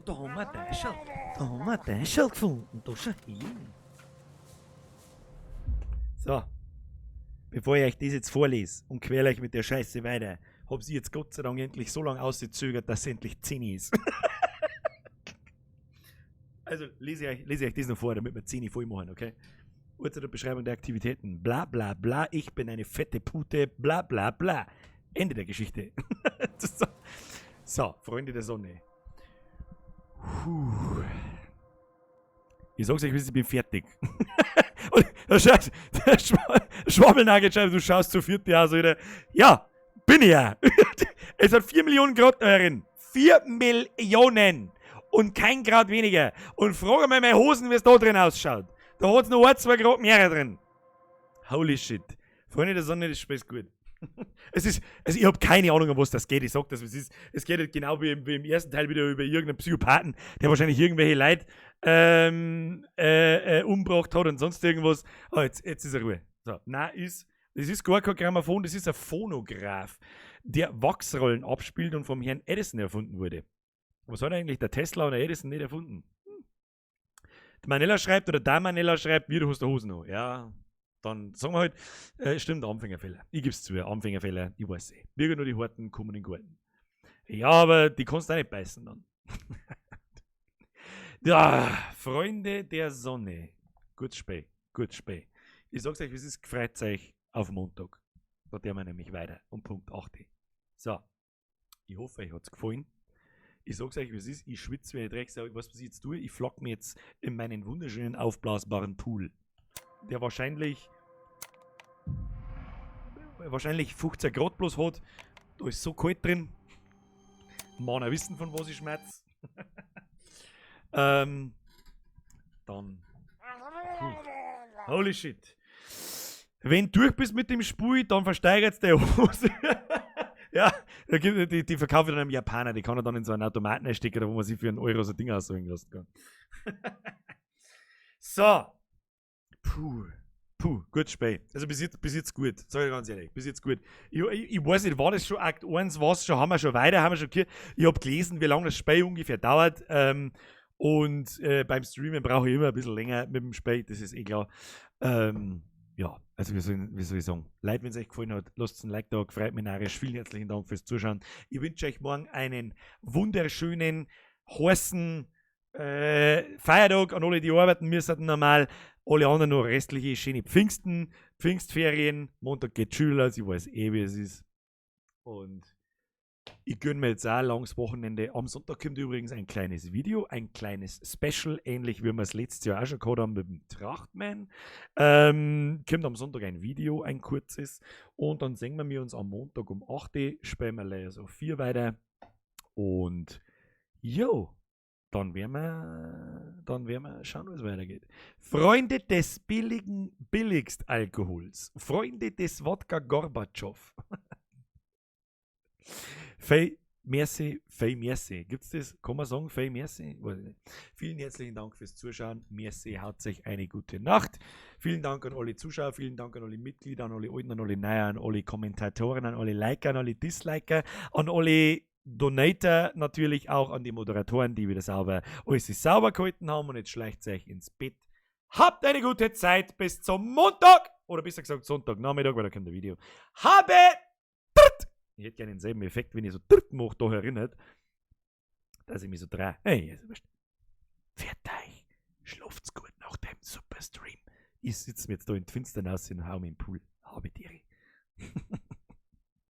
Da haben wir Däschel. Da haben wir Däschel gefunden. Da schau hin. So. Bevor ich euch das jetzt vorlese und quäle euch mit der Scheiße weiter, hab sie jetzt Gott sei Dank endlich so lange ausgezögert, dass es endlich 10 ist. Also lese ich euch das noch vor, damit wir 10 voll machen, okay? Uhrzeit und Beschreibung der Aktivitäten. Bla bla bla, ich bin eine fette Pute, bla bla bla. Ende der Geschichte. So, Freunde der Sonne. Puh. Ich sag's euch, ich bin fertig. Und Der Schwabbelnagel schreibt, du schaust zu viert aus, wieder. Ja, bin ich ja. Es hat 4 Millionen Grad darin. 4 Millionen! Und kein Grad weniger. Und frage mal meine Hosen, wie es da drin ausschaut. Da hat es noch 1, 2 Grad mehr drin. Holy shit. Freunde der Sonne, das Spiel ist gut. Es ist, also ich habe keine Ahnung, um was das geht. Ich sag das, es ist. Es geht halt genau wie im ersten Teil wieder über irgendeinen Psychopathen, der wahrscheinlich irgendwelche Leute umgebracht hat und sonst irgendwas. Oh, jetzt ist er Ruhe. So, nein, das ist gar kein Grammophon, das ist ein Phonograph, der Wachsrollen abspielt und vom Herrn Edison erfunden wurde. Was hat eigentlich der Tesla und der Edison nicht erfunden? Die Manella schreibt, oder der Manella schreibt, wie du hast die Hosen noch. Ja, dann sagen wir halt, stimmt, Anfängerfehler. Ich geb's zu, Anfängerfehler, ich weiß eh. Birger nur die Harten kommen in den Garten. Ja, aber die kannst du auch nicht beißen dann. Ja, Freunde der Sonne. Gut Spiel, gut Spiel. Ich sag's euch, wie es ist, gefreut euch auf Montag. Da tun wir nämlich weiter um Punkt 8. So, ich hoffe, euch hat's gefallen. Ich sag's euch, wie es ist, ich schwitze wie eine Drecksau. Ich weiß, was ich jetzt tue. Ich flock mir jetzt in meinen wunderschönen aufblasbaren Pool, der wahrscheinlich 15 Grad bloß hat. Da ist so kalt drin. Männer wissen, von was ich schmerz. Dann. Puh. Holy shit. Wenn du durch bist mit dem Spiel, dann versteigert's die Hose. Ja, da gibt, die verkaufe ich dann einem Japaner, die kann er dann in so einen Automaten einstecken, wo man sich für einen Euro so ein Ding aussuchen lassen kann. So. Puh. Puh, gut Spiel. Also bis jetzt gut, sag ich ganz ehrlich, bis jetzt gut. Ich weiß nicht, war das schon Akt 1, was schon, haben wir schon weiter, haben wir schon gehört. Ich hab gelesen, wie lange das Spiel ungefähr dauert. Und beim Streamen brauche ich immer ein bisschen länger mit dem Spiel, das ist eh klar. Ja, also wie soll ich sagen, Leute, wenn es euch gefallen hat, lasst ein Like da, freut mich narrisch. Vielen herzlichen Dank fürs Zuschauen. Ich wünsche euch morgen einen wunderschönen, heißen Feiertag an alle, die arbeiten müssen normal. Alle anderen noch restliche schöne Pfingsten, Pfingstferien. Montag geht Schüler, ich weiß eh, wie es ist. Und ich gönne mir jetzt auch ein langes Wochenende. Am Sonntag kommt übrigens ein kleines Video, ein kleines Special, ähnlich wie wir es letztes Jahr auch schon gehabt haben mit dem Trachtman. Kommt am Sonntag ein Video, ein kurzes. Und dann sehen wir uns am Montag um 8 Uhr, spielen wir Layers of 4 weiter. Und jo, dann werden wir schauen, wie es weitergeht. Freunde des billigen Billigstalkohols. Freunde des Wodka Gorbatschow. Fei merci, fei merci. Gibt's das? Kann man sagen, fei merci? Weiß ich nicht. Vielen herzlichen Dank fürs Zuschauen. Merci, haut euch eine gute Nacht. Vielen Dank an alle Zuschauer, vielen Dank an alle Mitglieder, an alle Alten, an alle Neuen, an alle Kommentatoren, an alle Liker, an alle Disliker, an alle Donator, natürlich auch an die Moderatoren, die wieder sauber alles sauber gehalten haben. Und jetzt schleicht euch ins Bett. Habt eine gute Zeit bis zum Montag! Oder besser gesagt Sonntagnachmittag, weil da kommt ein Video. Habe! Ich hätte gerne denselben Effekt, wenn ich so dritt mache, da erinnert, dass ich mich so drehe. Hey, also, pfiat euch, schlaft's gut nach dem Superstream. Ich sitze mir jetzt da in die Finsternis und hau mich im Pool. Habe die Ehre.